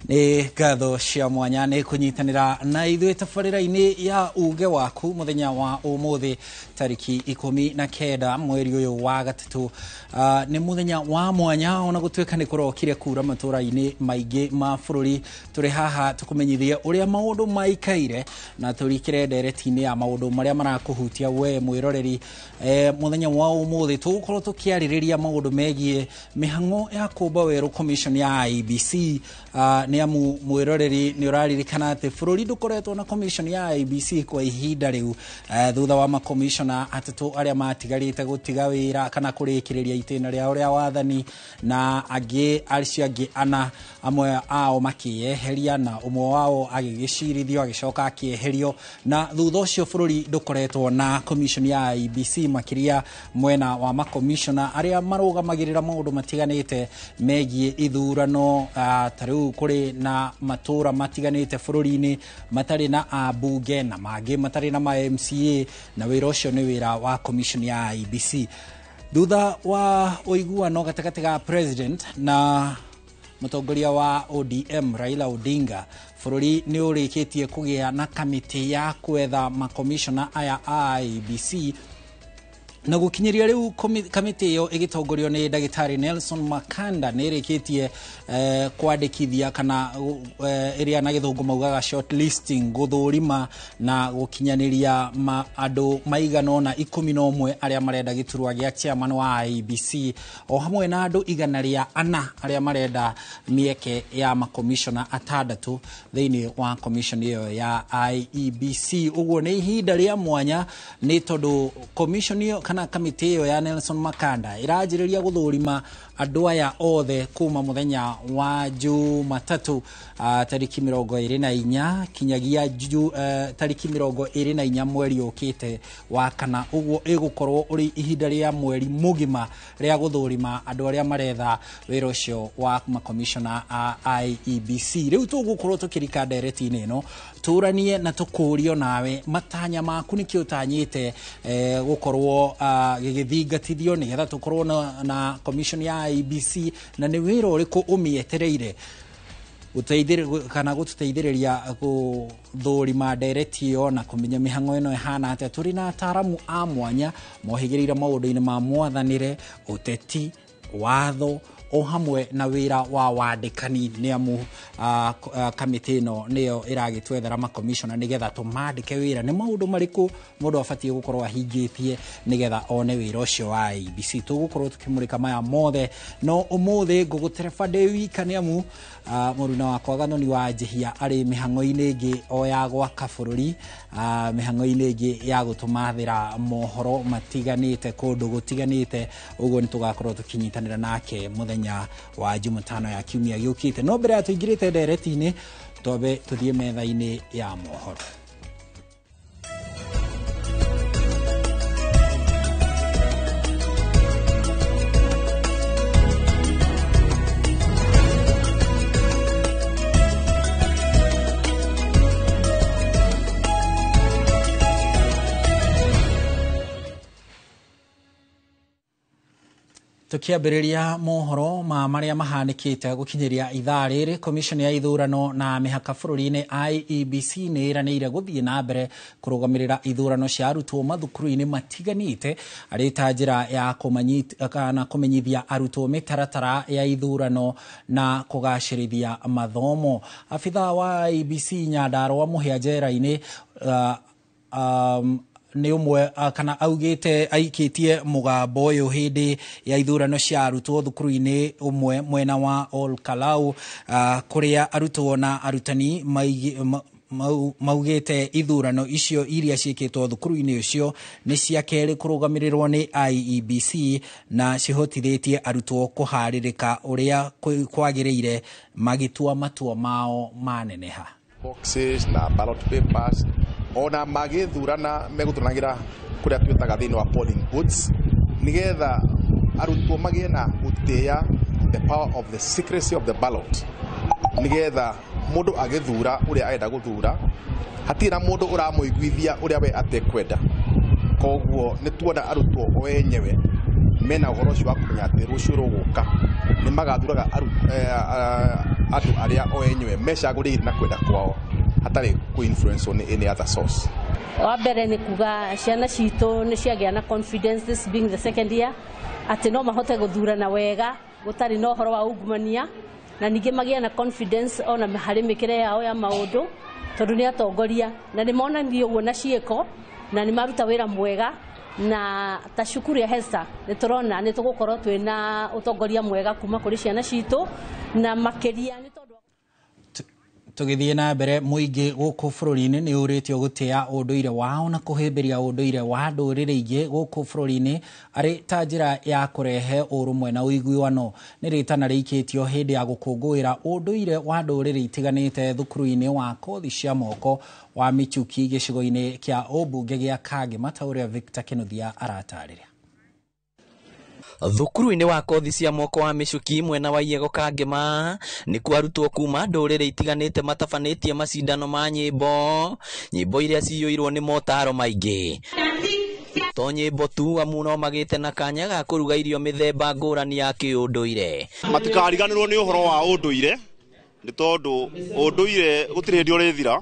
Nĩ ngatho cia mwanya nĩ kũnyitanĩra na ithuĩ tabarĩra-inĩ ya uge waku mũthenya wa ũmũthĩ tarĩki 19 mweri ũyũ wa gatatũ. Nĩ mũthenya wa mwanya ona gũtuĩka nĩ kũrokire kura matũra-inĩ maingĩ ma bũrũri. Tũrĩ haha tũkũmenyithie ũrĩa maũndũ maikaire na tũrikĩre ndereti-inĩ ya maũndũ marĩa marakũhutia we mwĩroreri. Mũthenya wa ũmũthĩ tũgũkorwo tũkĩarĩrĩria maũndũ megiĩ mĩhang'o ya kũmba werũ commission ya IEBC. Nĩ amu mwĩroreri nĩ ũraririkana atĩ bũrũri ndũkoretwo na commission ya IEBC kwa ihinda rĩu, thutha wa makomishona atatũ arĩa matigarĩte gũtiga wĩra kana kũrĩkĩrĩria itĩna rĩao rĩa wathani, na angĩ acio angĩ ana amwe ao makĩeheria na ũmwe wao agĩgĩcirithio agĩcoka akĩeherio, na thutha ũcio bũrũri ndũkoretwo na commission ya IEBC makĩria mwena wa makomishona arĩa marũgamagĩrĩra maũndũ matiganĩte megiĩ ithurano. Ta rĩu kũrĩ na matũra matiganĩte bũrũri-inĩ matarĩ na ambunge na mangĩ matarĩ na ma MCA, na wĩra ũcio nĩ wĩra wa commission ya IEBC. Thutha wa ũiguano gatagatĩ ga president na mũtongoria wa ODM Raila Odinga, bũrũri nĩ ũrĩkĩtie kũgĩa na kamĩtĩ ya kwetha makomishona aya a IEBC, na gũkinyĩria rĩu kamĩtĩ ĩyo ĩgĩtongorio nĩ ndagĩtarĩ Nelson Makanda nĩ ĩrĩkĩtie kwandĩkithia kana ĩrĩa na gĩthũngũ maugaga shortlisting, gũthũrima na gũkinyanĩria andũ maigana ũna 11 arĩa marenda gĩturwa gĩa chairman wa IEBC, o hamwe na andũ 104 arĩa marenda mĩeke ya makomishona 6 thĩinĩ wa commission ĩyo ya IEBC. Ũguo nĩ ihinda rĩa mwanya nĩ tondũ commission ĩyo kana kamĩtĩ ĩyo ya Nelson Makanda ĩranjĩrĩria gũthũrima andũ aya othe kuma mũthenya wa Jumatatũ, tarĩki 24 kinyagia tarĩki 24 mweri ũkĩte wa kana. Ũguo ĩgũkorwo ũrĩ ihinda rĩa mweri mũgima rĩa gũthũrima andũ arĩa maretha wĩra ũcio wa makomishona a IEBC. Rĩu tũgũkorwo tũkĩrika ndereti-inĩ ĩno tũranie na tũkũrio nawe matanya maku nĩkĩ ũtanyĩte gũkorwo gĩgĩthingatithio nĩgetha tũkorwo na commission ya IEBC, na nĩ wĩra ũrĩkũ ũmĩetereire kana gũtũteithĩrĩria gũthũrima ndereti ĩyo na kũmenya mĩhang'o ĩno ĩhana atĩa. Tũrĩ na ataramu a mwanya mohĩgĩrĩire maũndũ-inĩ ma mwathanĩre, ũteti, watho o hamwe na wĩra wa wandĩkani, nĩ amu kamĩtĩ ĩno nĩyo ĩragĩtwethera makomishona nĩgetha tũmandĩke wĩra. Nĩ maũndũ marĩkũ mũndũ abatiĩ gũkorwo ahingĩtie nĩgetha one wĩra ũcio wa IEBC? Tũgũkorwo tũkĩmũrĩka maya mothe, no ũmũthĩ ngũgũtereba ndĩ wika nĩ amu mũruna wakwa Gathoni wa Njihia arĩ mĩhang'o-inĩ ĩngĩ o ya gwaka bũrũri, mĩhang'o-inĩ ĩngĩ ya gũtũmathĩra mohoro matiganĩte kũndũ gũtiganĩte. Ũguo nĩ tũgakorwo tũkĩnyitanĩra nake mũthenya wa Jumatano ya kiumia gĩũkĩte. No mbere ya tũingĩrĩte ndereti-inĩ, twambe tũthiĩ metha-inĩ ya mohoro. Tukiambĩrĩria mohoro ma marĩa mahanĩkĩte gũkinyĩria ithaa rĩrĩ, commission ya ithurano na mĩhaka bũrũri-inĩ IEBC nĩ ĩranĩire gũthiĩ na mbere kũrũgamĩrĩra ithurano cia arutwo mathukuru-inĩ matiganĩte arĩ ta njĩra ya kana kũmenyithia arutwo mĩtaratara ya ithurano na kũgacĩrithia mathomo. Abithaa wa IEBC Nyandarua Mũhĩa njera-inĩ nĩ ũmwe kana augĩte aikĩtie mũgambo ũyũ hĩndĩ ya ithurano cia arutwo thukuru-inĩ ũmwe mwena wa Ol Kalou, kũrĩa arutwo na arutani maugĩte ithurano icio iria ciĩkĩtwo thukuru-inĩ ũcio nĩ cia kerĩ kũrũgamĩrĩrwo nĩ IEBC na cihotithĩtie arutwo kũharĩrĩka ũrĩa kwagĩrĩire magĩtua matua mao maneneha. Boxes na ballot papers ona magĩthurana megũthuranagĩra kũrĩa twĩtaga thĩinĩ wa polling booths nĩgetha arutwo magĩe na gũtĩĩa the power of the secrecy of the ballot, nĩgetha mũndũ agĩthura ũrĩa arenda gũthura hatirĩ na mũndũ ũramũiguithia ũrĩa we atekwenda. Koguo nĩ tuona arutwo o enyewe Mena ũhoro ũcio wa kũmenya atĩ rũciũ rũgũka nĩ magathuraga andũ arĩa o enyewe mecagũrĩire na kwenda kwao hatarĩ kũ influence nĩ any other source. Wa mbere nĩ kuga ciana citũ nĩ ciagĩa na confidence, this being the second year, atĩ no mahote gũthurana wega gũtarĩ na ũhoro wa ungumania, na ningĩ magĩe na confidence ona harĩ mĩkĩre yao ya maũndũ, tondũ nĩ atongoria na nĩ monanirie ũguo na ciĩko na nĩ maruta wĩra mwega. Na ta cukuru ya Hesta nĩ tũrona nĩ tũgũkorwo twĩna ũtongoria mwega kuma kũrĩ ciana citũ, na makĩria nĩ tondũ tũgĩthiĩ na mbere mũingĩ gũkũ bũrũri-inĩ nĩ ũrĩtio gũtĩa ũndũire wao na kũhĩmbĩria ũndũire wa ndũrĩrĩ ingĩ gũkũ bũrũri-inĩ arĩ ta njĩra ya kũrehe ũrũmwe na ũiguano. Nĩ rĩtana rĩikĩtio hĩndĩ ya gũkũngũĩra ũndũire wa ndũrĩrĩ itiganĩte thukuru-inĩ wa kothi cia moko wa Michuki gĩcigo-inĩ kĩa ũmbunge gĩa Kangema, ta ũrĩa Victor Kinuthia aratarĩria. Thukuru-inĩ wa kothi cia moko wa Michuki mwena wa Iyego Kangema nĩkuo arutwo kuma ndũrĩrĩ itiganĩte matabanĩtie macindano ma nyĩmbo, nyĩmbo iria ciyũirwo nĩ motaro maingĩ. To nyĩmbo tu, amu no magĩte na kanya ga kũruga irio mĩthemba ngũrani ya kĩũndũire. Matikariganĩrwo nĩ ũhoro wa ũndũire, nĩ tondũ ũndũire gũtirĩ hĩndĩ ũrĩthira.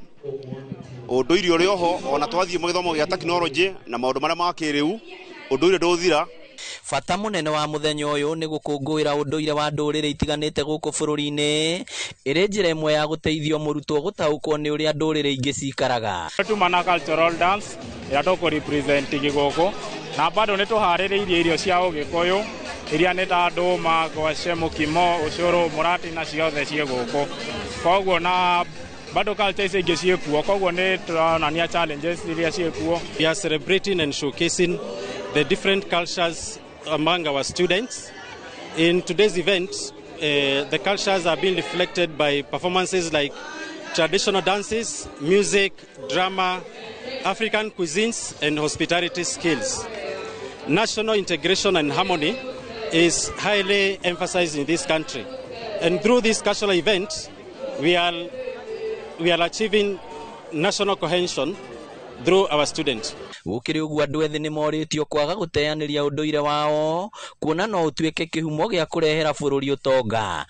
Ũndũire ũrĩ oho ona twathiĩ gĩthomo gĩa tekinoronjĩ na maũndũ marĩa ma kĩrĩu, ũndũire ndũthira. Bata mũnene wa mũthenya ũyũ nĩ gũkũngũĩra ũndũire wa ndũrĩrĩ itiganĩte gũkũ bũrũri-inĩ, ĩrĩ njĩra ĩmwe ya gũteithio mũrutwo gũtaũkwo nĩ ũrĩa ndũrĩrĩ ingĩ cikaraga. Tuma na cultural dance ĩrĩa tũkũ represent gĩgũkũ, na bado nĩ tũharĩrĩirie irio cia ũgĩkũyũ iria nĩ ta ndũma, ngwacĩ, mũkimo, ũcũrũ, mũrati na ciothe ciĩ gũkũ. Koguo na bado culture ici ingĩ ciĩkuo, koguo nĩ tũronania challenges iria ciĩkuo. We are celebrating and showcasing the different cultures among our students. In today's event, the cultures are being reflected by performances like traditional dances, music, drama, African cuisines, and hospitality skills. National integration and harmony is highly emphasized in this country. And through this cultural event, we are achieving national cohesion through our students. Gũkĩrĩ ũguo andũ ethĩ nĩ morĩtio kwaga gũteanĩria ũndũire wao, kuona no ũtuĩke kĩhumo gĩa kũrehera bũrũri ũtonga.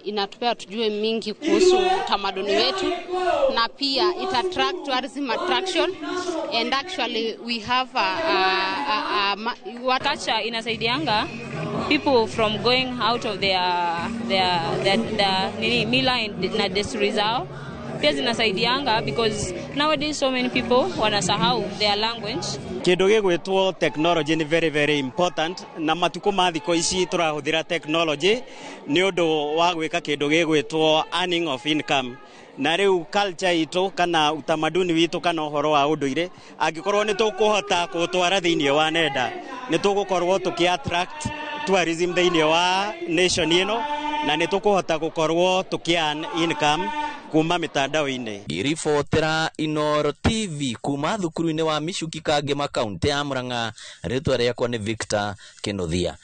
Inatupea tujue mingi kuhusu utamaduni wetu, na pia it attract tourism attraction, and actually we have a culture inasaidianga people from going out of their nini mila na desturi zao. Pia zinasaidianga because nowadays so many people wanasahau their language. Kindu gigwitwo technology ni very very important, na matuko ma thiko ici turahuthira technology ni undu wa gwika kindu gigwitwo earning of income. Na riu culture itu kana utamaduni witu kana uhoro wa unduire angikorwo ni tukuhota gutwara thiini wa nenda ni tugukorwo tuki attract tourism thiini wa nation ino, na ni tukuhota gukorwo tuki earn income kuma mitandao-inĩ. Ngĩribotera Inooro TV kuma thukuru-inĩ wa Michuki Kangema kaunti ya Murang'a, rĩtwa rĩakwa nĩ Victor Kinuthia.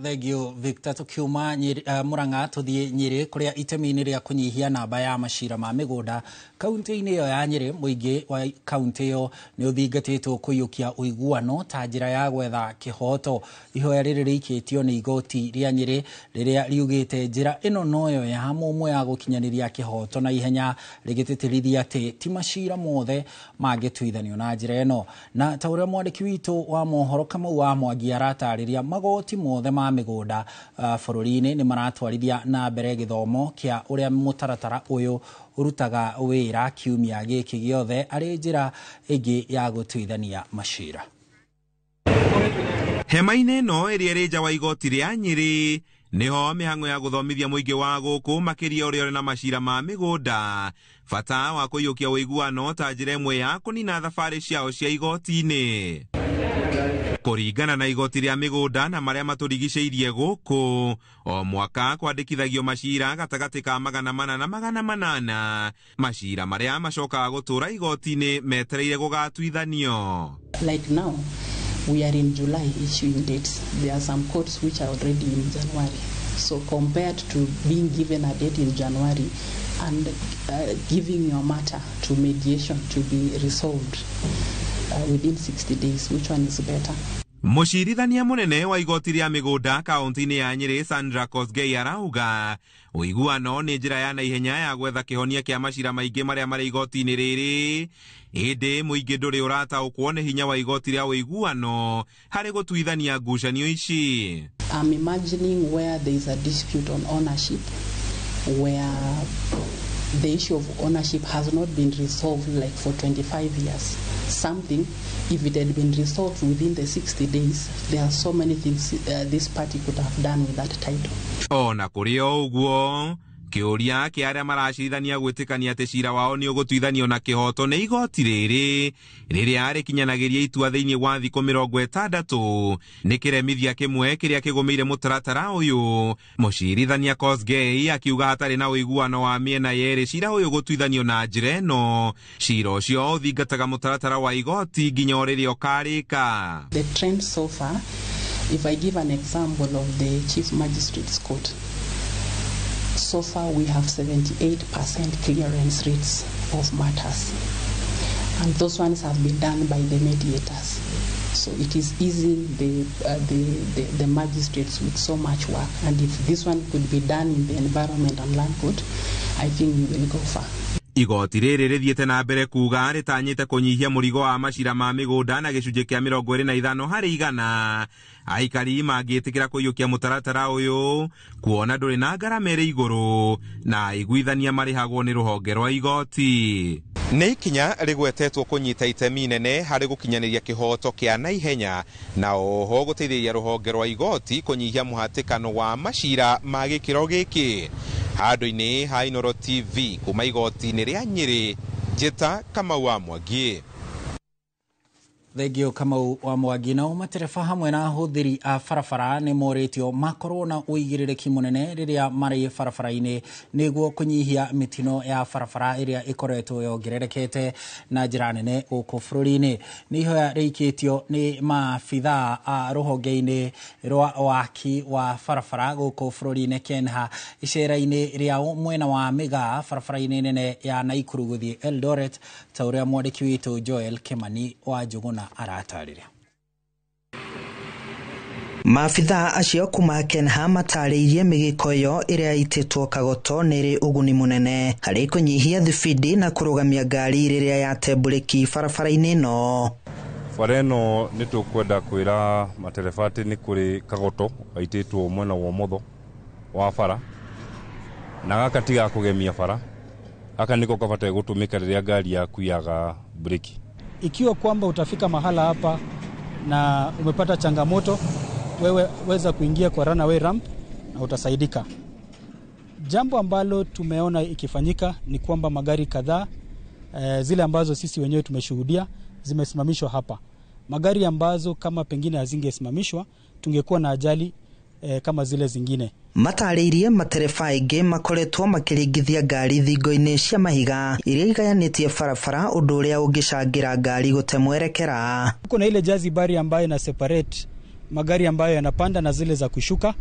Thank you Victor. Tukiuma Murang'a tuthie Nyeri kuria itemi-inĩ rĩa kũnyihia namba ya macira ma mĩgũnda kaunti-inĩ ĩyo ya Nyeri. Mũingĩ wa kaunti ĩyo nĩ ũthingatĩtwo kũiyũkia ũiguano ta njĩra ya gwetha kĩhoto. Ihoya rĩrĩ rĩikĩtio nĩ igoti rĩa Nyeri rĩrĩa riugĩte njĩra ĩno noyo ya mũmwe ya gũkinyanĩria kĩhoto na ihenya, rĩgĩtĩtĩrithia atĩ ti macira mothe mangĩtuithanio na njĩra ĩno. Na ta ũrĩa mwandĩki witũ wa mohoro Kamau wa Mwangi aratarĩria, magoti mothe ma mĩgũnda bũrũri-inĩ nĩ maratwarithia na mbere gĩthomo kĩa ũrĩa mũtaratara ũyũ ũrutaga wĩra kiumia gĩkĩ gĩothe arĩ njĩra ĩngĩ ya gũtuithania macira. Hema-inĩ ĩno ĩrĩa ĩrĩ nja wa igoti rĩa Nyeri nĩho mĩhang'o ya gũthomithia mũingĩ wa gũkũ makĩria ũrĩa ũrĩ na macira ma mĩgũnda, bata wa kũiyũkia ũiguano ta njĩra ĩmwe ya kũnina thabarĩ ciao cia igoti-inĩ. Kũringana na igoti rĩa mĩgũnda na marĩa matũrigicĩirie gũkũ, o mwaka kwandĩkithagio macira gatagatĩ ka 400 na 800, macira marĩa macokaga gũtũra igoti-inĩ metereire gũgatuithanio. Like now, we are in July issuing dates. There are some courts which are already in January. So compared to being given a date in January and giving your matter to mediation to be resolved, within 60 days, which one is better? Mũcirithania mũnene wa igoti rĩa mĩgũnda kaunti-inĩ ya Nyĩrĩ Sandra Kosgei arauga ũiguano nĩ njĩra ya naihenya ya gwetha kĩhonia kĩa macira maingĩ marĩa marĩ igoti-inĩ rĩrĩ, ĩndĩ mũingĩ ndũrĩ ũrataũkwo nĩ hinya wa igoti rĩa ũiguano harĩ gũtuithania ngucanio ici. I'm imagining where there is a dispute on ownership, where the issue of ownership has not been resolved like for 25 years. Something, if it had been resolved within the 60 days, there are so many things this party could have done with that title. Ona kũrĩ o ũguo, kĩũria kĩa arĩa maracirithania gwĩtĩkania atĩ cira wao nĩ ũgũtuithanio na kĩhoto nĩ igoti rĩrĩ rĩrĩa rĩkinyanagĩria itua thĩinĩ wa thikũ 60 nĩ kĩremithia kĩmwe kĩrĩa kĩgũmĩire mũtaratara ũyũ. Mũcirithania Kosgei akiuga hatarĩ na ũiguano wa mĩena yerĩ cira ũyũ gũtuithanio na njĩra ĩno, cira ũcio ũthingataga mũtaratara wa igoti nginya o rĩrĩa ũkarĩka. The trend so far, if I give an example of the Chief Magistrate's Court, so far we have 78% clearance rates of matters, and those ones have been done by the mediators. So it is easing the magistrates with so much work, and if this one could be done in the Environment and Land Court, I think we will go far. Igoti rĩrĩ rĩthiĩte na mbere kuga rĩtanyĩte kũnyihia mũrigo wa macira ma mĩgũnda na gĩcunjĩ kĩa 25 harĩ igana. Aikari mangĩtĩkĩra kũiyũkia mũtaratara ũyũ kuona ndũrĩ na ngarama ĩrĩ igũrũ na aiguithania marĩhagwo nĩ rũhonge rwa igoti. Nĩ ikinya rĩgwetetwo kũnyita itemi inene harĩ gũkinyanĩria kĩhoto kĩa naihenya na oho gũteithĩrĩria rũhonge rwa igoti kũnyihia mũhatĩkano wa macira ma gĩkĩro gĩkĩ. Handũ-inĩ ha Inooro TV kuma igoti-inĩ rĩa Nyĩrĩ, Njĩta Kamau wa Mwangi. Thengio Kamau wa Mwangi. Nao matereba hamwe na ahũthĩri a barabara nĩ morĩtio makorwo na ũigĩrĩrĩki mũnene rĩrĩa marĩ barabara-inĩ nĩguo kũnyihia mĩtino ya barabara ĩrĩa ĩkoretwo yongererekete na njĩra nene gũkũ bũrũri-inĩ. Nĩ ihoya rĩikĩtio nĩ maabithaa a rũhonge-inĩ rwa waki wa barabara gũkũ bũrũri-inĩ KENHA icera-inĩ rĩao mwena wa Mĩgaa barabara-inĩ nene ya Naikuru gũthiĩ Eldoret, ta ũrĩa mwandĩki witũ Joel Kimani wa Njũgũna aratarĩria. Maabithaa acio kuma KENHA matarĩirie mĩgĩko ĩyo ĩrĩa ĩtĩtwo kagoto nĩ ĩrĩ ũguni mũnene harĩ kũnyihia thibindi na kũrũgamia ngari rĩrĩa yate mburĩki barabara-inĩ ĩno. Bara ĩno nĩ tũkwenda kwĩra matereba atĩ nĩ kũrĩ kagoto gaitĩtwo mwena wa ũmotho wa bara, na gaka ti ga kũgemia bara, gaka nĩko kabataire gũtũmĩka rĩrĩa ngari yaku yaga breki. Ikiwa kwamba utafika mahala hapa na umepata changamoto, wewe weza kuingia kwa runaway ramp na utasaidika. Jambo ambalo tumeona ikifanyika ni kwamba magari kadhaa zile ambazo sisi wenyewe tumeshuhudia zimesimamishwa hapa. Magari ambazo kama pengine hazingesimamishwa tungekuwa na ajali kama zile zingine. Matarĩirie matereba aingĩ makoretwo makĩringithia ngari thingo-inĩ cia mahiga iria igayanĩtie barabara, ũndũ ũrĩa ũngĩcangĩra ngari gũte mwerekera. Kuna ile jazi bari ambayo ina separate magari ambayo yanapanda na zile za kushuka,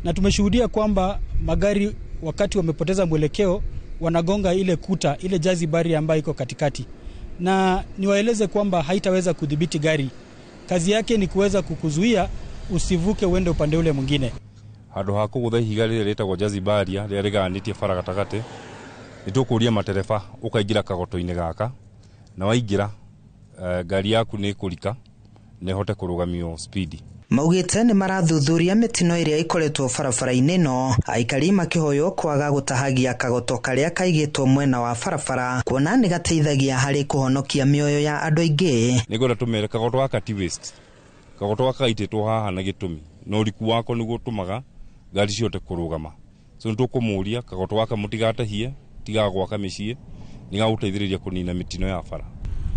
na tumeshuhudia kwamba magari wakati wamepoteza mwelekeo wanagonga ile kuta, ile jazi bari ambayo iko katikati. Na niwaeleze kwamba haitaweza kudhibiti gari. Kazi yake ni kuweza kukuzuia usivuke uende upande ule mwingine. Handũ ha kũgũtha ihiga rĩrĩa rĩtagwo jazi barrier rĩrĩa rĩgayanĩtie bara gatagatĩ, nĩ tũkũria matereba ũkaingĩra kagoto-inĩ gaka, na waingĩra ngari yaku nĩ ĩkũrika na ĩhote kũrũgamio speed. Maugĩte nĩ marathuthuria mĩtino ĩrĩa ĩkoretwo barabara-inĩ ĩno, aikari makĩhoywo kwaga gũtahagia kagoto karĩa kaigĩtwo mwena wa barabara kuona nĩ gateithagia harĩ kũhonokia mĩoyo ya andũ aingĩ. Nĩngwenda tũmere kagoto gaka ti waste. Kagoto gaka gaitĩtwo haha na gĩtũmi, na ũriku wako nĩguo ũtũmaga ngari cihote kũrũgama. So nĩ tũkũmũria kagoto gaka mũtigatahie, tigaga gwaka mĩciĩ, nĩ gagũteithĩrĩria kũnina mĩtino ya bara.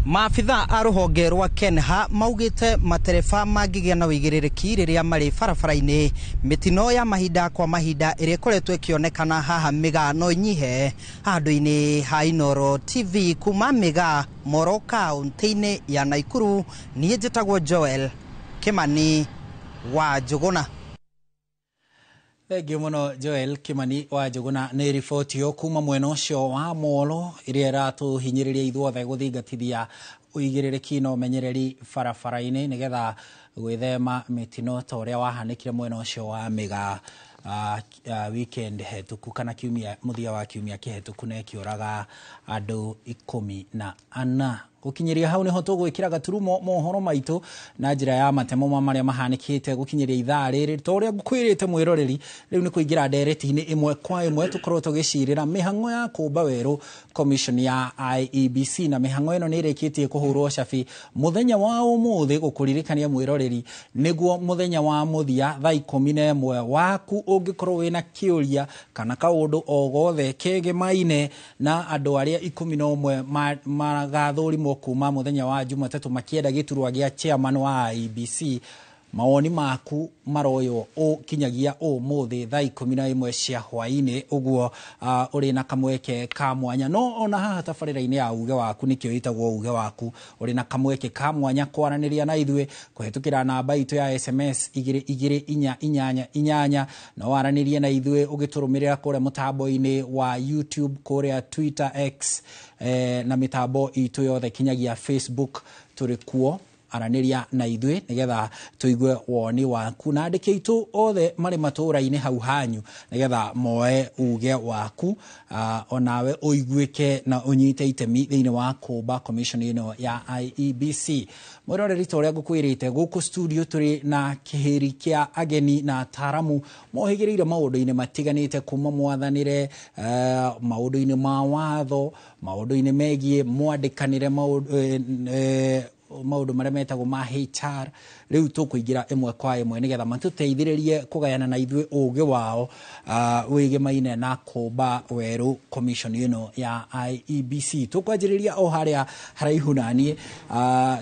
Maabithaa a rũhonge rwa KENHA maugĩte matereba mangĩgĩa na ũigĩrĩrĩki rĩrĩa marĩ barabara-inĩ, mĩtino ya mahinda kwa mahinda ĩrĩa ĩkoretwo ĩkĩonekana haha Mĩgaa no ĩnyihe. Handũ-inĩ ha Inooro TV kuma Mĩgaa, Moro kaũntĩ-inĩ ya Naikuru, niĩ njĩtagwo Joel Kimani wa Njũgũna. Thengio mũno Joel Kimani wa Njũgũna nĩ riboti ĩyo kuma mwena ũcio wa Molo ĩrĩa ĩratũhinyĩrĩria ithuothe gũthingatithia ũigĩrĩrĩki na ũmenyereri barabara-inĩ nĩgetha gwĩthema mĩtino ta ũrĩa wahanĩkire mwena ũcio wa Mĩgaa weekend hetũku kana kiumia mũthia wa kiumia kĩhetũku na ĩkĩũraga andũ 14. Gũkinyĩria hau nĩho tũgwĩkĩra gaturumo mohoro maitũ na njĩra ya matemo ma marĩa mahanĩkĩte gũkinyĩria ithaa rĩrĩ. Ta ũrĩa ngũkwĩrĩte mwĩroreri, rĩu nĩ kũingĩra ndereti-inĩ ĩmwe kwa ĩmwe tũkorwo tũgĩcirĩra mĩhang'o ya kũmba werũ commission ya IEBC, na mĩhang'o ĩno nĩ ĩrĩkĩtie kũhũrwo cabi mũthenya wa ũmũthĩ. Gũkũririkania mwĩroreri, nĩguo mũthenya wa mũthia thaa 11 waku ũngĩkorwo wĩna kĩũria kana kaũndũ o gothe kegemaine na andũ arĩa 11 magathũrimwo kuma mũthenya wa Jumatatũ makĩenda gĩturwa gĩa chairman wa IEBC, mawoni maku maroywo ũkinyagia ũmũthĩ thaa 11 cia hwaĩ-inĩ. Ũguo ũrĩ na kamweke ka mwanya, no ona haha tabarĩra-inĩ ya uge waku, nĩkĩo ĩtagwo uge waku, ũrĩ na kamweke ka mwanya kwaranĩria na ithuĩ kũhetũkĩra namba itũ ya SMS 22488, no waranĩrie na ithuĩ ũgĩtũrũmĩrĩra kũrĩa mũtambo-inĩ wa YouTube, kũrĩa Twitter, X, na mĩtambo itũ yothe kinyagia Facebook tũrĩ kuo. Aranĩria na ithuĩ nĩgetha tũigue woni waku, na andĩki aitũ othe marĩ matũũra-inĩ hau hanyu nĩgetha moe uge waku, onawe ũiguĩke na ũnyite itemi thĩinĩ wa kũmba commission ĩno ya IEBC. Mwĩroreri, ta ũrĩa ngũkwĩrĩte, gũkũ studio tũrĩ na kĩhĩri kĩa ageni na ataaramu mohĩgĩrĩire maũndũ-inĩ matiganĩte, kuma mwathanĩre, maũndũ-inĩ ma watho, maũndũ-inĩ megiĩ mwandĩkanĩre, maũndũ marĩa metagwo ma HR. Rĩu tũkũingĩra ĩmwe kwa ĩmwe nĩgetha matũteithĩrĩrie kũgayana na ithuĩ ũgĩ wao wĩgemaine na kũmba werũ commission ĩno ya IEBC. Tũkwanjĩrĩria o harĩa haraihu na niĩ,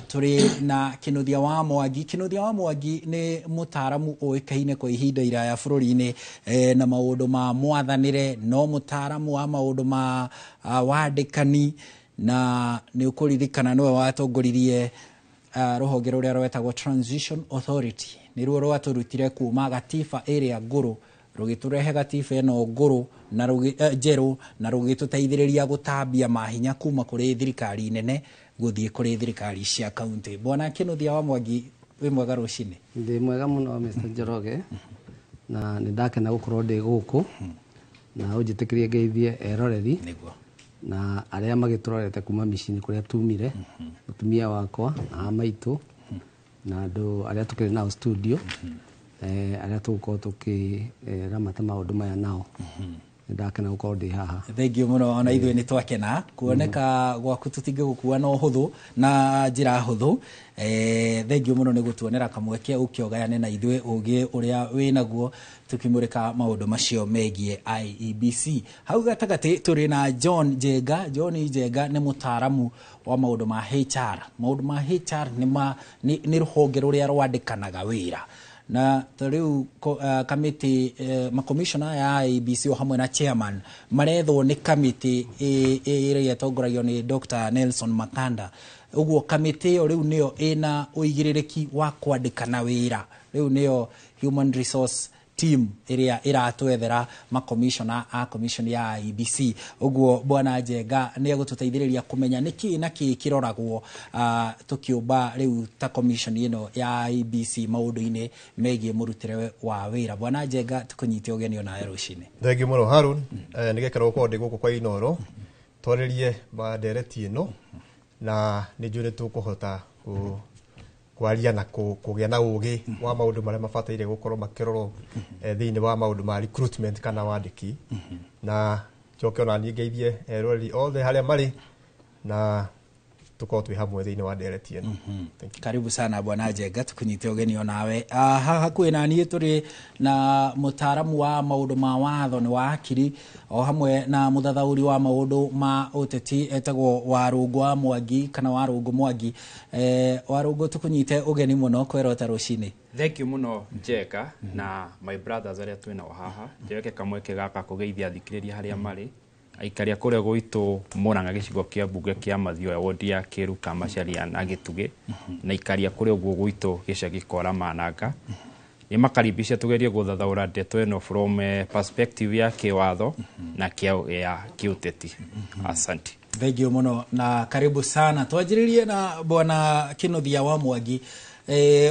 tũrĩ na Kĩnuthia wa Mwangi. Kĩnuthia wa Mwangi nĩ mũtaaramu ũĩkaine kwa ihinda iraya bũrũri-inĩ na maũndũ ma mwathanĩre, no mũtaaramu wa maũndũ ma wandĩkani, na nĩ ũkũririkana nĩwe watongoririe rũhonge rũrĩa rwetagwo Transition Authority, nĩruo rwatũrutire kuma gatiba ĩrĩa ngũrũ rũgĩtũrehe gatiba ĩno ngũrũ na njerũ, na rũgĩtũteithĩrĩria gũtambia mahinya kuma kũrĩ thirikari nene gũthiĩ kũrĩ thirikari cia kaunti. Bwana Kĩnuthia wa Mwangi, wĩ mwega rũcinĩ? Ndĩ mwega mũno Mr. Njoroge, na nĩ ndakena gũkorwo ndĩ gũkũ, na ũnjĩtĩkĩrie ngeithie eroreri nĩguo na arĩa magĩtũrorete kuma mĩciĩ-inĩ kũrĩa tumire, mũtumia wakwa na maitũ na andũ arĩa tũkĩrĩ nao studio, arĩa tũgũkorwo tũkĩramata maũndũ maya nao. Nĩ ndakena gũkorwo ndĩ haha. Thank you mũno, ona ithuĩ nĩ twakena kuoneka gwaku, tũtingĩgũkua na ũhũthũ na njĩra hũthũ. Thank you mũno nĩ gũtuonera kamweke ũke ũgayane na ithuĩ ũgĩ ũrĩa wĩnaguo tũkĩmũrĩka maũndũ macio megiĩ IEBC. Hau gatagatĩ tũrĩ na John Njenga. John Njenga nĩ mũtaaramu wa maũndũ ma HR. Maũndũ ma HR nĩ rũhonge rũrĩa rwandĩkanaga wĩra, na ta rĩu kamĩtĩ, makomishona ya IEBC o hamwe na chairman marethwo nĩ kamĩtĩ ĩrĩa ĩtongoragio nĩ Dr. Nelson Makanda. Ũguo kamĩtĩ ĩyo rĩu nĩyo ĩna ũigĩrĩrĩki wa kwandĩkana wĩra, rĩu nĩyo human resource team ĩrĩa ĩratwethera makomishona a commission ya IEBC. Ũguo bwana Njenga nĩ egũtũteithĩrĩria kũmenya nĩkĩ na kĩ kĩroragwo tũkĩũmba rĩu ta commission ĩno ya IEBC maũndũ-inĩ megiĩ mũrutĩre wa wĩra. Bwana Njenga, tũkũnyite ũgeni onawe rũcinĩ. Thengiũ mũno Harun, nĩ gĩkeno gũkorwo ndĩ gũkũ kwa Inoro twarĩrie ndereti ĩno, na nĩ njũĩ nĩ tũkũhota kwaria na kũgĩa na ũgĩ wa maũndũ marĩa mabataire gũkorwo makĩrorwo thĩinĩ wa maũndũ ma recruitment kana wandĩki, na njoke ona niĩ ngeithie eroreri othe harĩa marĩ na tũkorwo twĩ hamwe thĩinĩ wa ndereti ĩno. Karibu sana bwana Njenga, tukunyite ũgeni onawe. Haha hakuhĩ na niĩ tũrĩ na mũtaaramu wa maũndũ ma watho, nĩ wakiri o hamwe na mũthathaũri wa maũndũ ma ũteti, etagwo Warũngũ wa Mwangi kana Warũngũ Mwangi. Warũngũ, tũkũnyite ũgeni mũno kwerota rũcinĩ. Thank you mũno Njenga na my brothers arĩa twĩ nao haha. Njeweke kamweke gaka kũgeithia athikĩrĩria harĩa marĩ, aikaria kũrĩa gwitũ Murang'a, gĩcigo kĩa mbunge kĩa Mathioya, wodi ya Kĩru, Kamacharia na Gĩtugĩ, na ikaria kũrĩa ũguo gwitũ gĩcagi Kora Mananga. Nĩ makaribisha tugerie gũthathaũra ndeto ĩno from perspective ya kĩwatho na ya kĩũteti. Asante. Thank you muno na karibu sana. Twanjĩrĩrie na bwana Kinuthia wa Mwangi.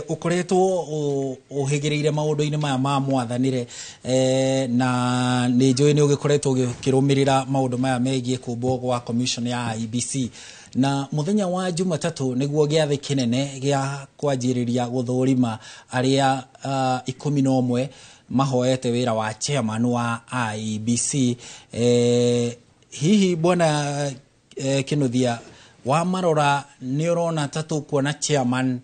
Ũkoretwo ũhĩgĩrĩire maũndũ-inĩ maya ma mwathanĩre, na nĩ njũĩ nĩ ũgĩkoretwo ũgĩkĩrũmĩrĩra maũndũ maya megiĩ kũmbwo gwa commission ya IEBC, na mũthenya wa Jumatatũ nĩguo gĩathĩ kĩnene gĩa kwanjĩrĩria gũthũrima arĩa 11 mahoete wĩra wa chairman wa IEBC. Hihi bwana Kinuthia, wa marora nĩ ũrona ta tũkuona chairman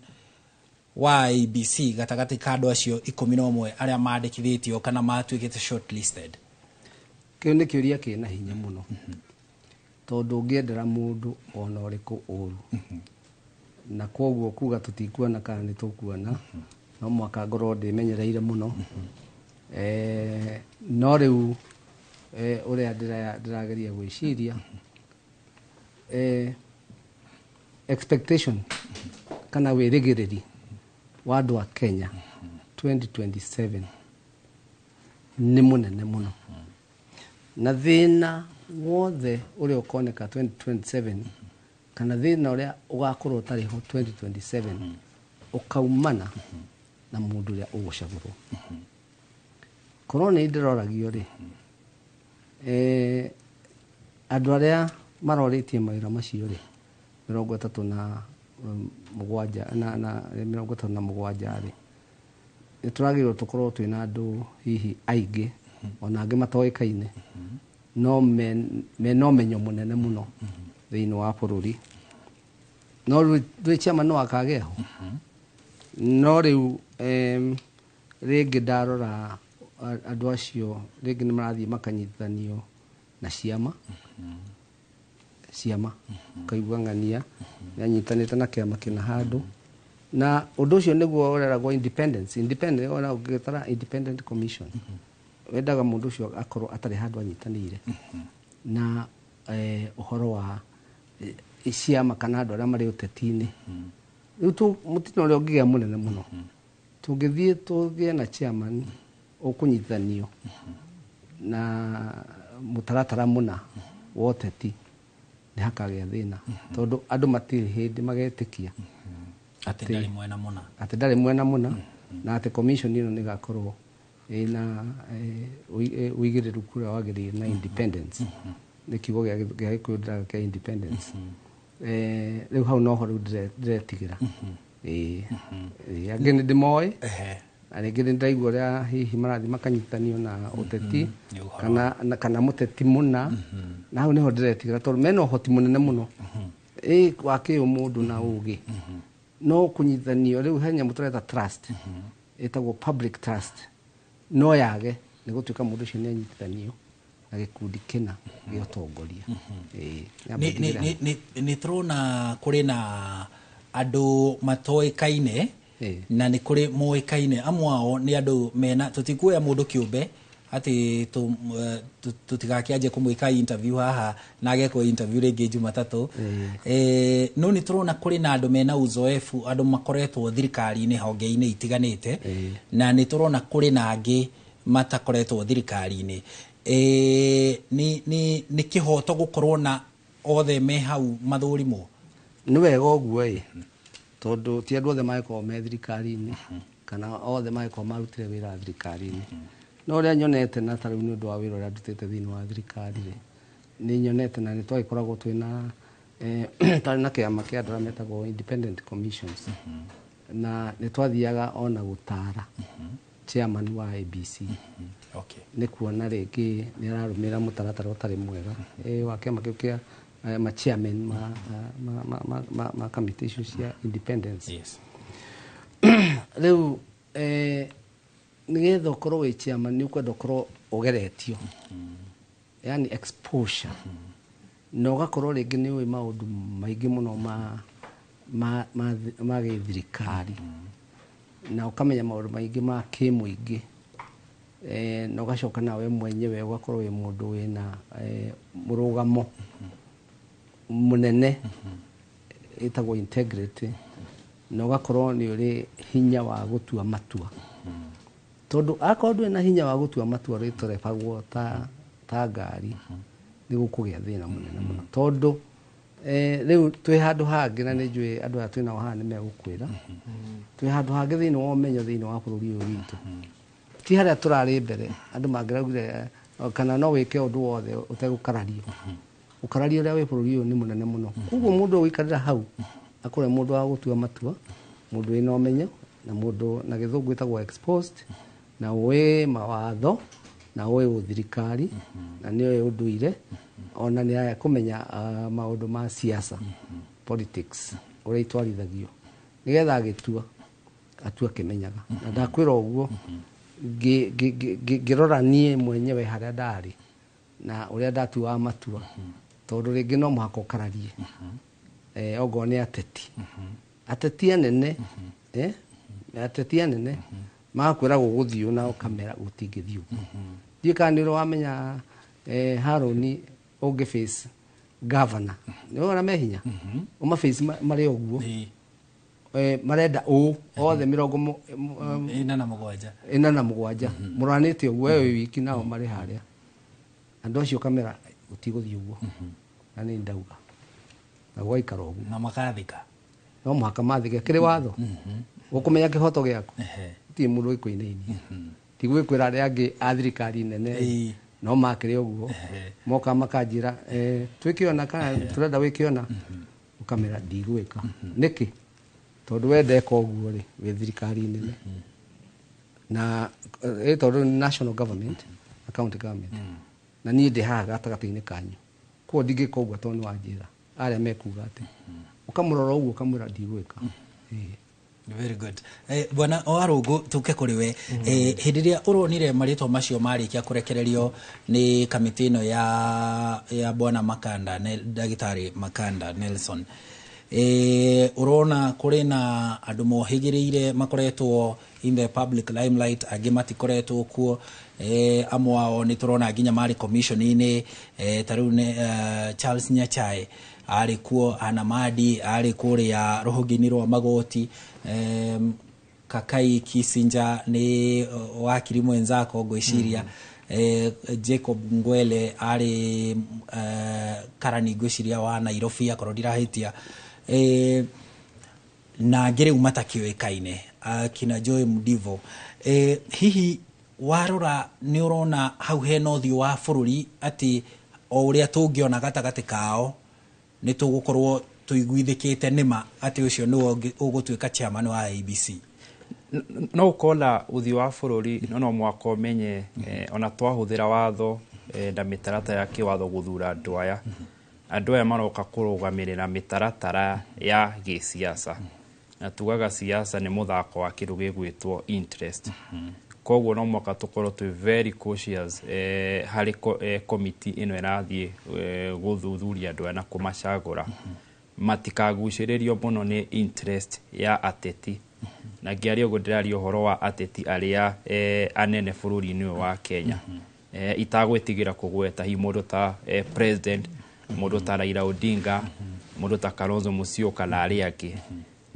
wa IEBC gatagatĩ ka andũ acio 11 arĩa mandĩkithĩtio kana matuĩkĩte shortlisted? Kĩu nĩ kĩũria kĩna hinya mũno, tondũ ũngĩendera mũndũ ona ũrĩkũ ũru, na koguo kuga tũtikuona kana nĩ tũkuona, no mwaka ngorwo ndĩmenyereire mũno. No rĩu ũrĩa ndĩrageria gwĩciria, expectation kana wĩrĩgĩrĩri wa andũ a Kenya 2027 nĩ mũnene mũno, na thĩna wothe ũrĩa ũkoneka 2027 kana thĩna ũrĩa ũgakorwo ũtarĩ ho 2027 ũkaumana na mũndũ ũrĩa ũgũcagũrwo. Korwo nĩ ndĩroragio rĩ, andũ arĩa marorĩtie mawĩra macio rĩ, 37 na 37 rĩ, nĩ tũragĩrĩirwo tũkorwo twĩna andũ hihi aingĩ ona angĩ matoĩkaine, no mena ũmenyo mũnene mũno thĩinĩ wa bũrũri. No rĩu chairman no akagĩa ho. No rĩu rĩngĩ ndarora andũ acio rĩngĩ nĩ marathiĩ makanyitithanio na ciama, ũkaigua ng'ania nĩanyitanĩte na kĩama kĩna handũ, na ũndũ ũcio nĩguo ũreragwo independence. Independent, ona ũngĩtara independent commission, wendaga mũndũ ũcio akorwo atarĩ handũ anyitanĩire na ũhoro wa ciama kana andũ arĩa marĩ ũteti-inĩ. Rĩu mũtino ũrĩa ũngĩgĩa mũnene mũno, tũngĩthiĩ tũgĩe na chairman ũkũnyitithanio na mũtaratara mũna wa ũteti, nĩ hakagĩa thĩna, tondũ andũ matirĩ hĩndĩ magetĩkia atĩ ndarĩ mwena mũna, atĩ ndarĩ mwena mũna, na atĩ commission ĩno nĩ ĩgakorwo ĩna ũigĩrĩrĩku ũrĩa wagĩrĩire na independence. Nĩ kiugo gĩa Gĩkũyũ ndĩraga kĩa independence. Rĩu hau noho rĩu ndĩretigĩra. Angĩ nĩ ndĩmoĩ, na rĩngĩ nĩ ndĩraigua ũrĩa hihi marathiĩ makanyitanio na ũteti kana mũteti mũna, na hau nĩho ndĩretigĩra, tondũ mena ũhoti mũnene mũno wa kĩũmũndũ na ũgĩ, no kũnyitithanio rĩu he nyamũ tũreta trust, ĩtagwo public trust, no yage nĩ gũtuĩka mũndũ ũcio nĩ anyitithanio na gĩkundi kĩna gĩa ũtongoria. Nĩ tũrona kũrĩ na andũ matoĩkaine na nĩ kũrĩ moĩkaine. Amwe ao nĩ andũ mena, tũtikuoya mũndũ kĩũmbe atĩ tũtigakĩanjie kũmwĩka interview haha na agekwo interview rĩngĩ Jumatatũ. No nĩ tũrona kũrĩ na andũ mena uzoefu, andũ makoretwo thirikari-inĩ honge-inĩ itiganĩte, na nĩ tũrona kũrĩ na angĩ matakoretwo thirikari-inĩ. Nĩ kĩhoto gũkorwo na othe me hau mathũrimwo? Nĩ wega ũguo ĩ, tondũ ti andũ othe mangĩkorwo me thirikari-inĩ kana othe mangĩkorwo marutire wĩra thirikari-inĩ. No ũrĩa nyonete na ta rĩu nĩ ũndũ wa wĩra ũrĩa ndutĩte thĩinĩ wa thirikari rĩ, nĩ nyonete na nĩ twagĩkoragwo twĩna twarĩ na kĩama kĩa andũ arĩa metagwo independent commissions, na nĩ twathiaga ona gũtara chairman wa IEBC. Nĩ kuona rĩngĩ nĩ ararũmĩrĩra mũtaratara ũtarĩ mwega wa kĩama kĩu kĩa ma chairman ma committee icio cia independence. Rĩu nĩgetha ũkorwo wĩ chairman nĩ ũkwenda ũkorwo ũgeretio, yani exposure, na ũgakorwo rĩngĩ nĩ ũĩ maũndũ maingĩ mũno ma gĩthirikari, na ũkamenya maũndũ maingĩ ma kĩmũingĩ, na ũgacoka nawe mwenyewe ũgakorwo wĩ mũndũ wĩna mũrũgamo mũnene ĩtagwo integrity, na ũgakorwo nĩ ũrĩ hinya wa gũtua matua. Tondũ akorwo ndũrĩ na hinya wa gũtua matua rĩtorebagwo ta ngari, Nĩ gũkũgĩa thĩna mũnene mũno, tondũ rĩu twĩ handũ hangĩ, na nĩ njũĩ andũ aya twĩnao haha nĩ megũkwĩra twĩ handũ hangĩ thĩinĩ wa ũmenyo thĩinĩ wa bũrũri ũyũ witũ, ti harĩa tũrarĩ mbere. Andũ mangĩraugire kana no wĩke ũndũ wothe ũtegũkarario. Ũkararia ũrĩa wĩ bũrũri ũyũ nĩ mũnene mũno. Koguo mũndũ ũgũikarĩra hau akorwo mũndũ wa gũtua matua, mũndũ wĩna ũmenyo, na mũndũ na gĩthũngũ ĩtagwo exposed, na ũĩ mawatho, na ũĩ ũthirikari, na nĩ ũĩ ũndũire, ona nĩ kũmenya maũndũ ma siasa, politics, ũrĩa itwarithagio, nĩgetha agĩtua atua akĩmenyaga. Na ndakwĩra ũguo ngĩrora niĩ mwenyewe harĩa ndarĩ na ũrĩa ndatuaga matua, tondũ rĩngĩ no mũhaka ũkararie, ongorwo nĩ ateti anene, ateti anene magakwĩra gũgũthiĩ na ũkamera gũtingĩthiĩ ũguo. Ndiũĩ kana nĩ ũrĩ wamenya, Harũni, ũngĩ face governor nĩ ũrona me hinya ũma face marĩ ũguo, marenda ũũ othe mĩrongo 47. 47 mũranĩte ũguo, we wĩ wiki nao marĩ harĩa. Andũ acio ũkamera gũtigũthiĩ ũguo, na nĩ ndauga na gũgaikara ũguo. Na makathika. No mũhaka mathike kĩrĩ watho ũkũmenya kĩhoto gĩaku. Gũtirĩ mũndũ ũgĩkũinainia, ti gwĩkwĩra arĩa angĩ a thirikari nene no makĩrĩ ũguo moka makanjĩra, twĩke ũna kana tũrenda wĩke ũna, ũkamera ndigwĩka. Nĩkĩ? Tondũ we ndeka ũguo rĩ, wĩ thirikari nene na tondũ nĩ national government na county government, na niĩ ndĩ haha gatagatĩ-inĩ kanyu, koguo ndingĩka ũguo tondũ nĩ wanjĩra arĩa mekuga atĩ ũkamũrora ũguo ũkamwĩra ndigwĩka. Very good. Bwana Warũngũ, tuke kũrĩ we. Hĩndĩ ĩrĩa ũronire marĩtwa macio marĩkia kũrekererio nĩ kamĩtĩ ĩno ya bwana Makanda, ndagĩtarĩ Makanda Nelson, ũrona kũrĩ na andũ mohĩgĩrĩire makoretwo in the public limelight, angĩ matikoretwo kuo, amwe ao nĩ tũrona nginya marĩ commission-inĩ, ta rĩu nĩ Charles Nyachae arĩ kuo, Anna Madi arĩ kũrĩa rũhonge-inĩ rwa magoti, Kakai Kissinger nĩ wakiri mwenzako ngwĩciria, Jacob Ngwele arĩ karani ngwĩciria wa Nairobi akorwo ndirahĩtia, na angĩ rĩu matakĩũĩkaine, kina Joy Mdivo. Hihi warora nĩ ũrona hau hena ũthiũ wa bũrũri atĩ o ũrĩa tũngĩona gatagatĩ kao nĩ tũgũkorwo tũiguithĩkĩte nĩma atĩ ũcio nĩwe ũgũtuĩka chairman wa IEBC? No ũkorwo na ũthiũ wa bũrũri, no mũhaka ũmenye, ona twahũthĩra watho na mĩtaratara ya kĩwatho gũthura andũ aya, andũ aya maroka kũrũgamĩrĩra mĩtaratara ya gĩsiasa, na tugaga siasa nĩ mũthako wa kĩndũ gĩgwĩtwo interest. Koguo no mũhaka tũkorwo twĩ very cautious harĩ committee ĩno ĩrathiĩ gũthuthuria andũ aya na kũmacagũra, matikagucĩrĩrio mũno nĩ interest ya ateti. Na ngĩaria ũguo ndĩraria ũhoro wa ateti arĩa anene bũrũri-inĩ ũyũ wa Kenya, itagwĩtigĩra kũgweta hihi mũndũ ta president, mũndũ ta Raila Odinga, mũndũ ta Kalonzo Musyoka na arĩa angĩ.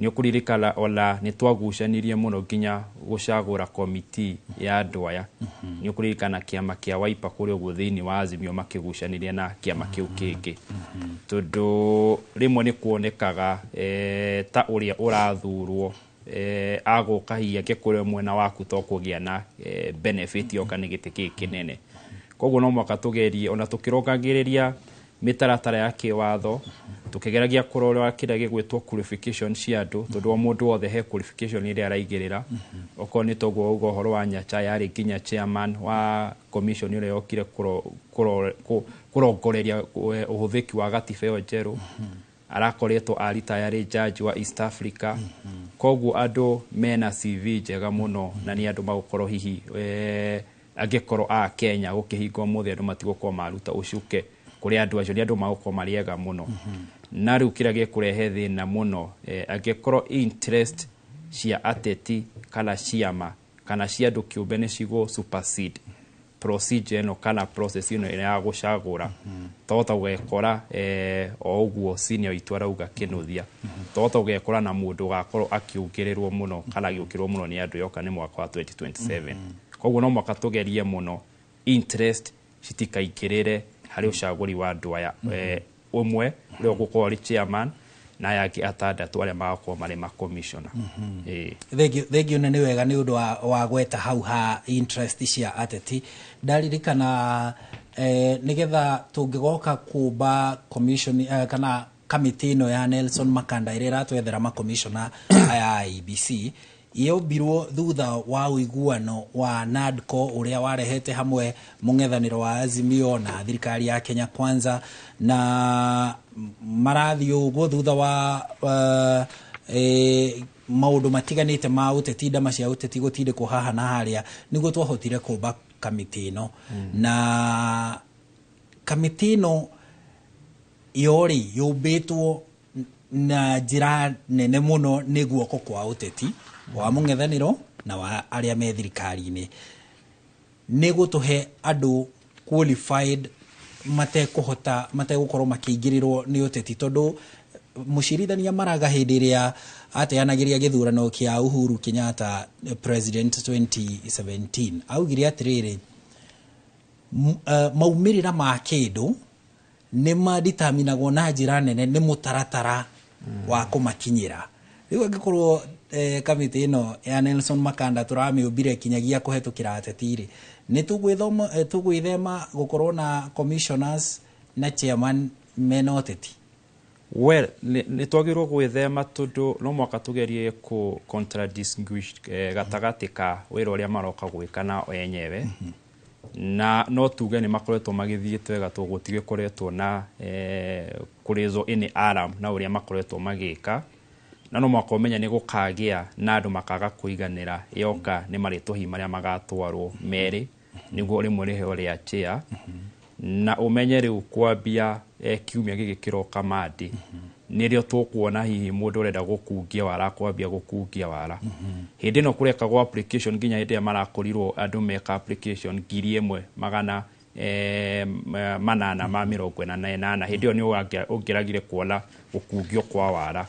Nĩ ũkũririkana ona nĩ twagucanirie mũno nginya gũcagũra komiti ya andũ aya. Nĩ ũkũririkana kĩama kĩa Wiper kũrĩa ũguo thĩinĩ wa Azimio makĩgucanirie na kĩama kĩu kĩngĩ, tondũ rĩmwe nĩ kuonekaga ta ũrĩa ũrathurwo agũka hihi angĩkorwo mwena waku to kũgĩa na benefit yoka nĩ gĩtĩ gĩkĩ kĩnene. Koguo no mũhaka tũgerie ona tũkĩrũngagĩrĩria mĩtaratara ya kĩwatho, tũkĩgeragia kũrora kĩrĩa gĩgwĩtwo qualification cia andũ, tondũ o mũndũ wothe he qualification ĩrĩa araigĩrĩra. Okorwo nĩ toguo uga ũhoro wa Nyachae, yarĩ nginya chairman wa commission ĩrĩa yokire kũrongoreria ũhũthĩki wa gatiba ĩyo njerũ, arakoretwo aritaya arĩ judge wa East Africa. Koguo andũ mena CV njega mũno, na nĩ andũ magũkorwo hihi angĩkorwo a Kenya gũkĩhingwo mũthĩ andũ matigũkorwo maruta ũcuke kũrĩ andũ acio, nĩ andũ magũkorwo marĩ ega mũno. Na rĩu kĩrĩa gĩkũrehe thĩna mũno, angĩkorwo interest cia ateti kana ciama kana cia andũ kĩũmbe nĩ cigũ supersede procedure ĩno kana process ĩno ĩrĩa ya gũcagũra, twahota gũgekora o ũguo senior witũ arauga kĩnũthia, twahota gũgekora na mũndũ ũgakorwo akĩũkĩrĩrwo mũno kana agĩũkĩrĩrwo mũno nĩ andũ yoka nĩ mwaka wa 2027. Koguo no mũhaka tũgerie mũno interest citikaingĩrĩre Harĩ ũcagũri wa andũ aya, ũmwe ũrĩa ũgũkorwo arĩ chairman na aya angĩ atandatũ arĩa magakorwo marĩ makomishona. Thengio, thengio, na nĩ wega nĩ ũndũ wa gweta hau ha interest cia ateti. Ndaririkana nĩgetha tũngĩgoka kũmba commission kana kamĩtĩ ĩno ya Nelson Makanda ĩrĩa ĩratwethera makomishona aya a IEBC, yombirwo thutha wa ũiguano wa NADCO ũrĩa warehete hamwe mũng'ethanĩro wa Azimio na thirikari ya Kenya Kwanza, na marathiĩ ũguo thutha wa maũndũ matiganĩte ma ũteti, ndama cia ũteti gũtindĩkwo haha na harĩa, nĩguo twahotire kũmba kamĩtĩ ĩno. Na kamĩtĩ ĩno yorĩ yũmbĩtwo na njĩra nene mũno nĩ guoko kwa ũteti wa mũng'ethanĩro na wa arĩa me thirikari-inĩ, nĩ gũtũhe andũ qualified matekũhota mategũkorwo makĩingĩrĩrwo nĩ ũteti, tondũ mũcirithania Maraga hĩndĩ ĩrĩa ateanagĩria gĩthurano kĩa Uhuru Kenyatta president 2017 augire atĩrĩrĩ, maumĩrĩra ma kĩndũ nĩ maditaminagwo na njĩra nene nĩ mũtaratara wa kũmakinyĩra. Rĩu angĩkorwo kamĩtĩ ĩno ya Nelson Makanda tũramĩũmbire kinyagia kũhetũkĩra ateti rĩ, nĩ tũgwĩthema gũkorwo na commissioners na chairman mena ũteti? Well, nĩ twagĩrĩirwo gwĩthema, tondũ no mwaka tũgerie kũ contradistinguish gatagatĩ ka wĩra ũrĩa maroka gwĩka na o enyewe. Na no tuge nĩ makoretwo magĩthiĩte wega, tondũ gũtigĩkoretwo na kũrĩzwo any alarm na ũrĩa makoretwo magĩka. Na no mwaka ũmenye nĩ gũkagĩa na andũ makaga kũiganĩra yoka nĩ marĩtwa hihi marĩa magatwarwo merĩ nĩguo rĩmwe rĩheo rĩa chair. Na ũmenye rĩu kwambia kiumia gĩkĩ kĩroka Monday nĩrĩo tũkuona hihi mũndũ ũrenda gũkungia wara kwambia gũkungia wara. Hĩndĩ ĩno kũrekagwo application nginya hĩndĩ ĩrĩa marakorirwo andũ meka application 1848, hĩndĩ ĩyo nĩ ũngĩragire kuona gũkungio kwa wara.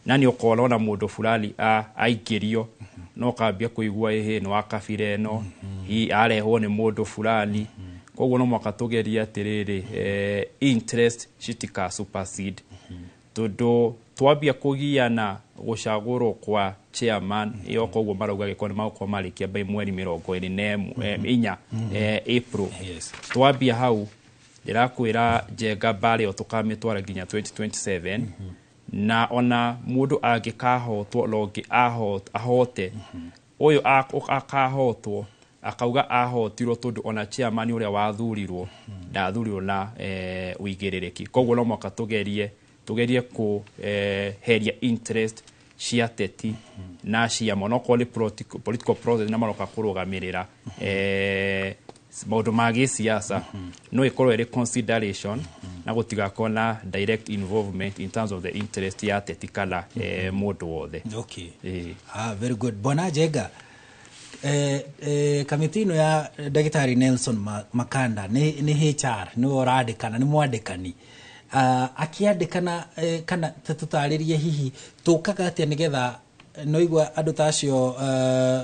Na nĩ ũkona ona mũndũ fulani aingĩrio no kambia kũigua ĩhĩ nĩ wa kabira ĩno, hihi arehwo nĩ mũndũ fulani. Koguo no mwaka tũgerie atĩrĩrĩ, interest citika supersede, tondũ twambia kũgiana gũcagũrwo kwa chairman ĩyo, koguo marauga gĩkorwo nĩ magũkorwo marĩkia by mweri 24 April. Twambia hau ndĩrakwĩra Njenga mbara ĩyo tũkamĩtwara nginya 2027. Na ona mũndũ angĩkahotwo longi ahote ũyũ akahotwo akauga ahotirwo, tondũ ona chairman ũrĩa wathurirwo ndathurirwo na ũigĩrĩrĩki. Koguo no mwaka tũgerie kũ heria interest cia teti na ciama, onokorwo nĩ political process na maroka kũrũgamĩrĩra maũndũ ma gĩsiasa, no ĩkorwo ĩrĩ consideration na gũtigakorwo na direct involvement in terms of the interest ya teti kana mũndũ wothe. Okay. Ah, very good. Bwana Njenga, kamĩtĩ ĩno ya ndagĩtarĩ Nelson Makanda nĩ HR nĩwe ũrandĩkana, nĩ mwandĩkani. Akĩandĩkana kana tũtarĩrie hihi tũkaga atĩa nĩgetha no igua andũ ta acio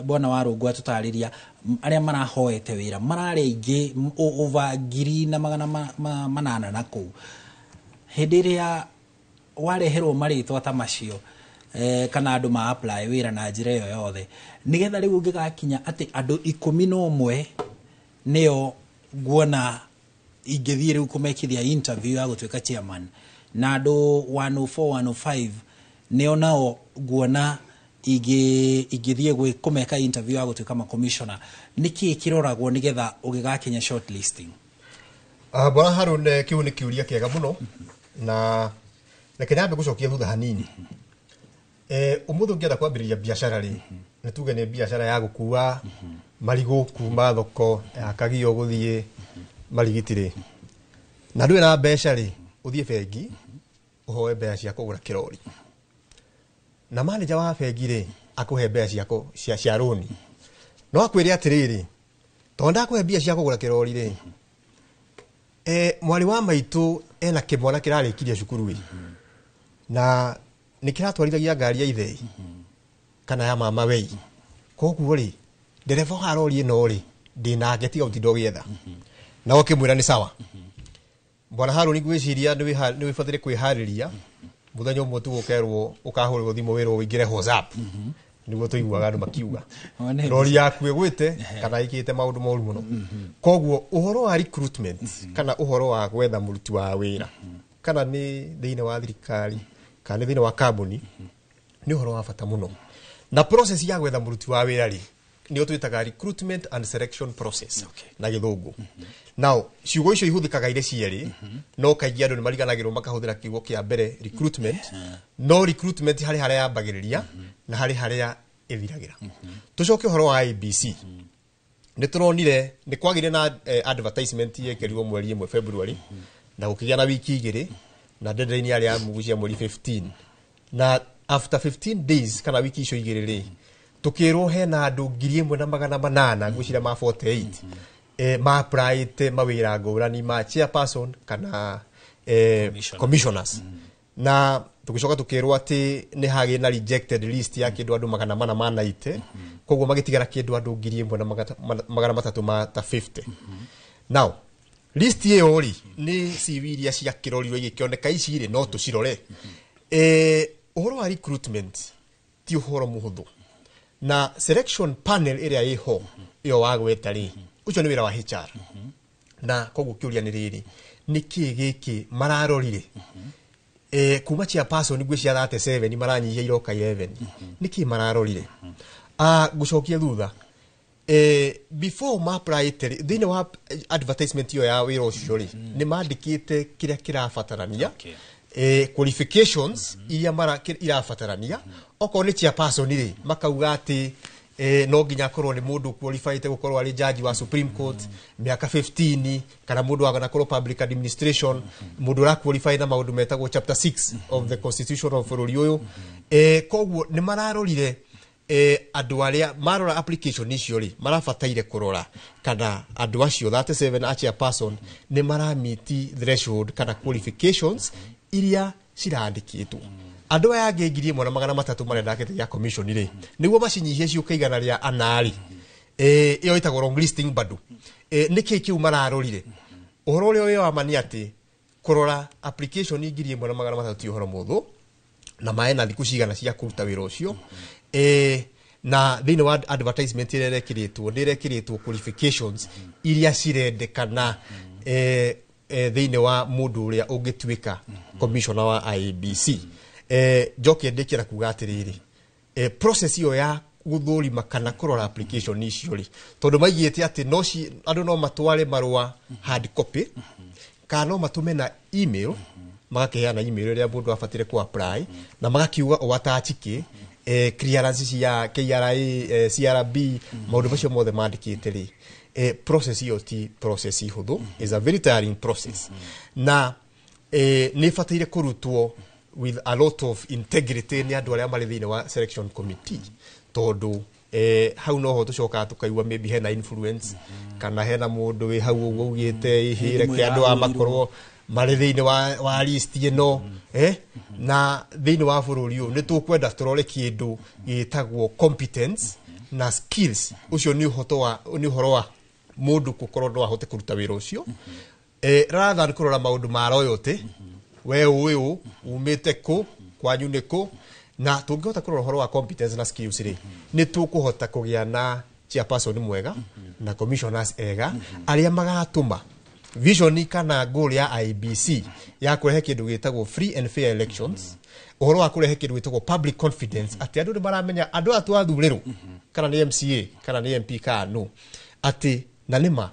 bwana wa Rũngũ atũtarĩria arĩa marahoete wĩra mararĩ aingĩ over 1800 na kũu. Hĩndĩ ĩrĩa wareherwo marĩtwa ta macio kana andũ ma apply wĩra na njĩra ĩyo yothe, nĩgetha rĩu ũngĩgakinya atĩ andũ 11 nĩo nguona ingĩthiĩ rĩu kũmekithia interview ya gũtuĩka chairman, na andũ 104 105 nĩo nao nguona ingĩthiĩ kũmeka interview ya gũtuĩka makomishona, nĩkĩĩ kĩroragwo nĩgetha ũgĩgakinya shortlisting? Bwana Harun, kĩu nĩ kĩũria kĩega mũno, na reke nyambe gũcokia thutha hanini. Ũmũthĩ ũngĩenda kwambĩrĩria biacara rĩ, nĩ tuge nĩ biacara ya gũkua marigũ kuma thoko ya Kagio gũthiĩ Marigiti rĩ, na ndũrĩ na mbeca rĩ, ũthiĩ bengi ũhoe mbeca cia kũgũra kĩrori, na manager wa bengi rĩ akũhe mbeca cia rũni, no akwĩre atĩrĩrĩ, tondũ ndakũhe mbia cia kũgũra kĩrori rĩ, mwarĩ wa maitũ ena kĩmwana kĩrarĩkirie cukuru ĩ, na nĩ kĩratwarithagia ngari ya ithe kana ya mama wei, koguo rĩ ndereba wa rori ĩno rĩ ndĩnake, tiga ũtinda ũgĩetha. Na ũkĩmwĩra nĩ sawa. Bwana Harũni, ngwĩciria nĩ wĩbataire kwĩharĩria mũthenya ũmwe tu ũkerwo, ũkahũrĩrwo thimũ wĩrwo ũingĩre WhatsApp, nĩguo tũiguaga andũ makiuga rori yaku ĩgwĩte kana ĩkĩte maũndũ moru mũno. Koguo ũhoro wa recruitment kana ũhoro wa gwetha mũruti wa wĩra, kana nĩ thĩinĩ wa thirikari kana nĩ thĩinĩ wa kambuni, nĩ ũhoro wa bata mũno. Na process ya gwetha mũruti wa wĩra rĩ, nĩyo twĩtaga recruitment and selection process na Gĩthũngũ. Now, ciugo icio ihũthĩkaga irĩ cierĩ, no kaingĩ andũ nĩ mariganagĩrwo makahũthĩra kiugo kĩa mbere, recruitment. No recruitment harĩ harĩa yambagĩrĩria na harĩ harĩa ĩthiragĩra. Tũcoke ũhoro wa IEBC, nĩ tũronire nĩ kwagĩire na advertisement yekĩrirwo mweri 1 February, na gũkĩgĩa na wiki 2 na deadline yarĩ ya mũgucia mweri 15, na after 15 days kana wiki icio 2 rĩ, tukĩrwo hena andũ 1800, ngwĩciria ma 48, ma applyĩte mawĩra ngũrani ma chairperson kana commissioners. Na tũgĩcoka tũkĩrwo atĩ nĩ hagĩ na rejected list ya kĩndũ andũ 490, koguo magĩtigara kĩndũ andũ 1350 ma ta 50. Now, list ĩyo rĩ, nĩ CV iria ciakĩrorirwo igĩkĩoneka ici rĩ, no tũcirore. Ũhoro wa recruitment ti ũhoro mũhũthũ, na selection panel ĩrĩa ĩho ĩyo wagweta rĩ, ũcio nĩ wĩra wa HR. Na koguo kĩũria nĩ rĩrĩ, nĩ kĩĩ gĩkĩ mararorire kuma chairperson ngwĩciria 37 maranyihia iroka 11? Nĩ kĩĩ mararorire? Ngũcokia thutha, before ma apply thĩinĩ wa advertisement ĩyo ya wĩra ũcio rĩ, nĩ mandĩkĩte kĩrĩa kĩrabatarania, qualifications iria irabatarania. Okorwo nĩ chairperson rĩ, makauga atĩ no nginya akorwo nĩ mũndũ qualified gũkorwo arĩ judge wa Supreme Court mĩaka 15, kana mũndũ wanakorwo public administration, mũndũ ũra qualify na maũndũ metagwo chapter 6 of the constitution of bũrũri ũyũ. Koguo nĩ mararorire andũ arĩa marora application icio rĩ, marabataire kũrora kana andũ acio 37 a chairperson nĩ maramiti threshold kana qualifications iria cirandĩkĩtwo. Andũ aya angĩ 1300 marenda kĩtĩ gĩa commission rĩ, nĩguo macinyihie ciũke 104 rĩ, ĩyo ĩtagwo long listing bado. Nĩkĩ kĩu mararorire? Ũhoro ũrĩa wĩ wa ma nĩ atĩ kũrora application 1300 ti ũhoro mũhũthũ, na maĩ na thikũ cigana cia kũruta wĩra ũcio. Na thĩinĩ wa advertisement ĩrĩa ĩrekĩrĩtwo, nĩ ĩrekĩrĩtwo qualifications iria cirendekana thĩinĩ wa mũndũ ũrĩa ũngĩtuĩka commissioner wa IEBC. Njoke ndĩkĩra kuga atĩrĩrĩ, process ĩyo ya gũthũrima kana kũrora application icio rĩ, tondũ maigĩte atĩ no andũ no matware marũa hard copy kana no matũme na email, magakĩheana email ĩrĩa mũndũ abatire ku apply, na magakiuga o attach kĩ clearance cia KRA, CRB, maũndũ macio mothe mandĩkĩte rĩ, process ĩyo ti process hũthũ, is a very tiring process, na nĩ ĩbataire kũrutwo with a lot of integrity nĩ andũ arĩa marĩ thĩinĩ wa selection committee, tondũ hau noho tũcokaga tũkaigua maybe hena influence kana hena mũndũ wĩ hau ũguo ugĩte ĩhĩ, reke andũ aya makorwo marĩ thĩinĩ wa list ĩno. Na thĩinĩ wa bũrũri ũyũ nĩ tũkwenda tũrore kĩndũ gĩtagwo competence na skills. Ũcio nĩ ũhoto wa nĩ ũhoro wa mũndũ gũkorwo no ahote kũruta wĩra ũcio, rather than kũrora maũndũ ma loyalty, we ũĩ ũ, umĩte kũ, kwanyu nĩ kũ. Na tũngĩhota kũrora ũhoro wa competence na skills rĩ, nĩ tũkũhota kũgĩa na chairperson mwega na commissioners ega arĩa magatũma vision kana goal ya IEBC ya kũrehe kĩndũ gĩtagwo free and fair elections, ũhoro wa kũrehe kĩndũ gĩtagwo public confidence, atĩ andũ nĩ maramenya andũ aya twathurĩrwo, kana nĩ MCA kana nĩ MP kana no, atĩ na nĩma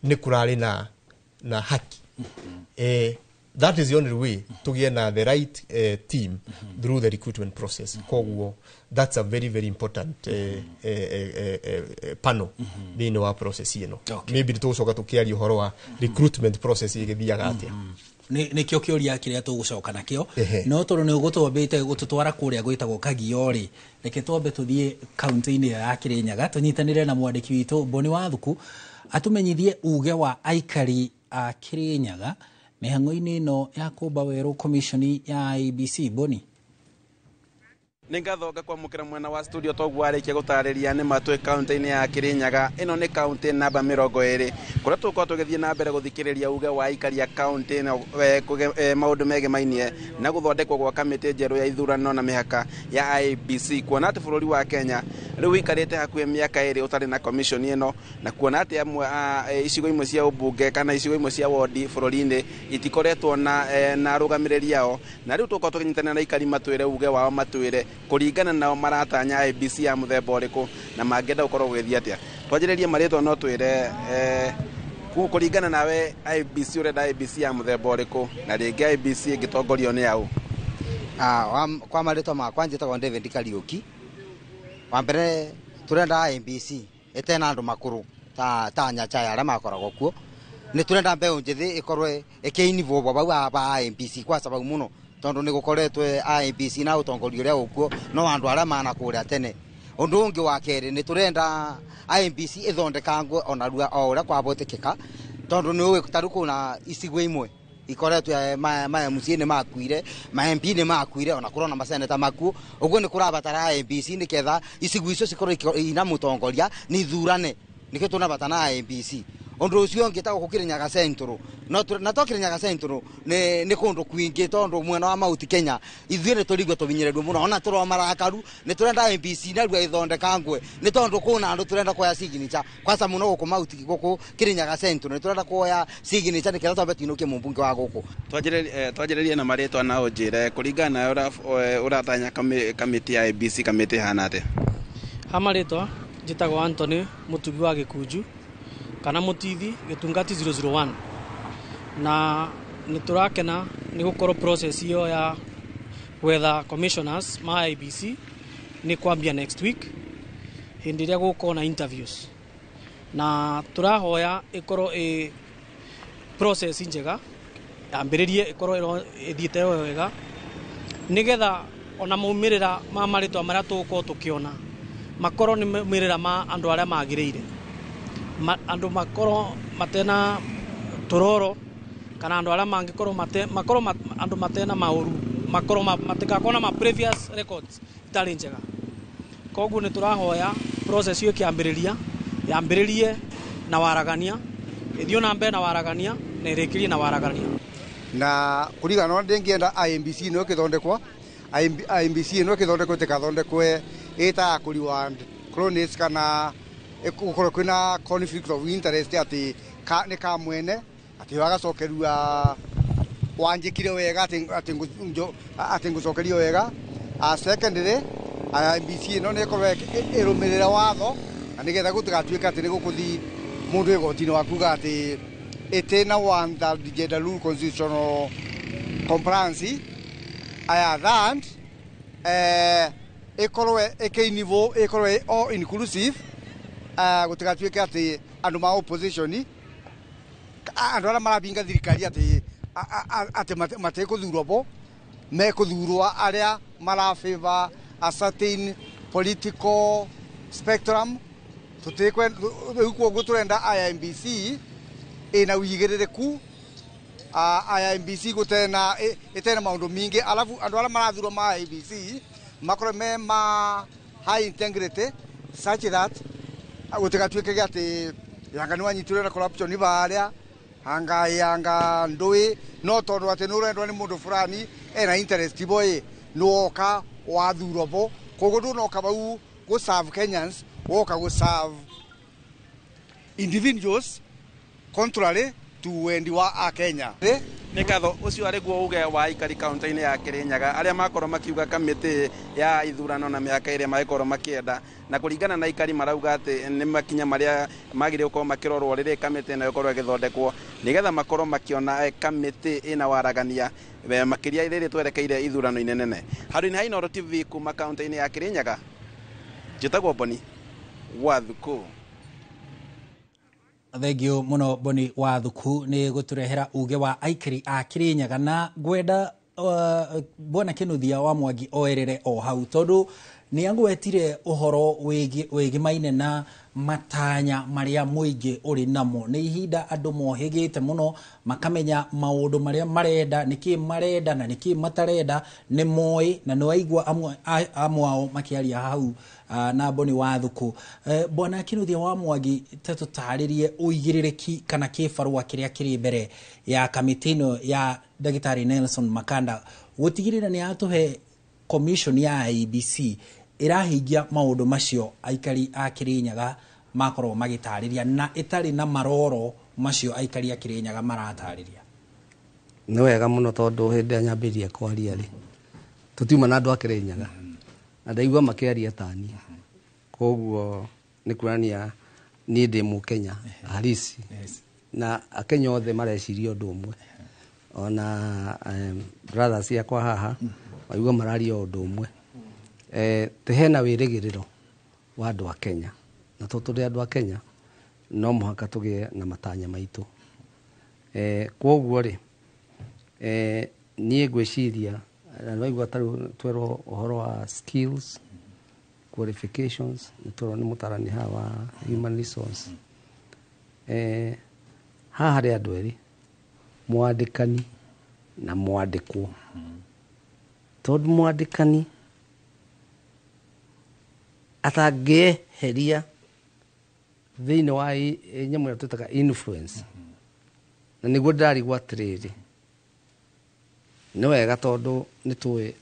nĩ kũrarĩ na haki. That is the only way tũgĩe na the right team through the recruitment process. Koguo that's a very very important panel thĩinĩ wa process ĩno. Maybe nĩ tũgũcoka tũkĩaria ũhoro wa recruitment process ĩgĩthiaga atĩa. Nĩkĩo kĩũria kĩrĩa tũgũcoka nakĩo. No tondũ nĩ ũgũtwambĩte gũtũtwara kũrĩa gwĩtagwo Kagio rĩ, reke twambe tũthiĩ kaunti-inĩ ĩyo ya Kĩrĩnyaga, tũnyitanĩre na mwandĩki witũ Boni Wathuku atũmenyithie uge wa aikari a Kĩrĩnyaga mĩhang'o-inĩ ĩno ya kũmba werũ commission ya IEBC. Boni. Nĩ ngatho ngakwamũkĩra mwena wa studio toguo warĩkia gũtarĩria nĩ matwĩ kaunti-inĩ ya Kirinyaga. Ĩno nĩ kaunti namba 20 kũrĩa tũgũkorwo tũgĩthiĩ na mbere gũthikĩrĩria uge wa aikari a kaunti ĩno maũndũ megemainie na gũthondekwo gwa kamĩtĩ njerũ ya ithurano na mĩhaka ya IEBC, kuona atĩ bũrũri wa Kenya rĩu ũikarĩte hakuhĩ mĩaka 2 ũtarĩ na commission ĩno, na kuona atĩ amwe a icigo imwe cia ũmbunge kana icigo imwe cia wondi bũrũri-inĩ itikoretwo na arũgamĩrĩri ao. Na rĩu tũgũkorwo tũkĩnyitanĩra na aikari matwĩre uge wao, matwĩre kũringana nao maratanya IEBC ya mũthemba ũrĩkũ na mangĩenda gũkorwo gũgĩthiĩ atĩa. Twanjĩrĩrie marĩtwa, no twĩre kũringana nawe IEBC ũrenda IEBC ya mũthemba ũrĩkũ, na rĩngĩ IEBC ĩngĩtongorio nĩ aũ? Kwa marĩtwa makwa njĩtagwo David Kariũki. Wa mbere tũrenda IEBC ĩtena andũ makũrũ ta Nyachae arĩa makoragwo kuo. Nĩ tũrenda mbeũ njĩthĩ ĩkorwo ĩkĩinvolve bau ba IEBC kwa sababu mũno tondu nĩ gũkoretwe IEBC na ũtongoria ũrĩa ũkuo no andũ arĩa mana kũrĩa tene. Ũndũ ũngĩ wa kerĩ nĩ tũrenda IEBC ĩthondekangwe ona rua o ũrĩa kwahoteka, tondu nĩ ũĩ ta rĩu kwĩna icigo imwe ikoretwe ma MCA nĩ makuire, ma MP nĩ makuire, ona kũrona maseneta makuo. Ũguo nĩ kũrabatara IEBC nĩketha icigo icio cikorwo ina mũtongoria nĩ ithurane, nĩkĩo tũnabatara IEBC. Ũndũ ũcio ũngĩ ta gũkũ Kirinyaga Central, na to Kirinyaga Central nĩ kũndũ kwingĩ tondũ mwena wa Mount Kenya ithuĩ nĩ tũrigwo tũbinyĩrĩrwo mũno, ona tũrwa marakaru. Nĩ tũrenda IEBC narua ĩthondekangwe nĩ tondũ kwĩna andũ tũrenda kuoya signature kwanza mũno gũkũ Mount, gũkũ Kirinyaga Central nĩ tũrenda kuoya signature nĩketha twambe tũinũkie mũmbunge wa gũkũ. Twanjĩrĩrie na marĩtwa na ũnjĩre kũringana nawe ũratanya kamĩtĩ ya IEBC kamĩtĩ ĩhana atĩa? Ha marĩtwa njĩtagwo Anthony Mũtugi wa Gĩkunju kana Mũtithi Gĩtungati 001, na nĩ tũrakena nĩ gũkorwo process ĩyo ya gwetha commissioners ma IEBC nĩ kwambia next week hĩndĩ ĩrĩa gũgũkorwo na interviews, na tũrahoya ĩkorwo ĩ process njega yambĩrĩrie ĩkorwo ĩthiĩte wega nĩgetha ona maumĩrĩra ma marĩtwa marĩa tũgũkorwo tũkĩona makorwo nĩ maumĩrĩra ma andũ arĩa magĩrĩire, andũ makorwo matena tũroro kana andũ arĩa mangĩkorwo makorwo andũ matena maũru, makorwo matikakorwo na ma previous records itarĩ njega. Koguo nĩ tũrahoya process ĩyo ĩkĩambĩrĩria yambĩrĩrie na waragania, ĩthiĩ na mbere na waragania na ĩrĩkĩrie na waragania. Na kũringana na ndĩngĩenda IEBC ĩno ĩkĩthondekwa, IEBC ĩno ĩkĩthondekwo ĩtĩkathondekwe ĩta ya kũ reward cronies kana gũkorwo kwĩna conflict of interest atĩ nĩ ka mwene atĩ wagacokerua wanjĩkire wega atĩ ngũcokerio wega. Secondly, IEBC ĩno nĩ ĩkorwo ĩrũmĩrĩre watho na nĩgetha gũtigatuĩke atĩ nĩ gũkũthiĩ mũndũ igoti-inĩ wa kuga atĩ ĩtĩna one third gender rule constitutional compliance. Aya third, ĩkorwo ĩkĩinvolve, ĩkorwo all inclusive, gũtigatuĩke atĩ andũ ma opposition, andũ arĩa marabinga thirikari atĩ matekũthurwo bo, mekũthurwo arĩa mara favor a certain political spectrum. Rĩu koguo tũrenda IEBC ĩna ũigĩrĩrĩku, IEBC gũtena ĩtena maũndũ mingĩ, alafu andũ arĩa marathurwo ma IEBC makorwo me ma high integrity such that gũtigatuĩke atĩ yanga nĩ wanyitirwo na corruption barĩa anga yanga ndũĩ no tondũ atĩ nĩ ũrendwo nĩ mũndũ fulani ena interest boy nĩ woka wathurwo bo. Koguo ndũnoka bau gũ serve Kenyans, woka gũ serve individuals contrary to wendi wa a Kenya. Nĩ ngatho. Ũcio arĩ guo uge wa aikari kaunti-inĩ ya Kirinyaga arĩa makorwo makiuga kamĩtĩ ya ithurano na mĩhaka ĩrĩa magĩkorwo makĩenda, na kũringana na aikari marauga atĩ nĩ makinya marĩa magĩrĩire gũkorwo makĩrorwo rĩrĩa kamĩtĩ ĩno ĩkorwo ĩgĩthondekwo nĩgetha makorwo makĩona kamĩtĩ ĩna waragania makĩria rĩrĩa twerekeire ithurano-inĩ nene. Handũ-inĩ ha Inooro TV kuma kaunti-inĩ ya Kirinyaga, njĩtagwo Boni wa Thuku. Thengio muno Boni wa Thuku nĩ gũtũrehera uge wa aikari a Kirinyaga, na ngwenda bwana Kinuthia wa Mwangi oerere o hau tondu Nĩ agwetire ũhoro wĩgimaine na matanya marĩa mũingĩ ũrĩ namo. Nĩ ihinda andũ mohĩgĩte mũno makamenya maũndũ marĩa marenda, nĩkĩ marenda na nĩkĩ matarenda, nĩ moĩ na nĩ waigua amwe ao makĩaria hau na Boni Wathuku. Bwana Kinuthia wa Mwangi, ta tũtarĩrie ũigĩrĩrĩki kana kĩbarũa kĩrĩa kĩrĩ mbere ya kamĩtĩ ĩno ya Ndagĩtarĩ Nelson Makanda gũtigĩrĩra nĩ yatũhe commission ya IEBC ĩrahingia maũndũ macio aikari a Kirinyaga makorwo magĩtarĩria na ĩtarĩ na maroro macio aikari a Kirinyaga maratarĩria. Nĩ wega mũno tondũ hĩndĩ ĩrĩa nyambĩrĩria kwaria rĩ, tũtiuma na andũ a Kirinyaga na ndaigua makĩaria tani, koguo nĩ kuonania niĩ ndĩ mũkenya halisi na akenya othe mareciria ũndũ ũmwe. Ona brothers ciakwa haha waigua mararia ũndũ ũmwe. Te hena wĩrĩgĩrĩro wa andũ a Kenya, na tondũ tũrĩ andũ a Kenya no mũhaka tũgĩe na matanya maitũ. Kwoguo rĩ, niĩ ngwĩciria na nĩwaigua ta rĩu twerwo ũhoro wa skills qualifications, nĩ twerwo nĩ mũtarani haha wa human resource. Haha harĩ andũ erĩ, mwandĩkani na mwandĩkwo. Tondũ mwandĩkani atangĩeheria thĩinĩ wa nyamũ ĩrĩa twĩtaga influence, na nĩguo ndĩrarigwo atĩrĩrĩ, nĩ wega tondũ nĩ tũĩ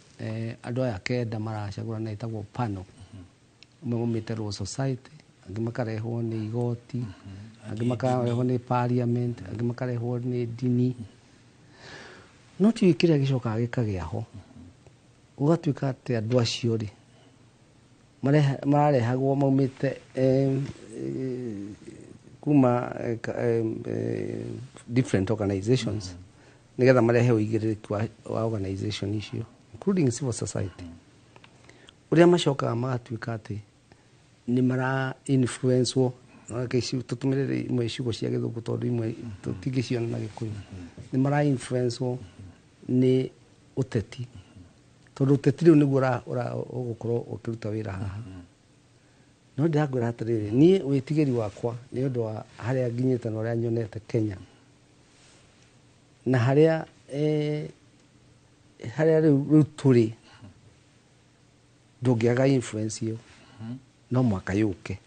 andũ aya kenda maracagũrana ĩtagwo panel, amwe maumĩte Law Society, angĩ makarehwo nĩ igoti, angĩ makarehwo nĩ parliament, angĩ makarehwo nĩ ndini. No tiũĩ kĩrĩa gĩcokaga gĩkagĩa ho, gũgatuĩka atĩ andũ acio rĩ mararehagwo maumĩte kuma different organizations nĩgetha marehe ũigĩrĩrĩki wa organization icio including civil society. Ũrĩa macokaga magatuĩka atĩ nĩ mara influence-wo, tũtũmĩre imwe ciugo cia gĩthũngũ tondũ imwe tũtingĩciona na gĩkũyũ, nĩ mara influence-wo nĩ ũteti, tondũ ũteti rĩu nĩguo ũgũkorwo ũkĩruta wĩra haha. No ndĩrakwĩra atĩrĩrĩ, niĩ wĩtigĩri wakwa nĩ ũndũ wa harĩa nginyĩte na ũrĩa nyonete Kenya na harĩa harĩa rĩu tũrĩ, ndũngĩaga influence ĩyo, no mũhaka yũke.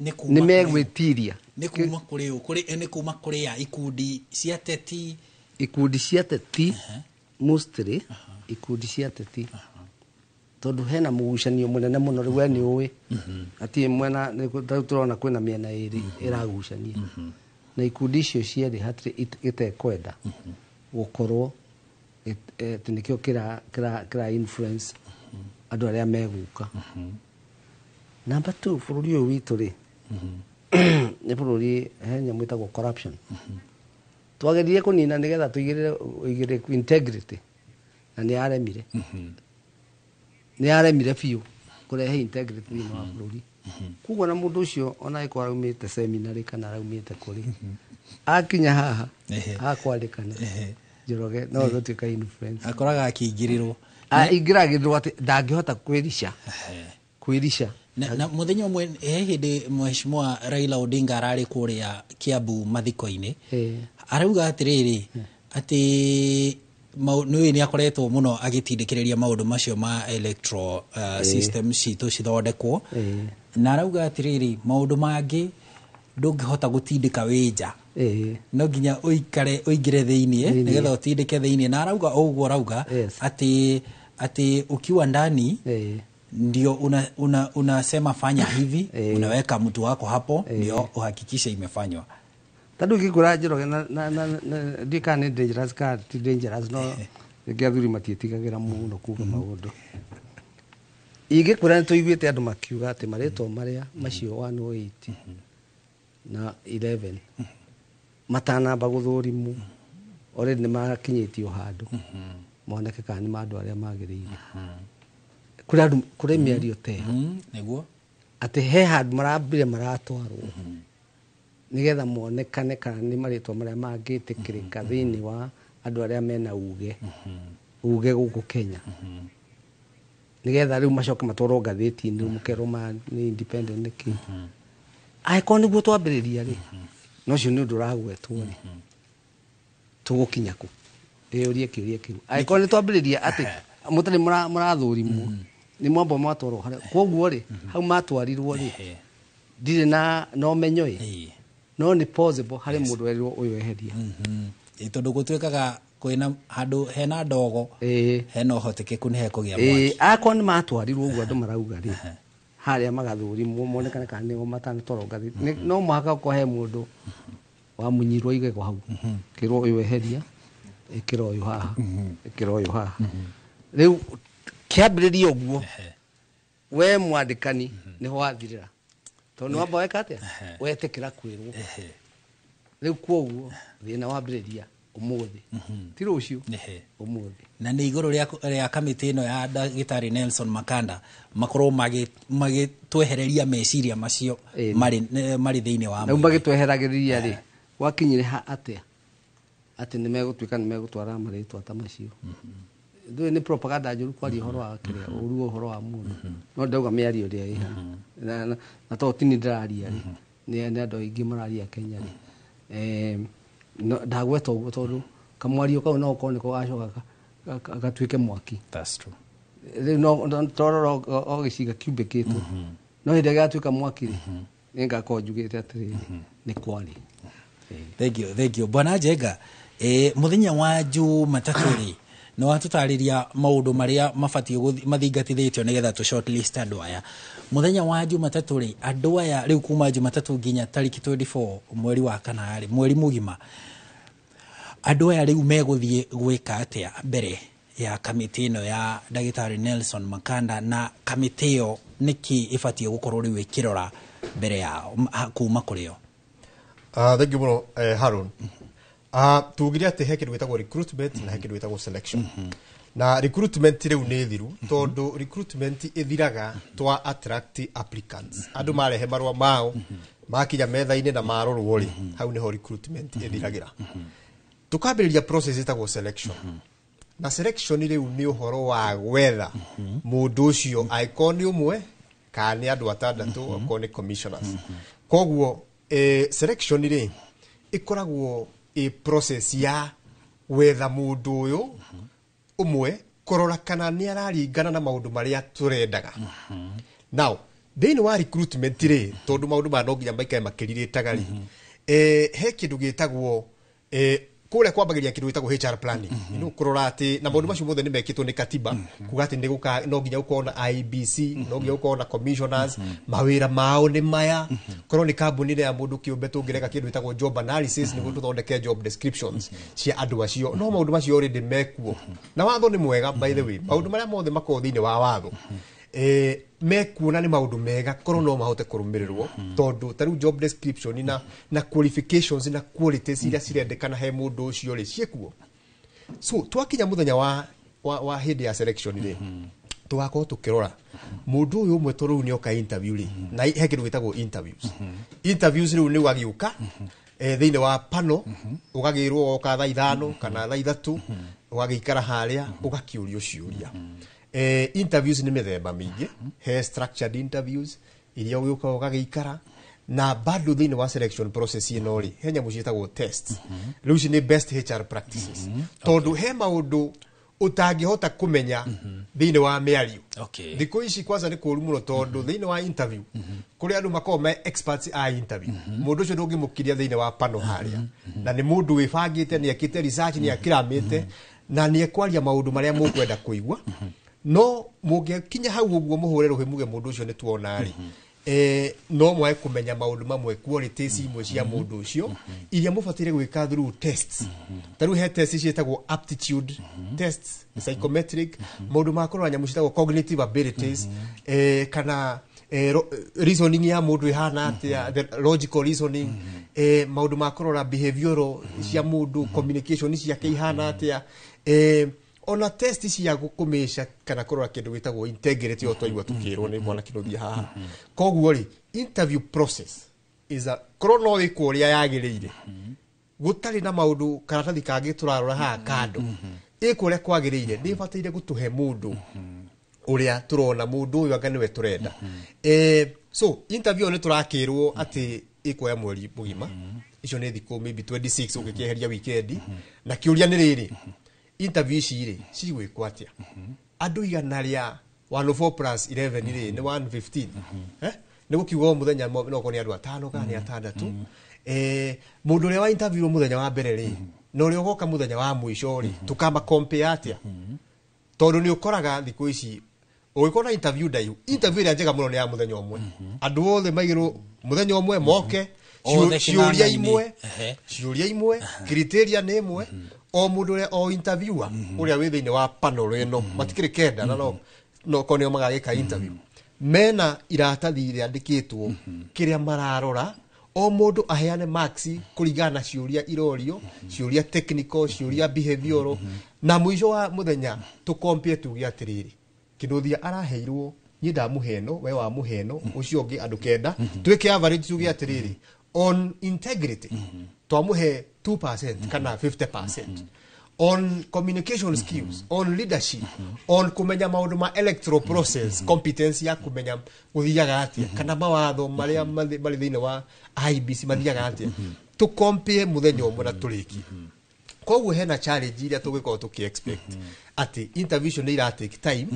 Nĩ megwĩtiria. Nĩ kuma kũrĩ ũ? Nĩ kuma kũrĩ a ikundi cia teti? Ikundi cia teti mostly, ikundi cia teti, tondũ hena mũgucanio mũnene mũno rĩu we nĩ ũĩ hatirĩ mwena, rĩu tũrona kwĩna mĩena ĩrĩ ĩragucania, na ikundi icio cierĩ hatirĩ gĩtekwenda gũkorwo atĩ nĩkĩo kĩra influence andũ arĩa megũka. Number 2, bũrũri ũyũ witũ rĩ nĩ bũrũri he nyamũ ĩtagwo corruption. Twageririe kũnina nĩgetha tũigĩrĩre ũigĩrĩrĩku integrity, na nĩ yaremire. Nĩ yaremire biũ kũrehe integrity thĩinĩ wa bũrũri. Koguo na mũndũ ũcio ona angĩkorwo araumĩte seminary kana araumĩte kũrĩ, akinya haha akwandĩkana Njoroge no gũtuĩka influence, akoraga akĩingĩrĩrwo, aingĩragĩrĩrwo atĩ ndangĩhota kwĩrica kwĩrica. Na mũthenya ũmwe he hĩndĩ Mheshimiwa Raila Odinga ararĩ kũrĩa Kiambu mathiko-inĩ, arauga atĩrĩrĩ atĩ nĩũĩ nĩ akoretwo mũno agĩtindĩkĩrĩria maũndũ macio ma electoral system citũ cithondekwo, na arauga atĩrĩrĩ maũndũ mangĩ ndũngĩhota gũtindĩka wĩ nja, no nginya ũikare ũingĩre thĩiniĩ nĩgetha ũtindĩke thĩiniĩ. Na arauga ũguo arauga atĩ ukiwa ndani ndio unasema fanya hivi, unaweka mtu wako hapo ndio uhakikishe imefanywa. Tondũ ngĩkwĩra Njoroge na ndiũĩ kana nĩ dangerous kana ti dangerous, no rĩngĩ athuri matiĩtigagĩra mũno kuga maũndũ. Ingĩkwĩra nĩ tũiguĩte andũ makiuga atĩ marĩtwa marĩa macio 108 na 11 matanamba gũthũrimwo already nĩ makinyĩtio handũ moneke kana nĩ ma andũ arĩa magĩrĩire. Kũrĩ andũ, kũrĩ mĩario ta ĩyo nĩguo atĩ he handũ marambire maratwarwo nĩgetha monekane kana nĩ marĩtwa marĩa mangĩtĩkĩrĩka thĩinĩ wa andũ arĩa mena uge gũkũ Kenya. Nĩgetha rĩu macoke matwarwo ngathĩti-inĩ rĩu mũkerwo maya nĩ independent nĩkĩ. Angĩkorwo nĩguo twambĩrĩria rĩ, na ũcio nĩ ũndũ ũragwetwo rĩ, tũgũkinya kũ? Ĩyũrie kĩũria kĩu. Angĩkorwo nĩ twambĩrĩria atĩ mũtarĩ mũrathũrimwo, nĩ mwamba mwatwarwo harĩa. Koguo rĩ, hau matwarirwo rĩ, ndirĩ na ũmenyo ĩ, no nĩ possible harĩ mũndũ werirwo ũyũ eheria. Tondũ gũtuĩkaga kwĩna handũ hena ndogo, hena ũhotekeku nĩ hekũgĩa mwaki. Akorwo nĩ matwarirwo ũguo andũ marauga rĩ, harĩa magathũrimwo monekane kana nĩo matanatwarwo ngathĩti. No mũhaka gũkorwo he mũndũ wamunyirwo igego hau, kĩrwo ũyũ eheria, ĩkĩra ũyũ haha, ĩkĩra ũyũ haha. Rĩu kĩambĩrĩria ũguo, we mwandĩkani nĩho wathirĩra, tondũ nĩ wamba weka atĩa, wetĩkĩra kwĩrwo. Rĩu koguo thĩna wambĩrĩria ũmũthĩ, ti rũciũ, ũmũthĩ. Na nĩ igũrũ rĩa kamĩtĩ ĩno ya ndagĩtarĩ Nelson Makanda makorwo magĩtwehereria meciria macio marĩ thĩinĩ wa rĩu magĩtweheragĩrĩria rĩ, gwakinyire ha atĩa atĩ nĩ megũtuĩka nĩ megũtwara marĩtwa ta macio. Ndũĩ nĩ propaganda njũru kwaria ũhoro wa kĩrĩa ũru ũhoro wa mũndũ, no ndauga mĩario ĩrĩa ĩ haha, na to tini ndĩraria rĩ, nĩ andũ aingĩ mararia Kenya rĩ. Ndagweta ũguo tondũ kamwario kau no ũkorwo nĩko gacoka gatuĩke mwaki. That's true. Rĩu no twarora o gĩcinga kĩumbĩkĩtwo, no hĩndĩ ĩrĩa gĩgatuĩka mwaki rĩ, nĩngakorwo njugĩte atĩrĩrĩ, nĩ kwarĩ. Thank you, thank you. Bwana Njenga, mũthenya wa Jumatatũ rĩ, nĩ watũtarĩria maũndũ marĩa mabatiĩ mathingatithĩtio nĩgetha tũ shortlist andũ aya. Mũthenya wa Jumatatũ rĩ, andũ aya rĩu kuma Jumatatũ nginya tarĩki 24 mweri wa kana rĩ, mweri mũgima, andũ aya rĩu megũthiĩ gwĩka atĩa mbere ya kamĩtĩ ĩno ya ndagĩtarĩ Nelson Makanda, na kamĩtĩ ĩyo nĩkĩ ĩbatiĩ gũkorwo rĩu ĩkĩrora mbere yao kuma kũrĩ o? Thank you mũno, Haron. Tugire atĩ he kĩndũ gĩtagwo recruitment na he kĩndũ gĩtagwo selection. Na recruitment rĩu nĩ thiru, tondũ recruitment ĩthiraga twa attract applicants. Andũ marehe marũa mao, makinya metha-inĩ na marorwo rĩ, hau nĩho recruitment ĩthiragĩra. Tukambĩrĩria process ĩtagwo selection. Na selection rĩu nĩ ũhoro wa gwetha mũndũ ũcio, angĩkorwo nĩ ũmwe kana nĩ andũ atandatũ, angĩkorwo nĩ commissioners. Koguo selection rĩ ĩkoragwo ĩ process ya gwetha mũndũ ũyũ ũmwe, kũrora kana nĩ araringana na maũndũ marĩa tũrendaga. Now thĩinĩ wa recruitment rĩ, tondũ maũndũ maya no nginya maikare makĩrirĩtaga rĩ, he kĩndũ gĩtagwo kũrĩa kwambagĩrĩria kĩndũ gĩtagwo HR planning. Nĩ kũrora atĩ na maũndũ macio mothe nĩ mekĩtwo nĩ katiba, kuga atĩ nĩ gũka no nginya gũkorwo na IEBC, no nginya gũkorwo na commissioners, mawĩra mao nĩ maya. Korwo nĩ kambuni ya mũndũ kĩũmbe tũngĩreka kĩndũ gĩtagwo job analysis nĩguo tũthondeke job descriptions cia andũ acio. No maũndũ macio already mekuo. Na watho nĩ mwega, by the way. Maũndũ marĩa mothe makoragwo thĩinĩ wa watho mekuona nĩ maũndũ mega korwo no mahote kũrũmĩrĩrwo, tondũ ta rĩu job description na qualifications na qualities iria cirendekana he mũndũ ũcio rĩ ciĩkuo. So twakinya mũthenya wa hĩndĩ ya selection rĩ, tũgakorwo tũkĩrora mũndũ ũyũ ũmwe, tondũ rĩu nĩoka interview rĩ, na he kĩndũ gĩtagwo interviews. Interviews rĩu nĩ ũgagĩũka thĩinĩ wa panel, ũgagĩrwo woka thaa 5 kana thaa 3, ũgagĩikara harĩa ũgakĩũrio ciũria. Interviews nĩ mĩthemba mĩingĩ, he structured interviews iria ũgĩũka ũgagĩikara, na bado thĩinĩ wa selection process ĩno rĩ, he nyamũ ciĩtagwo tests. Rĩu ici nĩ best HR practices, tondũ he maũndũ ũtangĩhota kũmenya thĩinĩ wa mĩario. Thikũ ici kwanza nĩ kũũru mũno, tondũ thĩinĩ wa interview kũrĩ andũ makoragwo me experts a interview. Mũndũ ũcio ndũngĩmũkiria thĩinĩ wa panel harĩa, na nĩ mũndũ wĩbangĩte, nĩ ekĩte research, nĩ akĩramĩte, na nĩ ekwaria maũndũ marĩa mũkwenda kũigua. No mũngĩkinya hau ũguo mũhũre rũhĩ muge mũndũ ũcio nĩ tuona rĩ, no mwage kũmenya maũndũ mamwe, qualities imwe cia mũndũ ũcio iria mũbataire gwĩka through tests. Ta rĩu he tests ciĩtagwo aptitude tests, psychometric, maũndũ ma kũrora nyamũ ciĩtagwo cognitive abilities, kana reasoning ya mũndũ ĩhana atĩa, the logical reasoning, maũndũ ma kũrora behavioral cia mũndũ, communication ciake ihana atĩa, ona test cia gũkũmĩca kana kũrora kĩndũ gĩtagwo integrity, o twaigua tũkĩrwo nĩ mwana Kĩnuthia haha. Koguo rĩ, interview process is a korwo no ĩkwo ũrĩa yagĩrĩire, gũtarĩ na maũndũ karatathi kangĩ tũrarora haha kando, ĩkwo ũrĩa kwagĩrĩire, nĩ ĩbataire gũtũhe mũndũ Ũrĩa tũrona mũndũ ũyũ anga nĩwe tũrenda. So interview nĩ tũrakĩrwo atĩ ĩkuoya mweri mũgima, icio nĩ thikũ maybe 26 ũngĩkĩeheria weekend. Na kĩũria nĩ rĩrĩ, interview ici rĩ cigwĩkwo atĩa? Andũ 104 plus 11 rĩ nĩ 115, eh? Nĩ gũkiuga o mũthenya no korwo nĩ andũ atano kana nĩ atandatũ. Mũndũ ũrĩa wa interview mũthenya wa mbere rĩ na ũrĩa ũgoka mũthenya wa mũico rĩ, tũkama compare atĩa? Tondũ nĩ ũkoraga thikũ ici ũgĩkorwo na interview ndaihu, interview ĩrĩa njega mũno nĩ ya mũthenya ũmwe, andũ othe maigĩrwo mũthenya ũmwe moke, Othe ciũria kĩng'ang'a-inĩ. imwe, ciũria imwe, criteria nĩ ĩmwe, o mũndũ ũrĩa o interviewer ũrĩa wĩ thĩinĩ wa panel ĩno, matikĩrĩ kenda na no korwo nĩo magagĩka interview, mena iratathi rĩandĩkĩtwo kĩrĩa mararora, o mũndũ aheane marks kũringana na ciũria irorio, ciũria technical, ciũria behavioral, na mũico wa mũthenya tũkompie tuge atĩrĩrĩ, kĩnũthia araheirwo, niĩ ndamũhe ĩno, we wamũhe ĩno, ũcio ũngĩ andũ kenda, twĩke average tuge atĩrĩrĩ, on integrity twamũhe 2% kana 50%, on communication skills, on leadership, on kumenya maũndũ ma electoral process, competence ya kumenya gũthiaga atĩa kana mawatho marĩa marĩ thĩinĩ wa IEBC mathiaga atĩa, tũkompie mũthenya ũmwe na tũrĩkie. Koguo hena challenge iria tũgĩkorwo tũkĩ expect atĩ interview icio nĩ ira take time,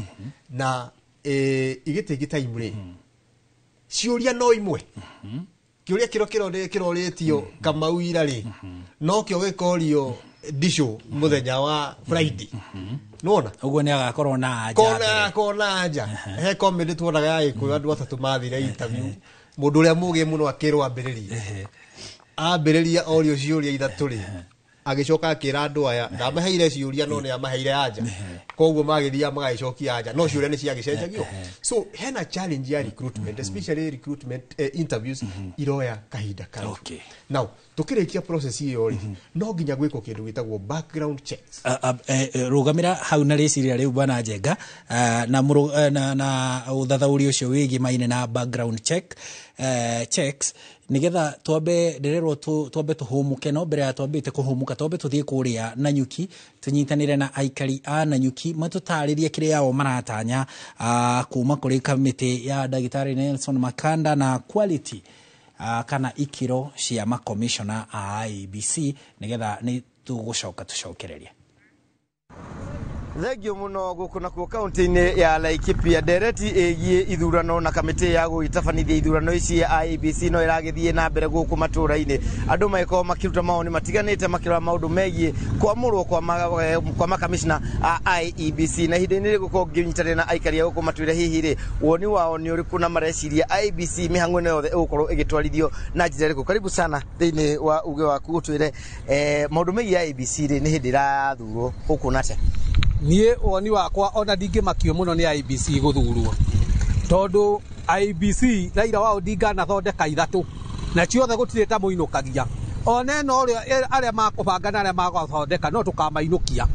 na igĩtake time rĩ, ciũria no imwe, kĩũria kĩro kĩrorĩtio Kamau ira rĩ no kĩo gĩkorio Ndicũ mũthenya wa Friday, nĩwona? Ũguo nĩ agakorwo na anja kona mbere. Kona anja he comedy tuonaga ya Gĩkũyũ, andũ atatũ mathire interview, mũndũ ũrĩa mũgĩ mũno akĩrwo ambĩrĩrie, ambĩrĩria orio ciũria ithatũ rĩ, agĩcoka akĩra andũ aya ndamaheire ciũria no nĩ amaheire anja, koguo magĩthiaga magagĩcokia anja no ciũria nĩ ciagĩcenjagio. So hena challenge ya recruitment, especially recruitment interviews iroya kahinda karaihu. Now tukĩrĩkia process ĩyo rĩ, no nginya gwĩkwo kĩndũ gĩtagwo background checks. Rũgamĩra hau na rĩciria rĩu, bwana Njenga, na, na ũthathaũri ũcio wĩgiĩ na background checks, nigetha twambe ndĩrerwo twambe tũhũmũke. No mbere ya twambĩte kũhũmũka, twambe tũthiĩ kũrĩa Nanyuki tũnyitanĩre na aikari a Nanyuki matũtarĩrie kĩrĩa o maratanya kuma kũrĩ kamĩtĩ ya ndagĩtarĩ Nelson Makanda na quality kana ikĩro cia makomishona a IEBC, nigetha nĩ tũgũcoka tũcokererie. Thengio muno. Guku nakuo kaunti-inĩ ya Laikipia, ndereti ĩgiĩ ithurano na kamĩtĩ ya gũgĩtabanithia ithurano ici ya IEBC no ĩragĩthiĩ na mbere gũkũ matũra-inĩ. Andũ magĩkorwo makĩruta mawoni matiganĩte makĩrora maũndũ megiĩ kwamũrwo kwa makamishna a IEBC, na ihinda-inĩ rĩrĩ gũkorwo ngĩnyitanĩra na aikari a gũkũ matwĩre hihi rĩ woni wao nĩ ũrĩkũ na mareciria IEBC mĩhang'o ĩno yothe ĩgũkorwo ĩgĩtwarithio na njĩra ĩrĩkũ. Karibu sana thĩinĩ wa uge waku, ũtwĩre maũndũ megiĩ IEBC rĩ, nĩ hĩndĩ ĩrathurwo ũkuona atĩa? Niĩ woni wakwa, ona ndingĩmakio mũno nĩ IEBC gũthurwo, tondũ IEBC Raila wa Odinga anathondeka ithatũ na ciothe gũtirĩ ta mũinũkagia. Ona ĩno ũrĩa arĩa makũbanga na arĩa magũthondeka no tũkamainũkia.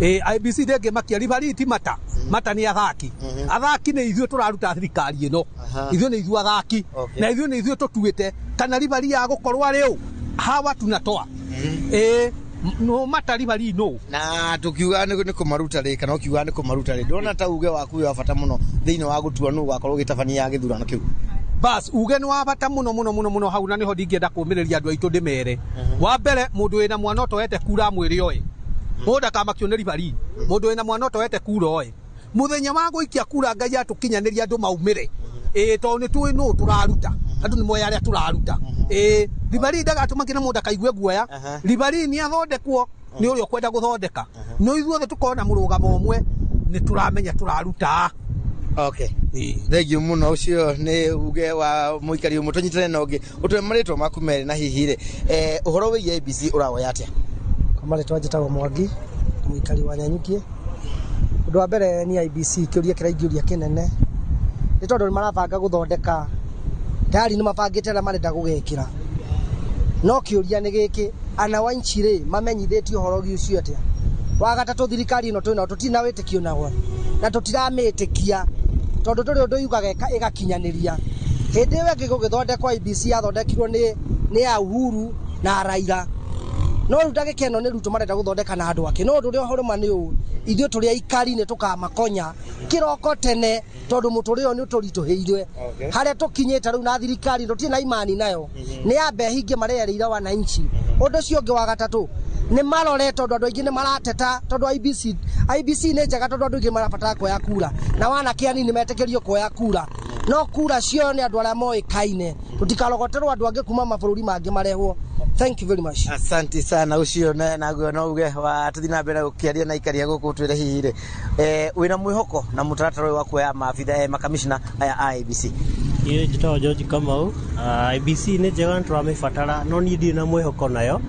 Ĩ IEBC ndĩngĩmakia. Ribari ti mata mata, nĩ athaki. Athaki nĩ ithuĩ tũraruta thirikari ĩno, ithuĩ nĩ ithuĩ athaki, na ithuĩ nĩ ithuĩ tũtuĩte kana ribari ya gũkorwo arĩ ũ hawa tunatoa. Ĩ no mata ribari no Na tukiuga nĩ kũmaruta rĩ, kana ũkiuga nĩ kũmaruta rĩ, ndĩrona ta uge waku wĩ wa bata mũno thĩinĩ wa gũtua nũ ũgakorwo ũgĩtabania gĩthurano kĩu. Bas, uge nĩ wa bata mũno mũno mũno mũno hau, na nĩho ndingĩenda kũmĩrĩria andũ aitũ ndĩmere. Wa mbere, mũndũ wĩna mwana ũtoete kura mwĩrĩ oĩ mũndũ ndakamakio nĩ ribari. Mũndũ wĩna mwana ũtoete kura oĩ mũthenya wa gũikia kura Ngai atũkinyanĩria andũ maumĩre, ĩĩ, tondũ nĩ tũĩ nũ tũraruta. Andũ nĩ moĩ arĩa tũraruta. Ĩĩ, ribari ndagatũmakie na mũndũ akaigue guoya. Ribari nĩ athondekwo nĩ ũrĩa ũkwenda gũthondeka, no ithuothe tũkorwo na mũrũgamo ũmwe, nĩ tũramenya tũraruta. Okay, thengio mũno. Ũcio nĩ uge wa mũikari ũmwe. Tũnyitane na ũngĩ, ũtwe marĩtwa maku merĩ, na hihi rĩ ũhoro wĩgiĩ IEBC ũrawoya atĩa? Kwa marĩtwa njĩtagwo Mwangi, mũikari wa Nanyuki. Ũndũ wa mbere ni IEBC, kĩũria kĩrĩa ingĩũria kĩnene nĩ tondũ nĩ marabanga gũthondeka tayari, nĩ mabangĩte arĩa marenda gũgekĩra, no kĩũria nĩ gĩkĩ, anawanchi rĩ mamenyithĩtio ũhoro ũcio atĩa? Wa gatatũ, thirikari ĩno twĩnayo tũtirĩ na wĩtĩkio nayo na tũtiramĩtĩkia, tondũ ndũrĩ ũndũ yugaga ĩgakinyanĩria. Hĩndĩ ĩyo ĩngĩ gũgĩthondekwo IEBC yathondekirwo nĩ ya Uhuru na Raila. No rĩu ndagĩka ĩno nĩ Ruto marenda gũthondeka na andũ ake. No ũndũ ũrĩa ũhorũma nĩ ũũ, ithuĩ tũrĩ aikari nĩ tũkamakonya kĩroko tene, tondũ mũtũrĩre ũyũ nĩ ũtũritũhĩire. Harĩa tũkinyĩte rĩu na thirikari tũtirĩ na imani nayo, nĩ yambe hinge marerĩire wananchi. Ũndũ ũcio ũngĩ wa gatatũ nĩ marore, tondũ andũ aingĩ nĩ marateta, tondũ IEBC nĩ njega, tondũ andũ aingĩ marabatara kuoya kura na wanake anini metĩkĩrio kuoya kura, no kura cio nĩ andũ arĩa moĩkaine, tũtikarogoterwo andũ angĩ kuma mabũrũri mangĩ marehwo. Thank you very much. Asante sana. Ucio naguo no uge wa tuthi na mbere gukiaria na ikaria guku twire hihi ri wina mwihoko na mutaratara wa kuoya maabitha makamishna aya a IEBC? Niĩ njĩtagwo George Kamau. IEBC nĩ njega, nĩ tũramĩbatara, no niĩ ndirĩ na mwĩhoko nayo.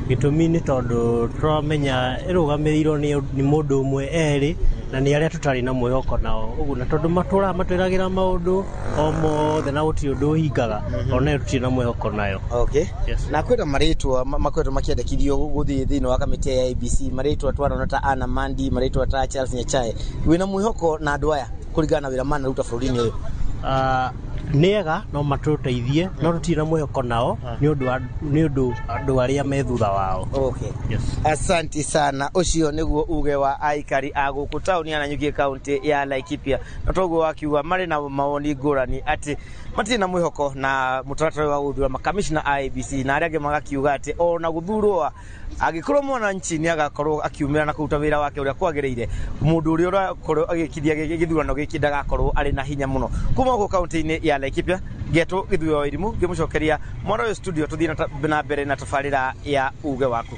Gĩtũmi nĩ tondũ tũramenya ĩrũgamĩrĩirwo nĩ mũndũ ũmwe erĩ, na nĩ arĩa tũtarĩ na mwĩhoko nao ũguo, na tondũ matũraga matwĩragĩra maũndũ o mothe na gũtirĩ ũndũ ũhingaga, onayo tũtirĩ na mwĩhoko nayo. Okay. Na kwĩna marĩtwa makoretwo makĩendekithio gũthiĩ thĩinĩ wa kamĩtĩ ya IEBC, marĩtwa twarona ta Anna Mandi, marĩtwa ta Charles Nyachae. Wĩna mwĩhoko na andũ aya kũringana na wĩra manaruta bũrũri-inĩ ũyũ? Nĩ ega, no matũteithie, no tũtirĩ na mwĩhoko nao nĩ ũndũ andũ arĩa me thutha wao. Okay. Yes. Asanti sana. Ucio niguo uge wa aikari a gũkũ taũni ya Nanyuki, kaunti ya Laikipia, na toguo wakiuga marĩ na mawoni ngũrani atĩ matirĩ na mwĩhoko na mũtaratara wa gũthura makamishna a IEBC, na arĩa angĩ magakiuga atĩ ona gũthurwo angĩkorwo mwananchi nĩ agakorwo akiumĩra na kũruta wĩra wake ũrĩa kwagĩrĩire, mũndũ ũrĩa ũrakorwo agĩkithia gĩthurano gĩkĩ ndagakorwo arĩ na hinya mũno. Kuma gũkũ kaunti-inĩ ya Laikipia, ngetwo Gĩthuyo wa Irimũ ngĩmũcokeria mwaro ũyũ studio, tũthiĩ na mbere na tabarĩra ya uge waku.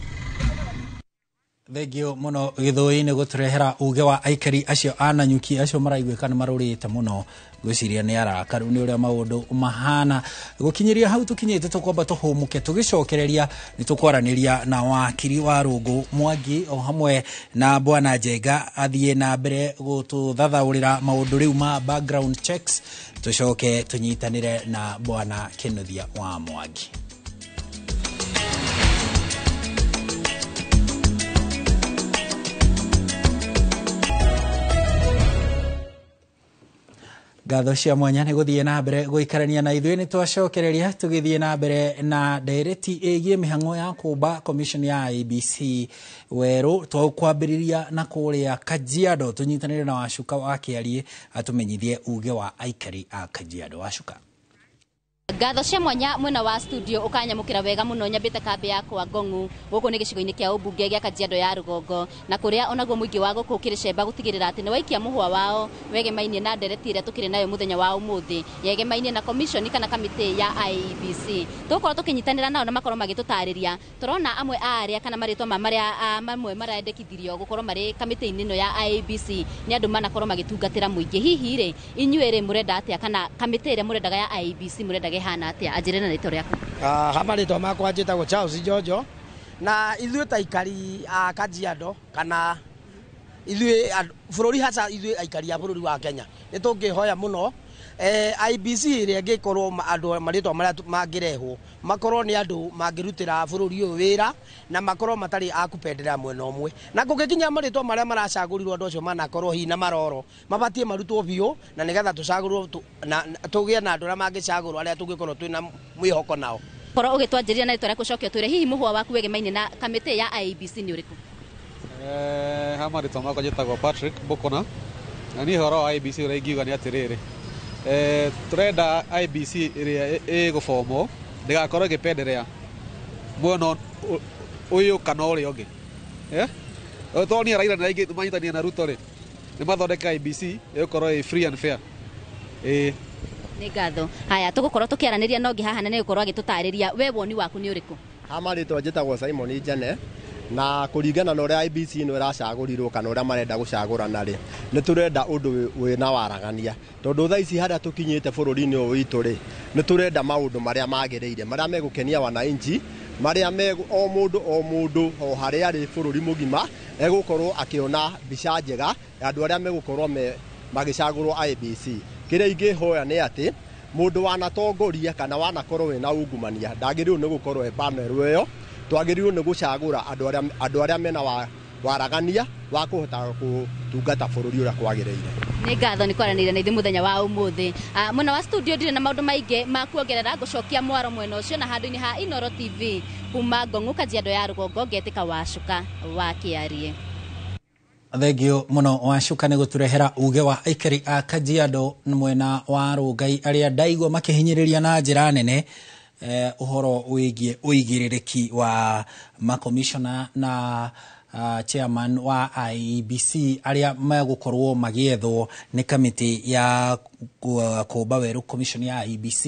Thengio mũno Gĩthũi nĩ gũtũrehera uge wa aikari acio a Nanyuki, acio maraiguĩka nĩ marũrĩte mũno, ngwĩciria nĩ arakaru nĩ ũrĩa maũndũ mahana. Gũkinyĩria hau tũkinyĩte, tũkwamba tũhũmũke, tũgĩcokereria nĩ tũkwaranĩria na wakiri wa Rũngũ Mwangi o hamwe na Bwana Njenga athiĩ na mbere gũtũthathaũrĩra maũndũ rĩu ma background checks, tũcoke tũnyitanĩre na Bwana Kĩnuthia wa Mwangi. Ngatho cia mwanya nĩ gũthiĩ na mbere gũikarania na ithuĩ. Nĩ twacokereria tũgĩthiĩ na mbere na ndereti ĩgiĩ mĩhang'o ya kũmba commission ya IEBC werũ. Twakwambĩrĩria na kũrĩa Kajiado, tũnyitanĩre na Wacuka wa Kĩariĩ atũmenyithie uge wa aikari a Kajiado. Wacuka. Ngatho cia mwanya mwena wa studio, ukanyamukira wega muno. Nyambite kambi yakwa Ngongu guku ni gicigo-ini kia ubunge gia Kajiado ya Rugongo, na kuria onaguo muingi wa guku ukiri cemba gutigirira ati ni waikia muhwa wao wegemainie na ndereti iria tukiri nayo muthenya wa umuthi yegemainie na commission kana kamiti ya IEBC. Tukorwo tukinyitanira nao na makorwo magitutariria. Turona amwe a aria kana maritwa ma maria mamwe marendekithirio gukorwo mari kamiti-ini ino ya IEBC ni andu manakorwo magitungatira muingi. Hihi ri inyuĩ ri murenda atia, kana kamiti iria murendaga ya IEBC murendaga ihana atia? Anjĩre na rĩtwa rĩaku. Ha marĩtwa makwa njĩtagwo Charles Jojo, na ithuĩ ta aikari a Kajiado, kana ithuĩ bũrũri, hasa ithuĩ aikari a bũrũri wa Kenya, nĩ tũngĩhoya mũno IEBC ĩrĩa ĩngĩkorwo andũ marĩtwa marĩa mangĩrehwo makorwo nĩ andũ mangĩrutĩra bũrũri ũyũ wĩra, na makorwo matarĩ a kũpenderea mwena ũmwe, na kũngĩkinya marĩtwa marĩa maracagũrirwo andũ acio manakorwo hihi na maroro mabatiĩ marutwo biũ, na nĩgetha tũcagũrwo tũgĩe na andũ arĩa mangĩcagũrwo arĩa tũngĩkorwo twĩna mwĩhoko nao. Korwo ũgĩtwanjĩrĩria na rĩtwa rĩaku, ũcoke ũtwĩre hihi mũhũa waku wegemainie na kamĩtĩ ya IEBC nĩ ũrĩkũ? Ha marĩtwa makwa njĩtagwo Patrick Bokona, na niĩ ũhoro wa IEBC ũrĩa ingiuga nĩ atĩrĩrĩ, tũrenda IEBC ĩrĩa ĩgũbomwo ndĩgakorwo ĩgĩpenderea mwena ũyũ kana ũrĩa ũngĩ. Tondũ Raila na aingĩ manyitania na Ruto rĩ, nĩ mathondeka IEBC ĩgũkorwo ĩ free and fair. Nĩ ngatho. Haya, tũgũkorwo tũkĩaranĩria na ũngĩ haha na nĩ gũkorwo agĩtũtarĩria we woni waku nĩ ũrĩkũ? Ha marĩtwa njĩtagwo Simon Njane, na kũringana na ũrĩa IEBC ĩno ĩracagũrirwo kana ũrĩa marenda gũcagũrana rĩ, nĩ tũrenda ũndũ wĩna waragania, tondũ thaa ici harĩa tũkinyĩte bũrũri-inĩ ũyũ witũ rĩ, nĩ tũrenda maũndũ marĩa magĩrĩire, marĩa megũkenia wananchi, marĩa o mũndũ o mũndũ o harĩa arĩ bũrũri mũgima egũkorwo akĩona mbica njega ya andũ arĩa megũkorwo magĩcagũrwo IEBC. Kĩrĩa ingĩhoya nĩ atĩ mũndũ wanatongoria kana wanakorwo wĩna ungumania ndagĩrĩirwo nĩ gũkorwo e panel ĩyo. Twagĩrĩirwo nĩ gũcagũra andũ arĩa mena waragania wa kũhota gũtungata bũrũri ũrĩa kwagĩrĩire. Nĩ ngatho nĩ kwaranĩria na ithuĩ mũthenya wa ũmũthĩ. Mwena wa studio ndirĩ na maũndũ maingĩ ma kuongerera, ngũcokia mwaro mwena ũcio na handũ-inĩ ha Inoro TV kuma Ngong'u Kajiado ya rũgongo, ngetĩka Wacuka wa Kĩarie. Thengio muno Wacuka nĩ gũtũrehera uge wa aikari a Kajiado mwena wa Rũngai arĩa ndaigua makĩhinyĩrĩria na njĩra nene ũhoro wĩgiĩ ũigĩrĩrĩki wa makomishona na chairman wa IEBC arĩa megũkorwo magĩethwo nĩ kamĩtĩ ya kũmba werũ commission ya IEBC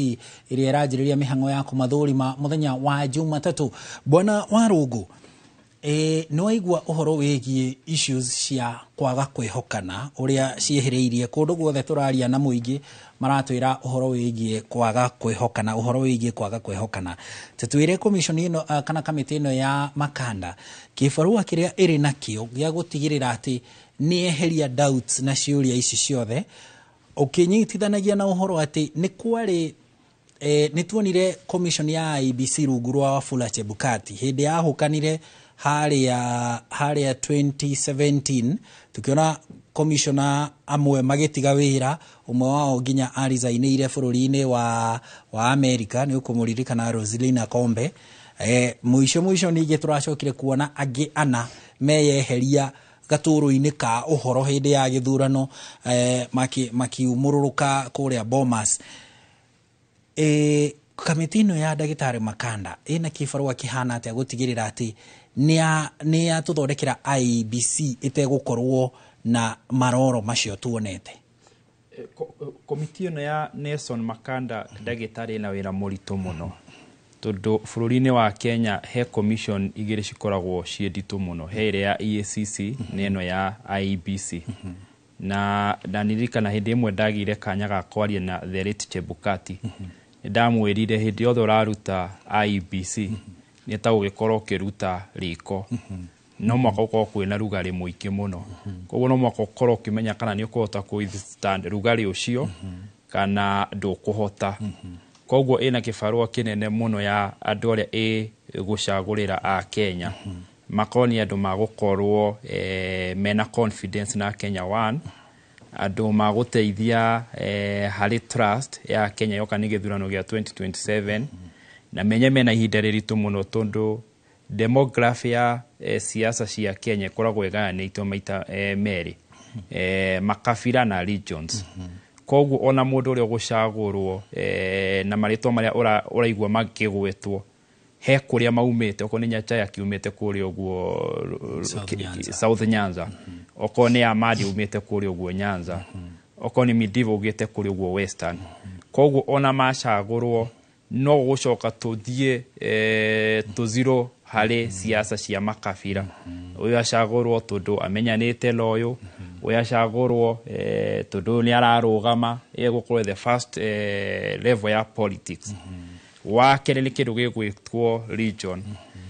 ĩrĩa ĩranjĩrĩria mĩhang'o ya kũmathũrima mũthenya wa Jumatatũ. Bwana Warũngũ, nĩ waigua ũhoro wĩgiĩ issues cia kwaga kwĩhokana ũrĩa ciĩhĩrĩirie kũndũ guothe tũraria na mũingĩ maratwĩra ũhoro wĩgiĩ kwaga kwĩhokana, ũhoro wĩgiĩ kwaga kwĩhokana. Tũtwĩre commission ĩno kana kamĩtĩ ĩno ya Makanda kĩbarũa kĩrĩa ĩrĩ nakĩo gĩa gũtigĩrĩra atĩ nĩ eheria doubts na ciũria ici ciothe, ũkĩnyitithanagia na ũhoro atĩ nĩ kwarĩ nĩ tuonire commission ya IEBC rungu rwa Wafula Chebukati hĩndĩ yahũkanire harĩa 2017, tukiona commissioner amwe magĩtiga wĩra, ũmwe wao nginya arisainĩire bũrũri-inĩ wa America, nĩ ũkũmũririkana Roselina Kombe. Mũico ningĩ tũracokire kuona angĩ ana meyeheria gatũrũ-inĩ ka ũhoro hĩndĩ ya gĩthurano, makiumũrũrũka kũrĩa Bomas. Kamĩtĩ ĩno ya ndagĩtarĩ Makanda ĩna kĩbarũa kĩhana atĩa gũtigĩrĩra atĩ nĩ yatũthondekera IEBC ĩtegũkorwo na maroro macio tuonete? Komiti ĩno ya Nelson Makanda ndagĩtarĩ ĩna wĩra mũritũ mũno, tondũ bũrũri-inĩ wa Kenya he commission igĩrĩ cikoragwo ciĩ nditũ mũno, he ĩrĩa ya EACC na ĩno ya IEBC. Na ndirikana hĩndĩ ĩmwe ndagĩire kanya ga kwaria na the late Chebukati, ndamwĩrire hĩndĩ yothe ũraruta IEBC nĩ ta ũgĩkorwo ũkĩruta riko, no mwaka ũkorwo kwĩna rugarĩ mũingĩ mũno, koguo no mwaka ũkorwo ũkĩmenya kana nĩ ũkũhota kũ withstand rugarĩ ũcio kana ndũkũhota. Koguo ĩna kĩbarũa kĩnene mũno ya andũ arĩa ĩgũcagũrĩra a Kenya makorwo nĩ andũ magũkorwo mena confidence na Kenya One, andũ magũteithia harĩ trust ya Kenya yoka nĩ gĩthurano gĩa 2027, na menye mena ihinda rĩritũ mũno tondũ demography ya siasa cia Kenya ĩkoragwo ĩgayanĩtio maita merĩ, makabira na regions. Koguo ona mũndũ ũrĩa ũgũcagũrwo na marĩtwa marĩa ũraigua makĩgwetwo he kũrĩa maumĩte, okorwo nĩ Nyachae akiumĩte kũrĩa ũguo South Nyanza, okorwo nĩ Amadi umĩte kũrĩa ũguo Nyanza, okorwo nĩ Midivo ugĩte kũrĩa ũguo Western. Koguo ona macagũrwo no gũcoka tũthiĩ tũziro harĩ siasa cia makabira. Ũyũ acagũrwo tondũ amenyanĩte na ũyũ, ũyũ acagũrwo tondũ nĩ ararũgama, egũkorwo the first level ya politics. Wa kerĩ nĩ kĩndũ gĩgwĩtwo region.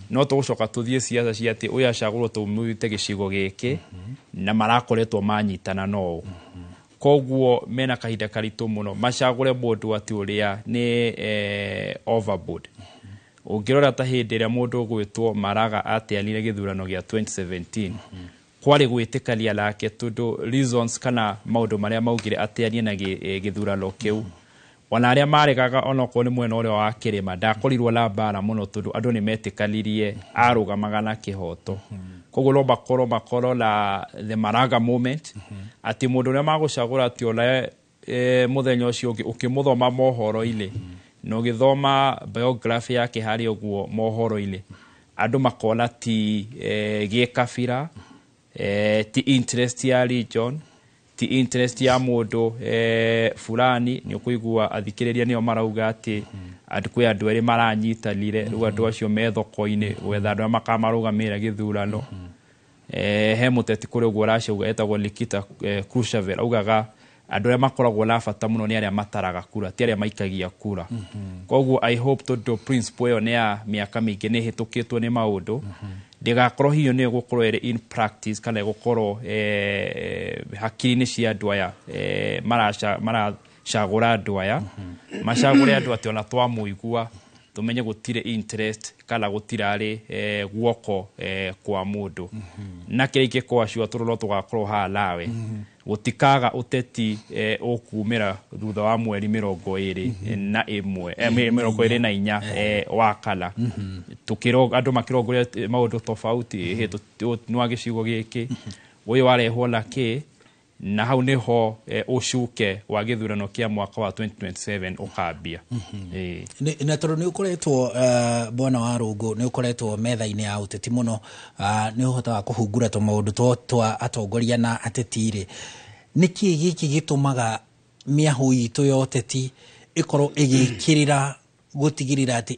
No tũgũcoka tũthiĩ siasa cia atĩ ũyũ acagũrwo tũmũrute gĩcigo gĩkĩ na marakoretwo manyitana na ũũ. Koguo mena kahinda karitũ mũno macagũre mũndũ atĩ ũrĩa nĩ overboard. Ũngĩrora ta hĩndĩ ĩrĩa mũndũ ũgwĩtwo Maraga ateanire gĩthurano gĩa 2017, kwarĩ gwĩtĩkania nake tondũ reasons kana maũndũ marĩa maugire ateanie na gĩthurano kĩu, ona arĩa maregaga onokorwo nĩ mwena ũrĩa wa kĩrĩma ndakorirwo na mbara mũno tondũ andũ nĩ metĩkanirie arũgamaga na kĩhoto. Koguo no makorwo na the Maraga moment atĩ mũndũ ũrĩa magũcagũra atĩ ona mũthenya ũcio ũngĩ ũkĩmũthoma mohoro-inĩ na ũgĩthoma biography yake harĩa ũguo mohoro-inĩ, andũ makona ti gĩkabira, ti interest ya region, ti interest ya mũndũ fulani. Nĩ ũkũigua athikĩrĩria nĩo marauga atĩ kwĩ andũ erĩ maranyitanire, rĩu andũ acio me thoko-inĩ gwetha andũ arĩa makamarũgamĩrĩra gĩthurano. He mũteti kũrĩa ũguo ũracauga etagwo Nikita Khrushchev, augaga andũ arĩa makoragwo na bata mũno nĩ arĩa mataraga kura, ti arĩa maikagia kura. Koguo I hope tondũ principle ĩyo nĩ ya mĩaka mĩingĩ nĩ ĩhĩtũkĩtwo nĩ maũndũ, ndĩgakorwo hiyo nĩ ĩgũkorwo ĩrĩ in practice kana ĩgũkorwo hakiri-inĩ cia andũ aya maracagũra andũ aya, macagũre andũ atĩ ona twamũigua Tumenye gutire interest kana gutirari guoko kwa mundu. Na kĩrĩa ingĩkorwo acio tũrĩ no tũgakorwo haha nawe. Gũtikaga ũteti ũkumĩra thutha wa mweri 21, 24 wa kana. Tukiro andũ makĩrongoria maũndũ tofauti, nĩ wa gĩcigo gĩkĩ, ũyũ warehwo na kĩ, na hau nĩho ũcuke wa gĩthurano kĩa mwaka wa 2027 ũkambia. Na tondũ nĩ ũkoretwo, bwana wa Rũngũ, nĩ ũkoretwo metha-inĩ ya ũteti mũno, nĩ ũhotaga kũhungura tũmaũndũ twa atongoria na ateti rĩ, nĩkĩ gĩkĩ gĩtũmaga mĩahũ itũ ya ũteti ĩkorwo ĩgĩkĩrĩra gũtigĩrĩra atĩ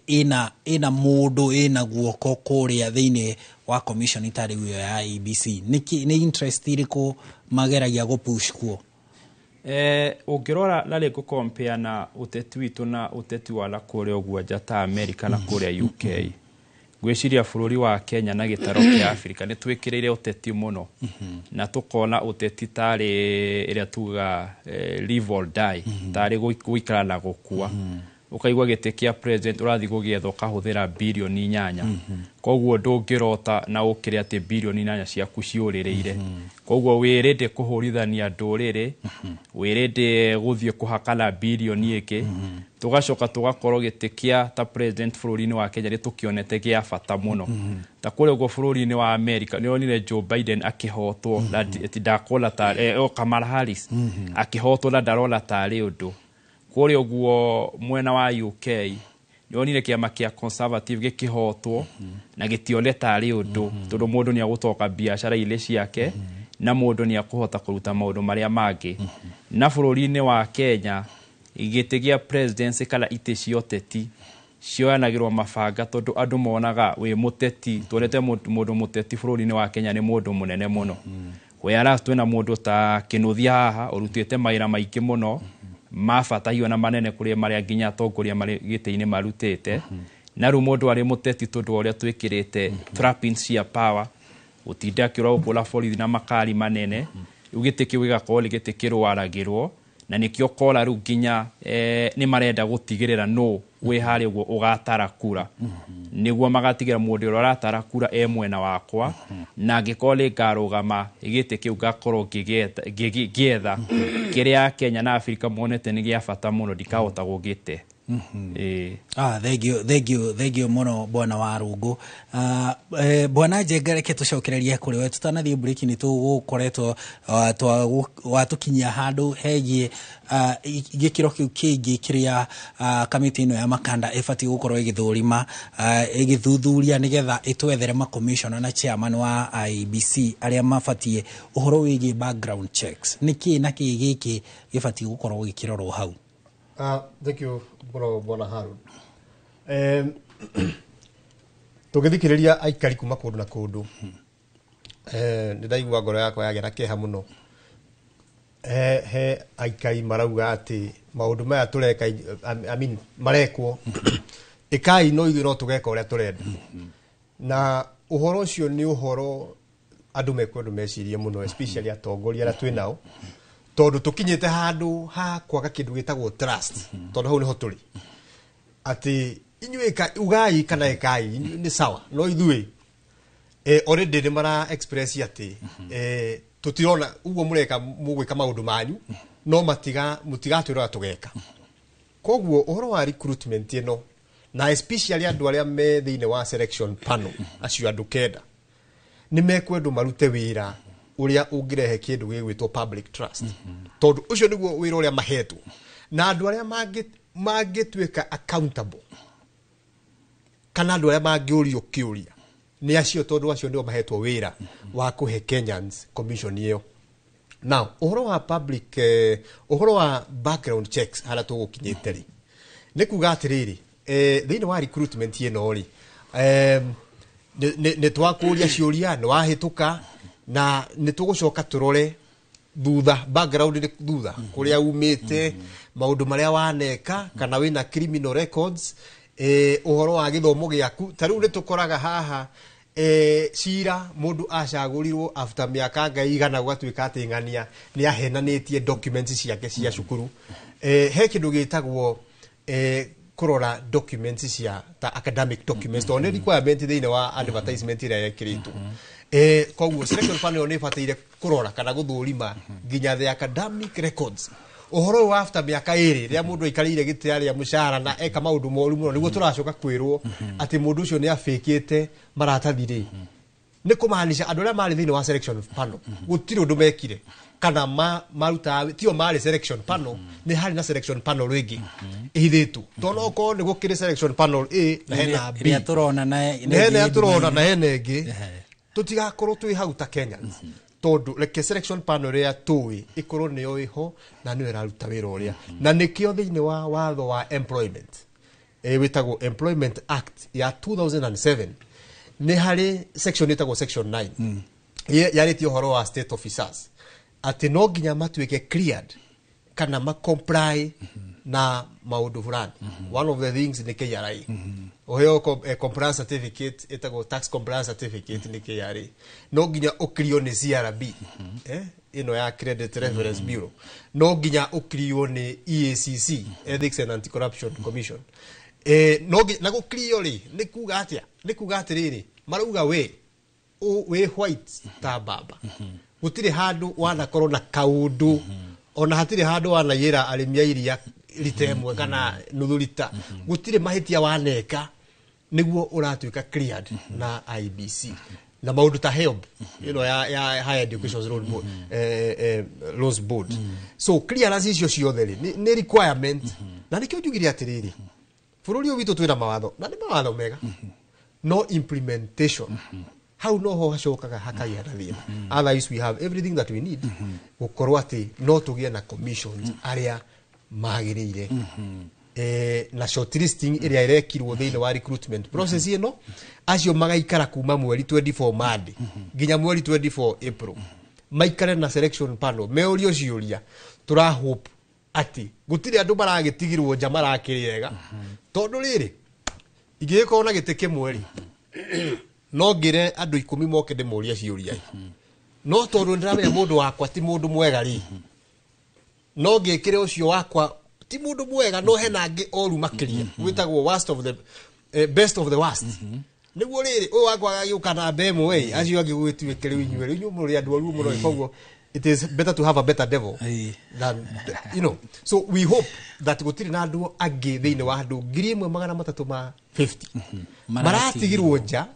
ĩna mũndũ ĩna guoko kũrĩa thĩinĩ wa commission ta rĩu ĩyo ya IEBC? Nĩkĩ, nĩ interest irĩkũ mageragia gũpush kuo? Ũngĩrora na rĩngũ compare na ũteti witũ na ũteti wa na kũrĩa ũguo nja ta America na kũrĩa UK, ngwĩciria bũrũri wa Kenya na gĩtaro kĩa Africa nĩ twĩkĩrĩire ũteti mũno, na tũkona ũteti tarĩ ĩrĩa tugaga live or die, tarĩ gũikara na gũkua. Ũkaigua gĩtĩ kĩa president ũrathiĩ gũgĩetha ũkahũthĩra birioni 8. Koguo ndũngĩrota na ũkĩre atĩ birioni 8 ciaku ciũrĩrĩire. Koguo wĩ ready kũhũrithania ndũrĩrĩ, wĩ ready gũthiĩ kũhakana birioni ĩngĩ. Tũgacoka tũgakorwo gĩtĩ kĩa ta president bũrũri-inĩ wa Kenya nĩ tũkĩonete gĩa bata mũno. Ta kũrĩa ũguo bũrũri-inĩ wa America nĩ onire Joe Biden akĩhotwo na ndakuona ta Kamala Harris akĩhotwo na ndarona tarĩ ũndũ. Kũrĩa ũguo mwena wa UK nĩ onire kĩama kĩa Conservative gĩkĩhotwo na gĩtione tarĩ ũndũ, tondũ mũndũ nĩ agũtoka biacara-inĩ ciake na mũndũ nĩ akũhota kũruta maũndũ marĩa mangĩ. Na bũrũri-inĩ wa Kenya gĩtĩ gĩa presidency kana itĩ cia ũteti cioyanagĩrwo mabanga, tondũ andũ monaga wĩ mũteti, tuonete mũndũ mũteti bũrũri-inĩ wa Kenya nĩ mũndũ mũnene mũno. Whereas twĩna mũndũ ta Kĩnũthia haha ũrutĩte mawĩra maingĩ mũno ma bata hiyo na manene kũrĩ marĩa nginya atongoria marĩ gĩtĩ-inĩ marutĩte. Na rĩu mũndũ arĩ mũteti tondũ wa ũrĩa twĩkĩrĩte trappings cia power, gũtinda akĩũra gũkũ borithi na makari manene, rĩu gĩtĩ kĩu gĩgakorwo nĩ gĩtĩ kĩrwaragĩrwo, na nĩkĩo kora rĩu nginya nĩ marenda gũtigĩrĩra nũ wĩ harĩa ũguo ũgatara kura, nĩguo magatigĩra mũndũ ũrĩa ũratara kura e mwena wakwa, na angĩkorwo nĩ ngarũgama gĩtĩ kĩu ngakorwo ngĩetha kĩrĩa Kenya na Afrika monete nĩ gĩa bata mũno, ndikahota gũgĩte. Thank you, thank you, thank you mũno bwana wa Rũngũ. Bwana Njenga, reke tũcokererie kũrĩ we tũtanathiĩ break. Nĩ tũgũkoretwo watũkinyia handũ hegiĩ gĩkĩro kĩu kĩngĩ kĩrĩa kamĩtĩ ĩno ya Makanda ĩbatiĩ gũkorwo ĩgĩthũrima, ĩgĩthuthuria nĩgetha ĩtwethere makomishona na chairman wa IEBC arĩa mabatiĩ ũhoro wĩgiĩ background checks. Nĩkĩ na kĩ gĩkĩ gĩbatiĩ gũkorwo gĩkĩrorwo hau? Thank you mũno bwana Harun. Tũgĩthikĩrĩria aikari kuma kũndũ na kũndũ, nĩ ndaigua ngoro yakwa yagĩa na kĩeha mũno. He aikari marauga atĩ maũndũ maya tũreka, I mean, marekwo ĩkai, no ithuĩ no tũgeka ũrĩa tũrenda. Na ũhoro ũcio nĩ ũhoro andũ mekwendwo mecirie mũno, especially atongoria arĩa twĩ nao, tondũ tũkinyĩte handũ ha kwaga kĩndũ gĩtagwo trust, tondũ hau nĩho tũrĩ atĩ inyuĩ ugai kana ĩkai, inyuĩ nĩ sawa, no ithuĩ already nĩ mara express atĩ tũtirona ũguo mũreka, mũgwĩka maũndũ manyu no matiga mũtigatwĩra tũgeka. Koguo ũhoro wa recruitment ĩno, na especially andũ arĩa me thĩinĩ wa selection panel, acio andũ 9 nĩ mekwendwo marute wĩra ũrĩa ũngĩrehe kĩndũ gĩgwĩtwo public trust, tondũ ũcio nĩguo wĩra ũrĩa mahetwo, na andũ arĩa mangĩtuĩka accountable kana andũ arĩa mangĩũrio kĩũria nĩ acio, tondũ acio nĩo mahetwo wĩra wa kũhe Kenyans commission ĩyo. Now ũhoro wa public, ũhoro wa background checks harĩa tũgũkinyĩte rĩ, nĩ kuga atĩrĩrĩ, thĩinĩ wa recruitment ĩno rĩ, nĩ twakũria ciũria, nĩ wahĩtũka, na nĩ tũgũcoka tũrore thutha, background nĩ thutha kũrĩa umĩte, maũndũ marĩa waneka, kana wĩna criminal records, ũhoro wa gĩthomo gĩaku. Ta rĩu nĩ tũkoraga haha cira mũndũ acagũrirwo after mĩaka ngai igana, gũgatuĩka atĩ ng'ania nĩ ahenanĩtie documents ciake cia cukuru. He kĩndũ gĩtagwo Kũrora documents cia ta academic documents, tondũ nĩ requirement thĩinĩ wa advertisement ĩrĩa yekĩrĩtwo. Koguo selection panel nĩ ĩbataire kũrora kana gũthũrima nginya the academic records. Ũhoro ũyũ wa after mĩaka 2, rĩrĩa mũndũ aikarĩire gĩtĩ, arĩa mũcara na eka maũndũ moru mũno, nĩguo tũracoka kwĩrwo atĩ mũndũ ũcio nĩ abĩkĩte maratathi rĩ, nĩ kũmaanisha andũ arĩa marĩ thĩinĩ wa selection panel gũtirĩ ũndũ mekire kana marutaga tio marĩ selection panel. Nĩ harĩ na selection panel ĩngĩ ĩhithĩtwo, tondũ no okorwo nĩ gũkĩrĩ selection panel A na hena B, ĩrĩa tũrona na na hena ĩrĩa tũrona na hena ĩngĩ. Tũtigakorwo twĩ hau ta Kenyans, tondũ reke selection panel ĩrĩa tũĩ ĩkorwo nĩyo ĩho na nĩyo ĩraruta wĩra ũrĩa. Na nĩkĩo thĩinĩ wa watho wa employment, wĩtagwo Employment Act ya 2007, nĩ harĩ section ĩtagwo section 9 yarĩtie ũhoro wa state officers, atĩ no nginya matuĩke cleared kana macomply na maũndũ fulani. One of the things nĩ KRA, ũheo compliance certificate ĩtagwo tax compliance certificate nĩ KRA. No nginya ũkirio nĩ CRB, ĩno ya Credit Reference Bureau. No nginya ũkirio nĩ EACC, Ethics and Anti-Corruption Commission. No na gũkirio rĩ, nĩ kuga atĩa? Nĩ kuga atĩrĩrĩ, marauga we wĩ white ta mbamba, gũtirĩ handũ wanakorwo na kaũndũ, ona hatirĩ handũ wanaiyĩra arĩmi a iria rita ĩmwe kana nuthu rita, gũtirĩ mahĩtia waneka, nĩguo ũratuĩka cleared na IEBC. Na maũndũ ta HELB ĩno ya Higher Education Loan Board, Loans Board. So clearance icio ciothe rĩ, nĩ requirement. Na nĩkĩo njugire atĩrĩrĩ, bũrũri ũyũ witũ twĩna mawatho na nĩ mawatho mega, no implementation hau noho hacokaga hakagĩa na thĩna. Otherwise we have everything that we need gũkorwo atĩ no tũgĩe na commissions arĩa magĩrĩire. Na shortlisting ĩrĩa ĩrekirwo thĩinĩ wa recruitment process ĩno, acio magaikara kuma mweri 24 Monday nginya mweri 24 April, maikare na selection panel meũrio ciũria. Tũra hope atĩ gũtirĩ andũ maragĩtigirwo nja marakĩrĩ ega, tondũ rĩrĩ, ingĩgĩkorwo na gĩtĩ kĩmwe rĩ, no ngĩre andũ 10 moke ndĩmoria ciũria, no tondũ nĩndĩramenya mũndũ wakwa ti mũndũ mwega rĩ, no ngĩkĩre ũcio wakwa ti mũndũ mwega, no hena angĩ oru makĩria, gwĩtagwo worst of the best of the worst. Nĩguo rĩrĩ, ũyũ wakwa agĩũka namba 1 ĩ, acio angĩ gũgĩtuĩke rĩu inyuĩ, rĩu inyuĩ mũrĩ andũ oru mũno. Koguo it is better to have a better devil than so we hope that gũtirĩ na andũ angĩ thĩinĩ wa andũ 1350 maratigirwo nja,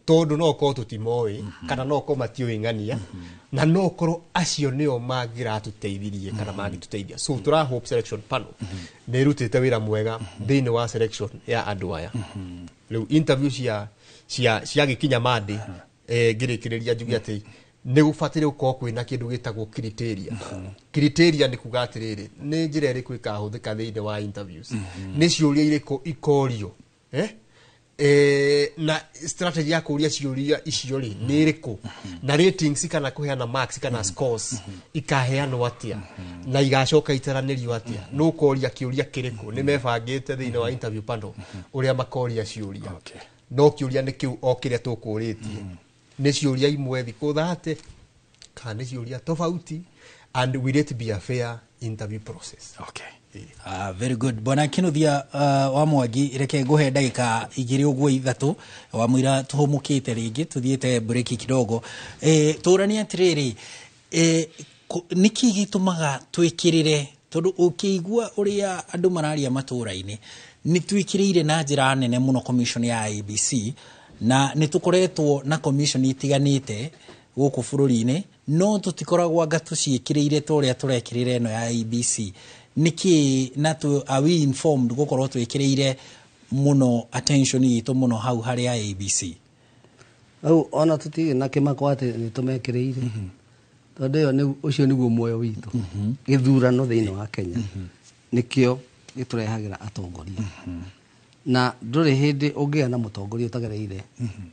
tondũ no korwo tũtimoĩ kana no korwo matiũĩ ng'ania, na no korwo acio nĩo mangĩratũteithirie kana mangĩtũteithia. So tũra hope selection panel nĩ ĩrutĩte wĩra mwega thĩinĩ wa selection ya andũ aya. Rĩu interview cia ciagĩkinya Monday, ngĩrĩkĩrĩria njuge atĩ nĩ gũbataire gũkorwo kwĩna kĩndũ gĩtagwo criteria. Criteria nĩ kuga atĩrĩrĩ, nĩ njĩra ĩrĩkũ ĩkahũthĩka thĩinĩ wa interviews, nĩ ciũria irĩkũ ikorio, na strategy ya kũria ciũria icio rĩ nĩ ĩrĩkũ, na ratings kana kũheana marks kana scores ikaheanwo atĩa na igacoka itaranĩrio atĩa, nũ ũkoria kĩũria kĩrĩkũ. Nĩ mebangĩte thĩinĩ wa interview panel ũrĩa makoria ciũria. No kĩũria nĩ kĩu o kĩrĩa tũkũrĩtie, nĩ ciũria imwe thikũ 30 kana nĩ ciũria tofauti, and will it be a fair interview process? Okay. Very good. Bwana Kinuthia wa Mwangi, reke nguhe ndagĩka 2 ũguo 3 wamũira tũhũmũkĩte rĩngĩ tũthiĩte break kidogo. Tũranie atĩrĩrĩ, nĩkĩ gĩtũmaga twĩkĩrĩre, tondũ ũkĩigua ũrĩa andũ mararia matũũra-inĩ, nĩ twĩkĩrĩire na njĩra nene mũno commission ya IEBC, na nĩ tũkoretwo na commission itiganĩte gũkũ bũrũri-inĩ, no tũtikoragwo anga tũciĩkĩrĩire ta ũrĩa tũrekĩrĩra ĩno ya IEBC. Nĩkĩ na are we informed gũkorwo twĩkĩrĩire mũno attention itũ mũno hau harĩ IEBC? Hau ona tũtirĩ na kĩmako atĩ nĩ tũmekĩrĩire, tondũ ĩyo ũcio nĩguo muoyo witũ. Gĩthurano thĩinĩ wa Kenya nĩkĩo gĩtũrehagĩra atongoria, na ndũrĩ hĩndĩ ũngĩgĩa na mũtongoria ũtagereire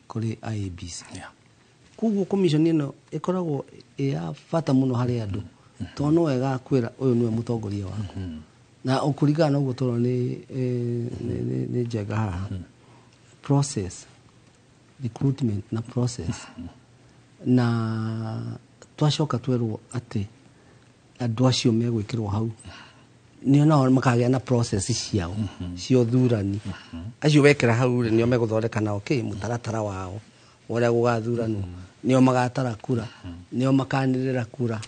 kũrĩ IEBC. Koguo commission ĩno ĩkoragwo ĩ ya bata mũno harĩ andũ, tondũ no ĩgakwĩra ũyũ nĩwe mũtongoria waku, na ũkũringana na ũguo tũrona nĩ njega haha process recruitment na process, na twacoka twerwo atĩ andũ acio megwĩkĩrwo hau. Nĩo nao makagĩa na process ciao cia ũthurani. Acio wekĩra hau rĩ, nĩo megũthondeka nao kĩ mũtaratara wao wa ũrĩa gũgathuranwo, nĩo magatara kura, nĩo makanĩrĩra kura.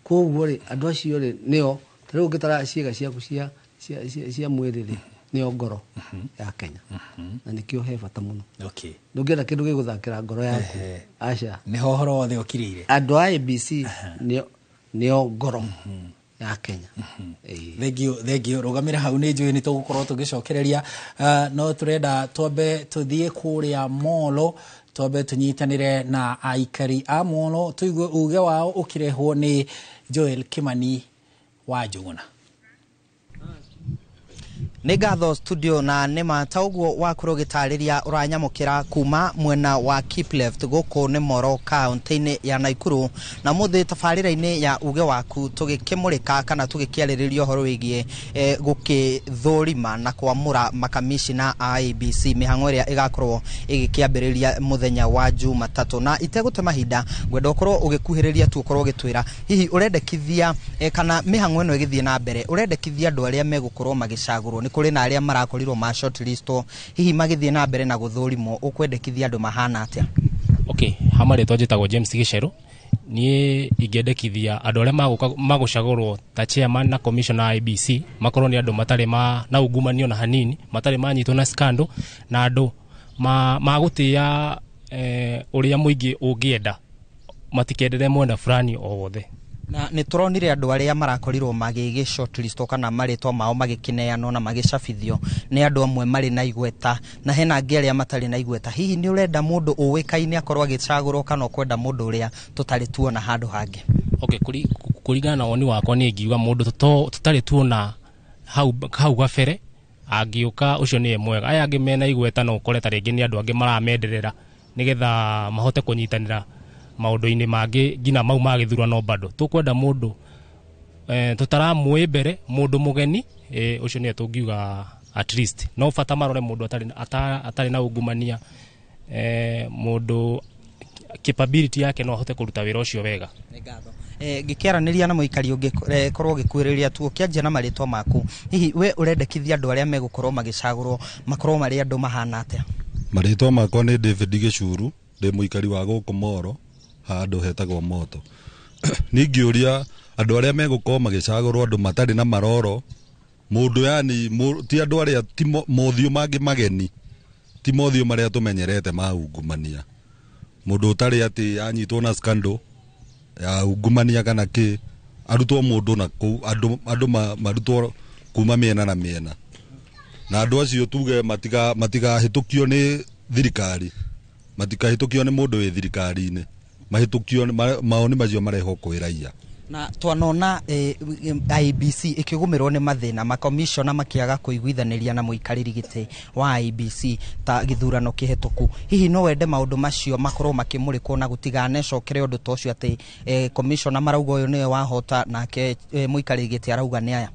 Koguo rĩ, andũ acio rĩ, nĩo ta rĩu ũngĩtara ciĩga ciaku cia mwĩrĩ rĩ, nĩo ngoro ya Kenya, na nĩkĩo he bata mũno. Ndũngĩenda kĩndũ gĩgũthakĩra ngoro yaku, aca. Nĩho ũhoro wothe ũkirĩire. Andũ a IEBC nĩo ngoro ya Kenya. Thengio, thengio. Rũgamĩra hau, nĩ njũĩ nĩ tũgũkorwo tũgĩcokereria. No tũrenda twambe tũthiĩ kũrĩa Molo, twambe tũnyitanĩre na aikari a Molo, tũigue uge wao ũkĩrehwo nĩ Joel Kimani wa Njũgũna. Nĩ ngatho studio, na nĩma ta ũguo wakorwo ũgĩtarĩria, ũranyamũkĩra kuma mwena wa Kipleft gũkũ nĩ Moro kaunti-inĩ ya Naikuru, na mũthĩ tabarĩra-inĩ ya uge waku tũgĩkĩmũrĩka kana tũgĩkĩarĩrĩria ũhoro wĩgiĩ gũkĩthũrima na kwamũra makamishina a IEBC, mĩhang'o ĩrĩa ĩgakorwo ĩgĩkĩambĩrĩria mũthenya wa Jumatatũ. Na itegũte mahinda, ngwenda ũkorwo ũgĩkuhĩrĩria tu, ũkorwo ũgĩtwĩra hihi ũrendekithia kana mĩhang'o ĩno ĩgĩthiĩ na mbere, ũrendekithia andũ arĩa megũkorwo magĩcagũrwo, nĩ kũrĩ na arĩa marakorirwo ma shortlistwo, hihi magĩthiĩ na mbere na gũthũrimwo, ũkwendekithia andũ mahana atĩa? Okay, ha marĩtwa njĩtagwo James Gĩcerũ. Niĩ ingĩendekithia andũ arĩa magũka magũcagũrwo ta chairman na commissioner IEBC makorwo nĩ andũ matarĩ ma na ungumania na hanini, matarĩ manyitwo na scandal, na andũ magũtĩĩa ũrĩa mũingĩ ũngĩenda, matikendere mwena fulani o wothe. Na nĩ tũronire andũ arĩa marakorirwo magĩgĩ shortlist kana marĩtwa mao magĩkĩneanwo na magĩcabithio nĩ andũ amwe marĩ na igweta, na hena angĩ arĩa matarĩ na igweta. Hihi nĩ ũrenda mũndũ ũĩkaine akorwo agĩcagũrwo, kana ũkwenda mũndũ ũrĩa tũtarĩ tuona handũ hangĩ? Okay, kũringana na woni wakwa, niĩ ingiuga mũndũ tũtarĩ tuona hau gabere angĩũka, ũcio nĩwe mwega. Aya angĩ mena igweta no ũkore ta rĩngĩ nĩ andũ angĩ maramenderera nĩgetha mahote kũnyitanĩra maũndũ-inĩ mangĩ nginya mau ma gĩthurano. Bado tũkwenda mũndũ tũtaramũĩ mbere, mũndũ mũgeni, ũcio nĩwe tũngiuga at least. No bata marore mũndũ atarĩ na ungumania, mũndũ capability yake no ahote kũruta wĩra ũcio wega. Ngĩkĩaranĩria na mũikari ũngĩ, korwo ũgĩkuhĩrĩria tu, ũkĩanjia na marĩtwa maku, hihi we ũrendekithia andũ arĩa megũkorwo magĩcagũrwo makorwo marĩ andũ mahana atĩa? Marĩtwa makwa nĩ David Gĩcuru, ndĩ mũikari wa gũkũ Moro, handũ hetagwo Moto. Niĩ ingĩũria andũ arĩa megũkorwo magĩcagũrwo, andũ matarĩ na maroro, mũndũ yani ti andũ arĩa ti mothiũ mangĩ mageni, ti mothiũ marĩa tũmenyerete ma ungumania, mũndũ ũtarĩ atĩ anyitwo na scandal ya ungumania kana kĩ, arutwo mũndũ na kũu, andũ marutwo kuma mĩena na mĩena, na andũ acio tuge matigahĩtũkio nĩ thirikari, matikahĩtũkio nĩ mũndũ wĩ thirikari-inĩ, mahĩtũkio maoni macio marehwo kwĩ raia. Na twanona IEBC ĩkĩgũmĩrwo nĩ mathĩna, makomishona makĩaga kũiguithanĩria na mũikarĩri gĩtĩ wa IEBC ta gĩthurano kĩhetũku. Hihi no wende maũndũ macio makorwo makĩmũrĩkwo na gũtiganecokere ũndũ ta ũcio, atĩ komishona marauga ũyũ nĩwe wahota, nake mũikarĩri gĩtĩ arauga nĩ aya?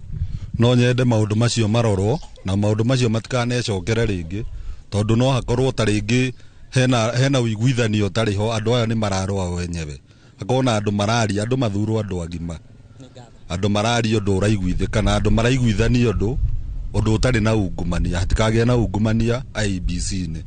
No nyende maũndũ macio marorwo na maũndũ macio matikanecokere rĩngĩ, tondũ no hakorwo ta rĩngĩ hena ũiguithanio ũtarĩ ho, andũ aya nĩ mararũa wenyewe, hakorwo na andũ mararia, andũ mathurwo, andũ agima, andũ mararia ũndũ ũraiguithĩka, na andũ maraiguithania ũndũ ũtarĩ na ungumania, hatikagĩe na ungumania IEBC-inĩ.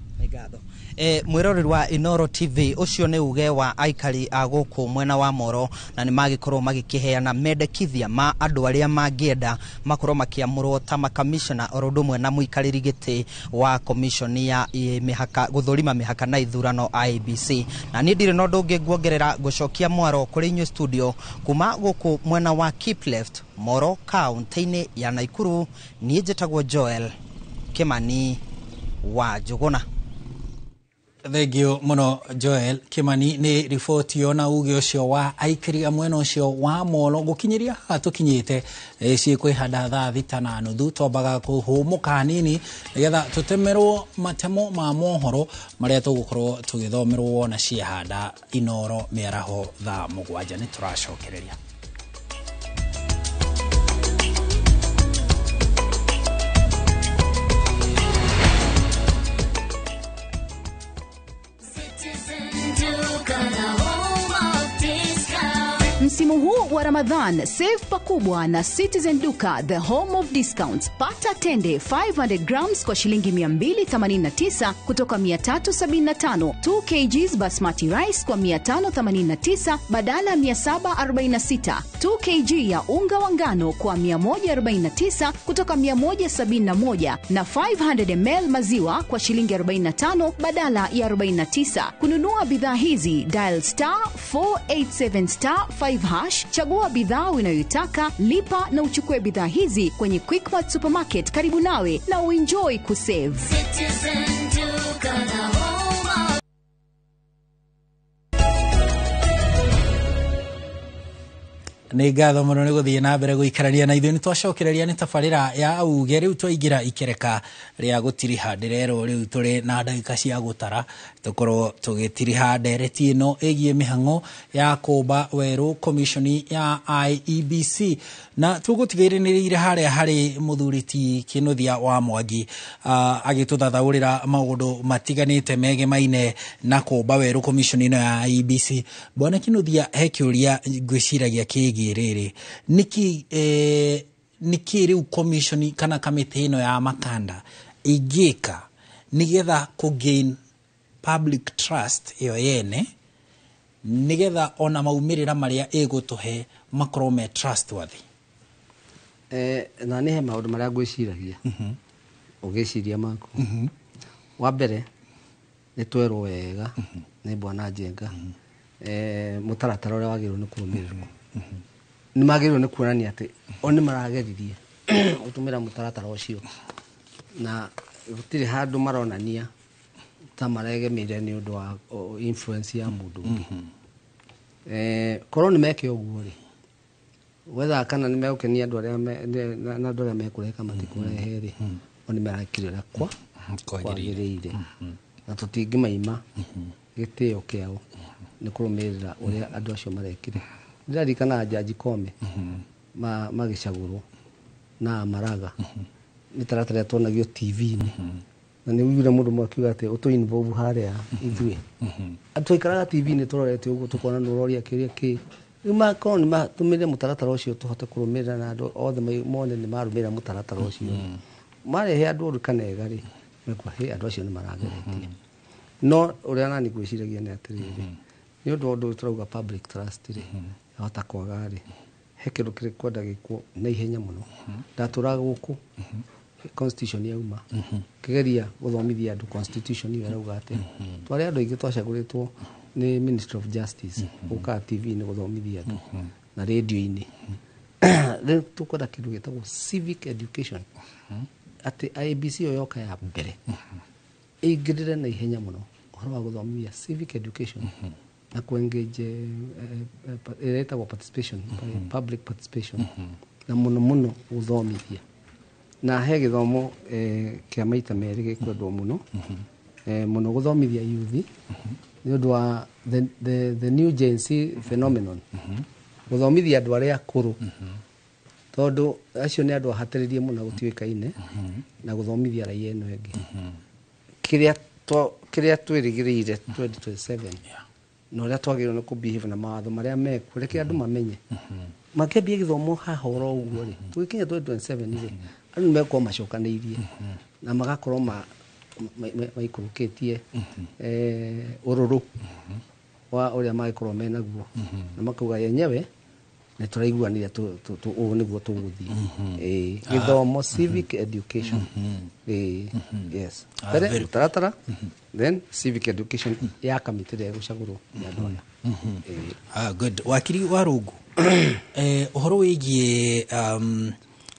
Mwĩroreri wa Inoro TV, ũcio nĩ uge wa aikari a gũkũ mwena wa Moro, na nĩ magĩkorwo magĩkĩheana mendekithia ma andũ arĩa mangĩenda makorwo makĩamũrwo ta makamishona, oro ũndũ ũmwe na mũikarĩri gĩtĩ wa commission ya mĩhaka, gũthũrima mĩhaka na ithurano IEBC. Na niĩ ndirĩ na ũndũ ũngĩ nguongerera, ngũcokia mwaro kũrĩ inyuĩ studio kuma gũkũ mwena wa Kipleft, Moro, kaunti-inĩ ya Naikuru. Niĩ njĩtagwo Joel Kimani wa Njũgũna. Thengio mũno Joel Kimani nĩ riboti ĩyo na uge ũcio wa aikari a mwena ũcio wa Molo. Gũkinyĩria haha tũkinyĩte, ciĩkwĩhanda 6:30, twambaga kũhũmũka hanini nĩgetha tũtemerwo matemo ma mohoro marĩa tũgũkorwo tũgĩthomerwo wona ciahanda Inoro mĩaraho 7:00. Nĩ tũracokereria. Msimu huu wa Ramadhan, save pakubwa na Citizen Duka, the home of discounts. Pata tende 500 grams kwa shilingi 289 kutoka 375, 2 kgs basmati rice kwa 589 badala 746, 2 kg ya unga wa ngano kwa 149 kutoka 171 na 500 ml maziwa kwa shilingi 45 badala ya 49. Kununua bidhaa hizi dial star 487 star 5 hash, chagua bidhaa unayoitaka, lipa na uchukue bidhaa hizi kwenye Quickmart Supermarket karibu nawe na uenjoy kusave. Citizen Duka, the home of Nä ngatho må no nä gå thiä na mbere gå ikarania na ithuä. Nä twacokereria nä tabarä ya uge. Rä u twaingä ra ikereka rä a gå tiriha. Ndä rerwo rä u tå rä na ndagä cia gå tara tå korwo tå gä tiriha ndereti ä no ä giä mä hang'o ya kũmba werũ commission ya IEBC, na tũgũtigĩrĩire nĩ harĩa harĩ mũthuri ti Kĩnuthia wa Mwangi agĩtũthathaũrĩra maũndũ matiganĩte megemaine na kũmba werũ commission ĩno ya IEBC. Bwana Kĩnuthia, he kĩũria ngwĩciragia kĩgiĩ rĩrĩ: nĩkĩ nĩkĩ rĩu commission kana kamĩtĩ ĩno ya Makanda ĩngĩka nĩgetha kũ gain public trust ĩyo yene, nĩgetha ona maumĩrĩra marĩa ĩgũtũhe makorwo me trustworthy? Na nĩ he maũndũ marĩa ngwĩciragia ũgĩciria maku. Wa mbere, nĩ twerwo wega nĩ bwana Njenga mũtaratara ũrĩa wagĩrĩirwo nĩ kũrũmĩrĩrwo. Nĩ magĩrĩirwo nĩ kuonania atĩ o nĩ marageririe gũtũmĩra mũtaratara ũcio, na gũtirĩ handũ maronania ta maregemeire nĩ ũndũ wa influence ya mũndũ ũngĩ. Korwo nĩ meke ũguo rĩ, wetha kana nĩ megũkenia andũ arĩa na andũ arĩa mekũrehe matikũrehe rĩ, o nĩ marekire ũrĩa kwa kwagĩrĩire, na tũtingĩmaima gĩtĩo kĩao nĩ kũrũmĩrĩra ũrĩa andũ acio marekire. Ndĩraririkana Jaji Koome magĩcagũrwo na Maraga, mĩtaratara ĩrĩa tuonagio TV-inĩ, na nĩ ũiguire mũndũ ũmwe akiuga atĩ ũtũ involve harĩa ithuĩ twaikaraga TV-inĩ tũrorete ũguo, tũkona nĩ ũroria kĩũria kĩ. Rĩu makorwo nĩ matũmĩre mũtaratara ũcio tũhote kũrũmĩrĩra, na andũ othe mone nĩ marũmĩrĩra mũtaratara ũcio, marehe andũ oru kana ega rĩ, mekwa hĩ andũ acio nĩ marageretie. No ũrĩa nani ngwĩciragia nĩ atĩrĩrĩ, nĩ ũndũ wa ũndũ ũyũ tũrauga public trust rĩ, yahota kwaga rĩ, he kĩndũ kĩrĩ kwenda gĩkwo na ihenya mũno. Ndatũraga gũkũ constitution yauma, kĩgeria gũthomithia andũ constitution ĩyo ĩrauga atĩa. Twarĩ andũ aingĩ twacagũrĩtwo nĩ Ministry of Justice gũkaga TV-inĩ gũthomithia andũ na radio-inĩ. Rĩu tũkwenda kĩndũ gĩtagwo civic education, atĩ IEBC ĩyo yoka ya mbere ĩingĩrĩre na ihenya mũno ũhoro wa gũthomithia civic education na kũ-engage ĩrĩa ĩtagwo participation, public participation, na mũno mũno gũthomithia. Na he gĩthomo kĩa maita merĩ gĩkwendwo mũno mũno gũthomithia youth nĩ ũndũ wa the new Gen Z phenomenon, gũthomithia andũ arĩa akũrũ, tondũ acio nĩ andũ ahatĩrĩrie mũno gũtiũĩkaine, na gũthomithia raia ĩno ĩngĩ kĩrĩa twĩrĩgĩrĩire 2027 na ũrĩa twagĩrĩirwo nĩ kũ-behave na mawatho marĩa mekuo. Reke andũ mamenye makĩambia gĩthomo haha oro ũguo rĩ, tũgĩkinya 2027 rĩ, andũ nĩ megũkorwo macokanĩirie na magakorwo maikũrũkĩtie ũrũrũ wa ũrĩa mangĩkorwo menaguo, na makauga yenyewe nĩ tũraiguanire ũũ nĩguo tũgũthiĩ. Ĩĩ, gĩthomo, civic education. Ĩĩ, yes. Mbere mũtaratara, then civic education ya kamĩtĩ ĩrĩa ĩgũcagũrwo nĩ andũ aya. Ĩĩ. Ah, good. Wakiri wa Rungu, ũhoro wĩgiĩ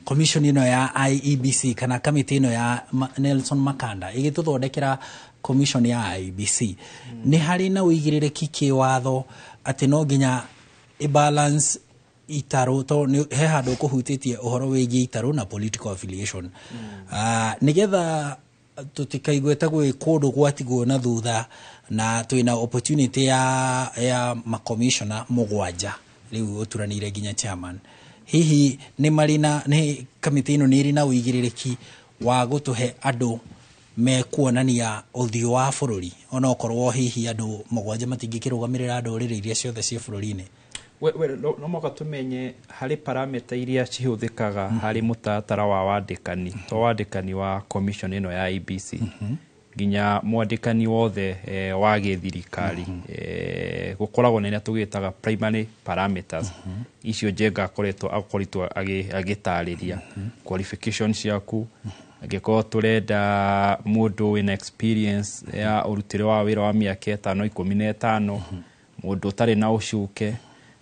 commission ĩno ya IEBC kana kamĩtĩ ĩno ya Nelson Makanda ĩgĩtũthondekera commission ya IEBC, nĩ harĩ na ũigĩrĩrĩki kĩwatho atĩ no nginya ĩbalance itarũ to he handũ kũhutĩtie ũhoro wĩgiĩ itarũ na political affiliation, nĩgetha tũtikaigue ta gwĩ kũndũ gwatigwo na thutha, na twĩna opportunity ya makomishona 7 rĩu ũturanĩire nginya chairman? Hihi nĩ marĩ na nĩ kamĩtĩ ĩno nĩ ĩrĩ na ũigĩrĩrĩki wa gũtũhe andũ mekuonania ũthiũ wa bũrũri, onokorwo hihi andũ 7 matingĩkĩrũgamĩrĩra ndũrĩrĩ iria ciothe ciĩ bũrũri-inĩ? We no mũhaka tũmenye harĩ parameter iria cihũthĩkaga harĩ mũtaratara wa wandĩkani, to wandĩkani wa commission ĩno ya IEBC, nginya mwandĩkani wothe wa gĩthirikari, gũkoragwo na iria tũgĩtaga primary parameters. Icio Njenga akoretwo agĩtarĩria qualification ciaku. Angĩkorwo tũrenda mũndũ wĩna experience ya ũrutĩre wa wĩra wa mĩaka 5, 15, mũndũ ũtarĩ na ũcuke,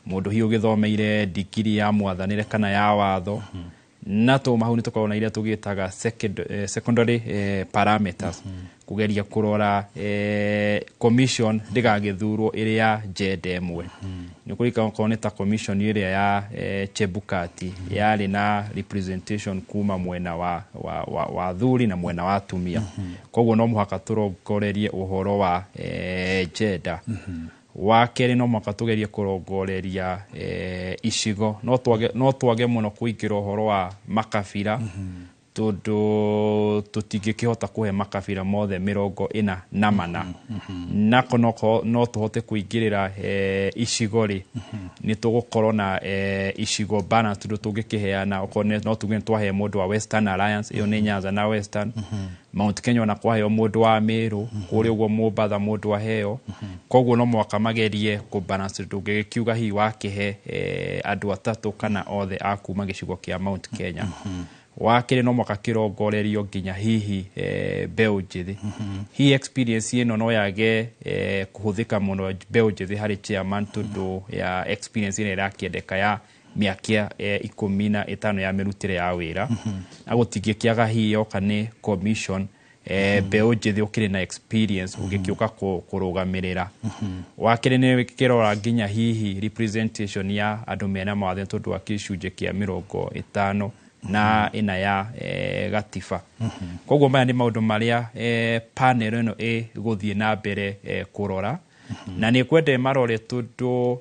mũndũ hihi ũgĩthomeire digiri ya mwathanĩre kana ya watho. Na tuma hau nĩ tũkoragwo na iria tũgĩtaga secondary parameters, kũgeria kũrora commission ndĩgagĩthurwo ĩrĩ ya gender ĩmwe. Nĩ kũririkana okorwo nĩ ta commission ĩrĩa ya Chebukati yarĩ na representation kuma mwena wa athuri na mwena wa atumia. Koguo no mũhaka tũrongorerie ũhoro wa gender. Wa kerĩ, no mũhaka tũgerie kũrongoreria icigo. No twage mũno kũingĩra ũhoro wa makabira, tondũ tũtingĩkĩhota kũhe makabira mothe 44. Nako no tũhote kũingĩrĩra icigo rĩ, nĩ tũgũkorwo na icigo balance, tondũ tũngĩkĩheana okorwo no tuge nĩ twahe mũndũ wa Western Alliance, ĩyo nĩ Nyanza na Western, Mount Kenya ona kwaheo mũndũ wa Meru, kũrĩa ũguo Mombatha mũndũ aheo. Koguo no mũhaka magerie kũ balance. Ndũngĩgĩkiuga hihi wakĩhe andũ atatũ kana othe a kuma gĩcigo kĩa Mount Kenya. Wa kerĩ, no mũhaka kĩrongorerio nginya hihi mbeũ njĩthĩ. Hihi experience ĩno no yage kũhũthĩka mũno mbeũ njĩthĩ harĩ chairman, tondũ ya experience ĩrĩa ĩrakĩendeka ya mĩaka 15 ya mĩrutĩre ya wĩra, na gũtingĩkĩaga hihi yoka nĩ commission mbeũ njĩthĩ ũkĩrĩ na experience ũngĩkĩũka kũrũgamĩrĩra. Wa kerĩ, nĩ kĩrora nginya hihi representation ya andũ mena mawathe, tondũ wa gĩcunjĩ kĩa 54 ya gatiba. Koguo maya nĩ maũndũ marĩa panel ĩno ĩgũthiĩ na mbere kũrora, na nĩ kwenda marore, tondũ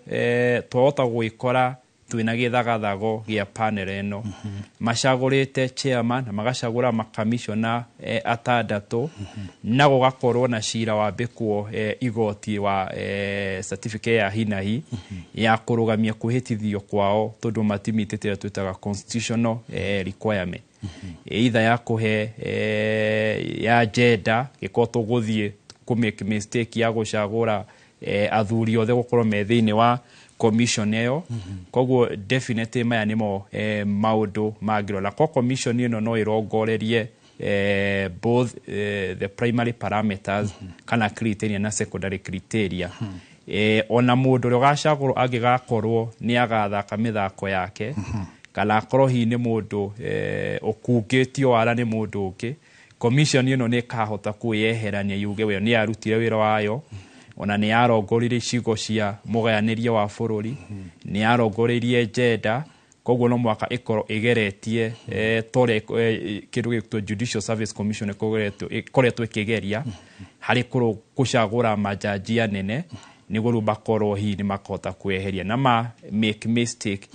twahota gwĩkora twĩna gĩthagathago gĩa panel ĩno. Macagũrĩte chairman na magacagũra makamishona atandatũ, na gũgakorwo na cira wambĩkwo igoti wa certificate ya hinahi ya kũrũgamia kwĩhĩtithio kwao, tondũ matimitĩte ĩrĩa twĩtaga constitutional requirement, either ya kũhe ya gender. Gĩkorwo tũgũthiĩ kũ make mistake ya gũcagũra athuri othe gũkorwo me thĩinĩ wa commission ĩyo. Koguo definitely maya nĩmo maũndũ mangĩrora. Ko commission ĩno no ĩrongorerie both the primary parameters kana criteria na secondary criteria. Ona mũndũ ũrĩa ũgacagũrwo angĩgakorwo nĩ agathaka mĩthako yake, kana akorwo hihi nĩ mũndũ ũkungĩtio wara nĩ mũndũ ũngĩ, commission ĩno nĩ ĩkahota kwĩyeherania yuge we nĩ yarutire wĩra wayo, ona nĩ yarongoririe icigo cia mũgayanĩrie wa bũrũri, nĩ yarongoreirie gender. Koguo no mũhaka ĩkorwo ĩgeretie ta ũrĩa kĩndũ gĩgwĩtwo Judicial Service Commission ĩkoretwo ĩkĩgeria harĩ kũcagũra majaji anene, nĩguo rĩu makorwo hihi nĩ makahota kweheria na ma make mistake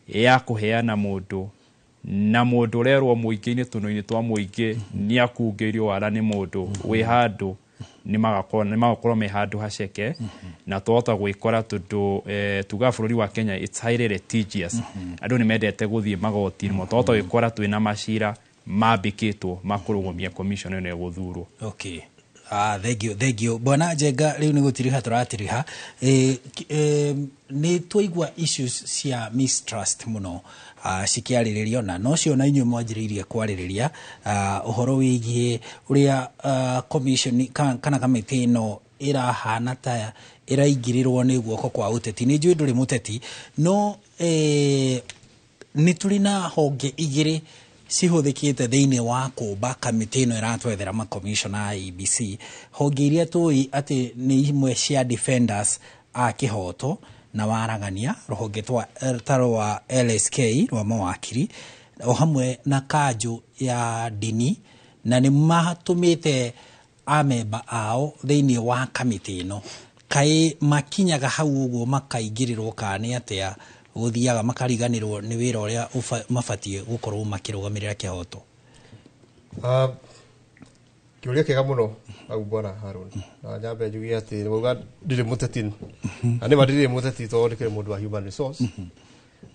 ya kũheana mũndũ, na mũndũ ũrerwo mũingĩ-inĩ, tũnua-inĩ twa mũingĩ nĩ akungĩirio wara nĩ mũndũ wĩ handũ, nĩ magakorwo me handũ haceke. Na twahota gwĩkora, tondũ tugaga bũrũri wa Kenya it's highly litigious, andũ nĩ mendete gũthiĩ magoti-inĩ mũno, twahota gwĩkora twĩna macira mambĩkĩtwo ma kũrũgamia commission ĩno ĩgũthurwo. Okay. Ah, thank you, thank you. Bwana Njenga, rĩu nĩ gũtiriha tũratiriha. Nĩ twaigua issues cia mistrust mũno cikĩarĩrĩrio, na nocio na inyuĩ mwanjĩrĩirie kwarĩrĩria ũhoro wĩgiĩ ũrĩa commission kana kamĩtĩ ĩno ĩrahana ta ĩraingĩrĩrwo nĩ guoko kwa ũteti. Nĩ njũĩ ndũrĩ mũteti, no nĩ tũrĩ na honge igĩrĩ cihũthĩkĩte thĩinĩ wa kũmba kamĩtĩ ĩno ĩratwethera makomishona a IEBC, honge iria tũĩ atĩ nĩ imwe cia defenders a kĩhoto na waragania, rũhonge ta rwa LSK rwa mawakiri, o hamwe na kanjũ ya ndini, na nĩ matũmĩte amemba ao thĩinĩ wa kamĩtĩ ĩno. Kaĩ makinyaga hau ũguo makaingĩrĩrwo, kana nĩ atĩa gũthiaga makariganĩrwo nĩ wĩra ũrĩa mabatiĩ gũkorwo makĩrũgamĩrĩra kĩhoto? Kĩũria kĩega mũno hau, bwana Haron, na nyambe njuge atĩ wauga ndirĩ mũteti, na nĩma ndirĩ mũteti tondũ ndĩkĩrĩ mũndũ wa human resource,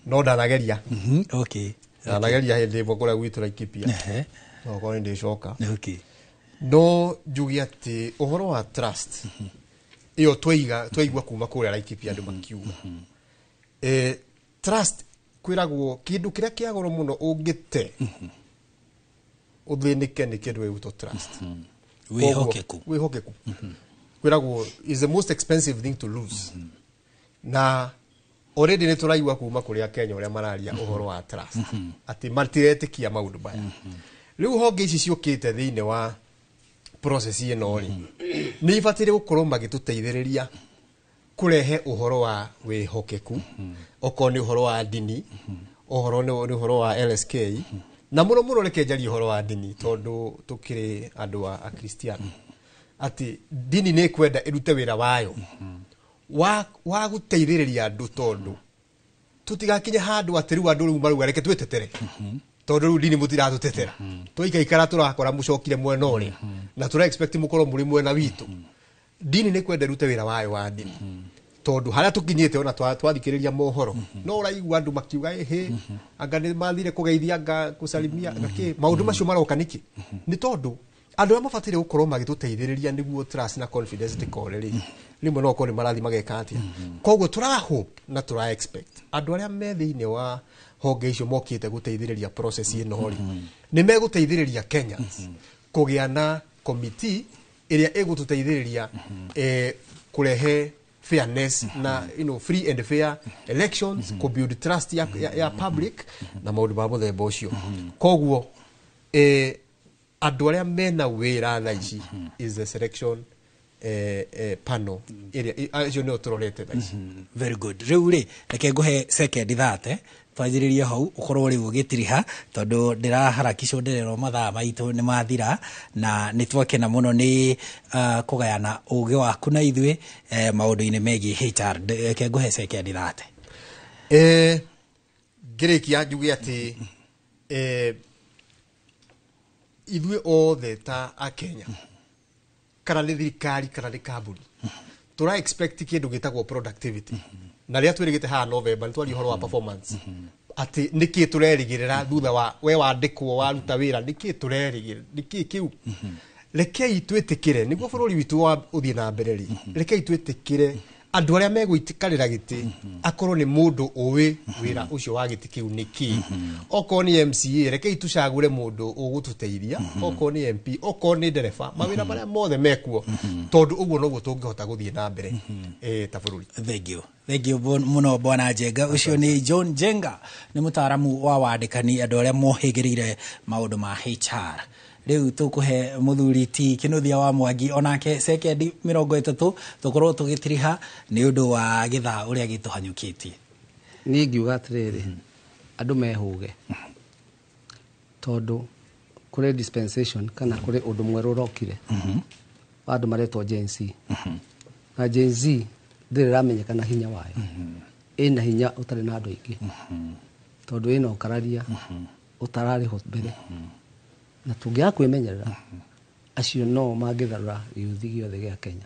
no ndanageria. Ndanageria hĩndĩ ĩmwe kũrĩa gwitũ Laikipia, no korwo nĩ ndĩcoka. No njuge atĩ ũhoro wa trust ĩyo twaiga twaigua kuma kũrĩa Laikipia andũ makiuga, trust kwĩragwo kĩndũ kĩrĩa kĩa goro mũno ũngĩte ũthĩnĩke nĩ kĩndũ gĩgwĩtwo trust. Wĩhokeku. Wĩhokeku kwĩragwo is the most expensive thing to lose, na already nĩ tũraigua kuma kũrĩa Kenya ũrĩa mararia ũhoro wa trust, atĩ matiretĩkia maũndũ maya. Rĩu honge ici ciũkĩte thĩinĩ wa process ĩno rĩ, nĩ ibataire gũkorwo magĩtũteithĩrĩria kũrehe ũhoro wa wĩhokeku, okorwo nĩ ũhoro wa ndini, ũhoro nĩ ũhoro wa LSK, na mũno mũno reke njarie ũhoro wa ndini tondũ tũkĩrĩ andũ a Akristiano, atĩ ndini nĩ ĩkwenda ĩrute wĩra wayo wa gũteithĩrĩria andũ, tondũ tũtigakinye handũ atĩ rĩu andũ rĩu marauga reke twĩtetere, tondũ rĩu ndini mũtiratũtetera, twaikaikara tũrakora mũcokire mwena ũrĩa na tũra expect mũkorwo mũrĩ mwena witũ. Ndini nĩ kwenda ĩrute wĩra wayo wa ndini, tondũ harĩa tũkinyĩte ona twathikĩrĩria mohoro no ũraigua andũ makiuga ĩhĩ, anga nĩ mathire kũgeithia, anga kũcarimia, anga kĩ. Maũndũ macio maroka nĩkĩ? Nĩ tondũ andũ arĩa mabataire gũkorwo magĩtũteithĩrĩria nĩguo trust na confidence ndĩkore rĩ, rĩmwe no ũkorwo nĩ marathiĩ mageka atĩa. Koguo tũra hope na tũra expect andũ arĩa me thĩinĩ wa honge icio mokĩte gũteithĩrĩria process ĩno rĩ, nĩ megũteithĩrĩria Kenyans kũgĩa na committee ĩrĩa ĩgũtũteithĩrĩria kũrehe fairness na free and fair elections, kũ build trust ya public na maũndũ ma mũthemba ũcio. Koguo andũ arĩa mena wĩra thaa ici is the selection panel ĩrĩa acio nĩo tũrorete thaa ici. Very good. Rĩu rĩ, reke ngũhe sekendi 30 twanjĩrĩrie hau, ũkorwo rĩu ũgĩtiriha tondũ ndĩraharakicwo, ndĩrerwo mathaa maitũ nĩ mathira, na nĩ twakena mũno nĩ kũgayana ũgĩ waku na ithuĩ maũndũ-inĩ megiĩ HR. Reke ngũhe sekendi 30. Ngĩrĩkia njuge atĩ ithuĩ othe ta akenya, kana nĩ thirikari kana nĩ kambuni, tũra expect kĩndũ gĩtagwo productivity, na rĩrĩa twĩrĩgĩte haha November nĩ twaria ũhoro wa performance, atĩ nĩkĩ tũrerĩgĩrĩra thutha wa we wandĩkwo waruta wĩra, nĩkĩ tũrerĩgĩrĩra, nĩkĩ kĩu. Rekei twĩtĩkĩre nĩguo bũrũri witũ wa ũthiĩ na mbere rĩ, rekei twĩtĩkĩre andũ arĩa megũikarĩra gĩtĩ akorwo nĩ mũndũ ũĩ wĩra ũcio wa gĩtĩ kĩu nĩ kĩ. Okorwo nĩ MCA, rekei tũcagũre mũndũ ũgũtũteithia, okorwo nĩ MP, okorwo nĩ ndereba, mawĩra marĩa mothe mekuo, tondũ ũguo noguo tũngĩhota gũthiĩ na mbere ta bũrũri. Thank you. Thank you mũno bwana Njenga. Ũcio nĩ John Njenga, nĩ mũtaaramu wa wandĩkani, andũ arĩa mohĩgĩrĩire maũndũ ma HR. Rĩu tũkũhe mũthuri ti Kĩnuthia wa Mwangi onake sekendi 30 tũkorwo tũgĩtiriha nĩ ũndũ wa gĩthaa ũrĩa gĩtũhanyũkĩtie. Niĩ ngiuga atĩrĩrĩ, andũ mehũge tondũ kũrĩ dispensation kana kũrĩ ũndũ mwerũ ũrokire wa andũ maretwo Gen Z, na Gen Z ndĩrĩ ĩramenyekana hinya wayo. Ĩna hinya ũtarĩ na andũ aingĩ, tondũ ĩna ũkararia ũtararĩ ho mbere, na tũngĩaga kwĩmenyerera acio no mangĩtharũra gĩũthi gĩothe gĩa Kenya.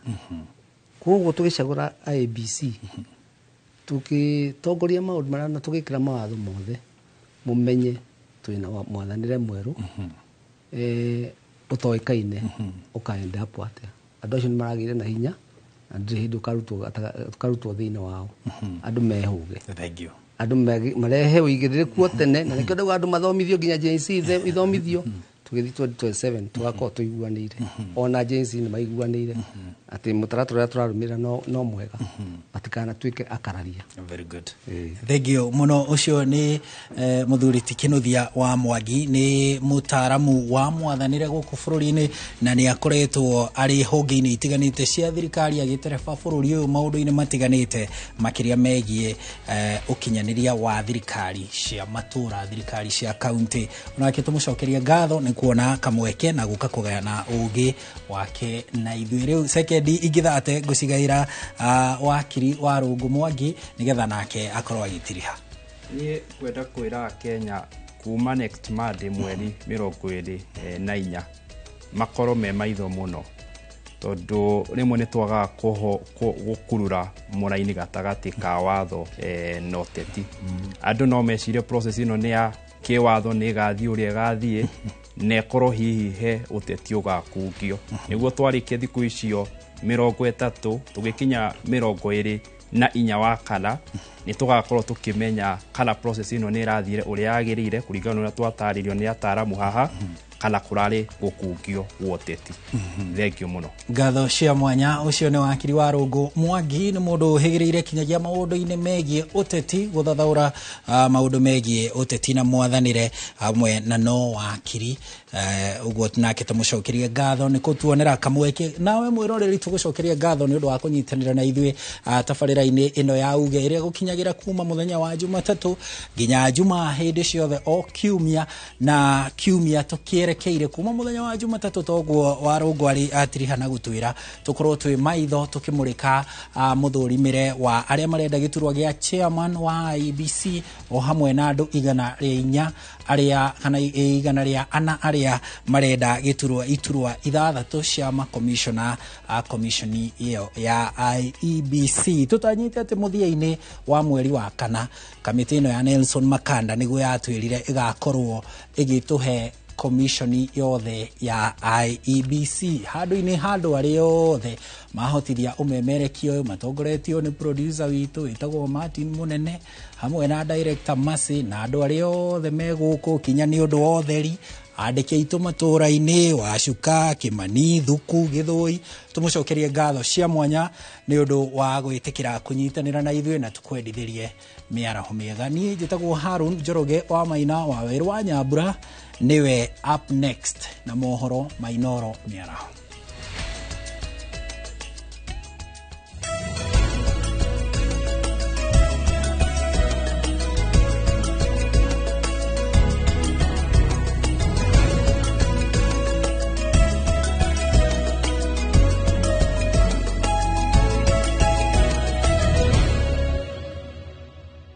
Koguo tũgĩcagũra IEBC, tũgĩtongoria maũndũ marĩa na tũgĩkĩra mawatho mothe, mũmenye twĩna mwathanĩre mwerũ ũtoĩkaine ũkaenda hapo atĩa. Andũ acio nĩ maragĩire na hinya na ndĩrĩ hĩndĩ ũkarutwo thĩinĩ wao. Andũ mehũge. Thank you. Andũ marehe ũigĩrĩrĩku o tene, na nĩkĩo ndauga andũ mathomithio nginya Gen Z ithomithio. Tũgĩthiĩ 2027 tũgakorwo tũiguanĩire, ona Gen Z nĩ maiguanĩire atĩ mũtaratara ũrĩa tũrarũmĩrĩra no mwega, matikanatuĩke akararia. Very good. Thank you mũno. Ũcio nĩ mũthuri ti Kĩnuthia wa Mwangi, nĩ mũtaaramu wa mwathanĩre gũkũ bũrũri-inĩ, na nĩ akoretwo arĩ honge-inĩ itiganĩte cia thirikari agĩtereba bũrũri ũyũ maũndũ-inĩ matiganĩte, makĩria megiĩ ũkinyanĩria wa thirikari cia matũra, thirikari cia kaunti. Onake tũmũcokerie ngatho nĩ kuona kamweke na gũka kũgayana ũgĩ wake na ithuĩ. Rĩu sekendi ingĩ 30 ngũcigaĩra wakiri wa Rũngũ Mwangi nĩgetha nake akorwo agĩtiriha. Niĩ ngwenda kwĩra Kenya kuma next Monday mweri 24 Makorwo me maitho mũno, tondũ rĩmwe nĩ twagaga gũkurura mũraini gatagatĩ ka watho na ũteti. Andũ no mecirie process ĩno nĩ ya kĩwatho, nĩ ĩgathiĩ ũrĩa ĩgathiĩ, na ĩkorwo hihi he ũteti ũgakungio. Nĩguo twarĩkia thikũ icio 30, tũgĩkinya 24 wa kana, nĩ tũgakorwo tũkĩmenya kana process ĩno nĩ ĩrathire ũrĩa yagĩrĩire kũringana na ũrĩa twatarĩrio nĩ ataramu haha, kana kũrarĩ gũkungio gwa ũteti. Thengiũ mũno. Ngatho cia mwanya. Ũcio nĩ wakiri wa Rũngũ Mwangi, nĩ mũndũ ũhĩgĩrĩire kinyagia maũndũ-inĩ megiĩ ũteti, gũthathaũra maũndũ megiĩ ũteti na mwathanĩre hamwe na no wakiri. Ũguo nake tũmũcokerie ngatho nĩ kũtuonera kamweke. Nawe mwĩroreri, tũgũcokerie ngatho nĩ ũndũ wa kũnyitanĩra na ithuĩ tabarĩra-inĩ ĩno ya Uge, ĩrĩa gũkinyagĩra kuma mũthenya wa Jumatatũ nginya Juma, hĩndĩ ciothe o kiumia na kiumia, tũkĩerekeire kuma mũthenya wa Jumatatũ. Toguo Warũngũ arĩ atiriha na gũtwĩra tũkorwo twĩ maitho tũkĩmũrĩka mũthũrimĩre wa arĩa marenda gĩturwa gĩa chairman wa IEBC, o hamwe na andũ 104 arĩa kana 104 arĩa marenda gĩturwa iturwa 6 cia makomishona a komishoni ĩyo ya IEBC. Tũtanyĩte atĩ mũthia-inĩ wa mweri wa kana, kamĩtĩ ĩno ya Nelson Makanda nĩguo yatwĩrire ĩgakorwo ĩgĩtũhe komishoni yothe ya IEBC handũ-inĩ handũ arĩa othe mahotithia ũmemerekia ũyũ, matongoretio nĩ producer witũ wĩtagwo Martin Mũnene, hamwe na director Masi na andũ arĩa othe me gũkũ, kinya nĩ ũndũ wa ũtheri, andĩki aitũ matũra-inĩ, Wacuka, Kĩmani, Thuku, Gĩthũi, tũmũcokerie ngatho cia mwanya nĩ ũndũ wa gwĩtĩkĩra kũnyitanĩra na ithuĩ na tũkwendithĩrie mĩaraho mĩega. Niĩ njĩtagwo Harun Njoroge wa Maina wa Werũ wa Nyambura, nĩwe up next na mohoro Mainoro mĩaraho.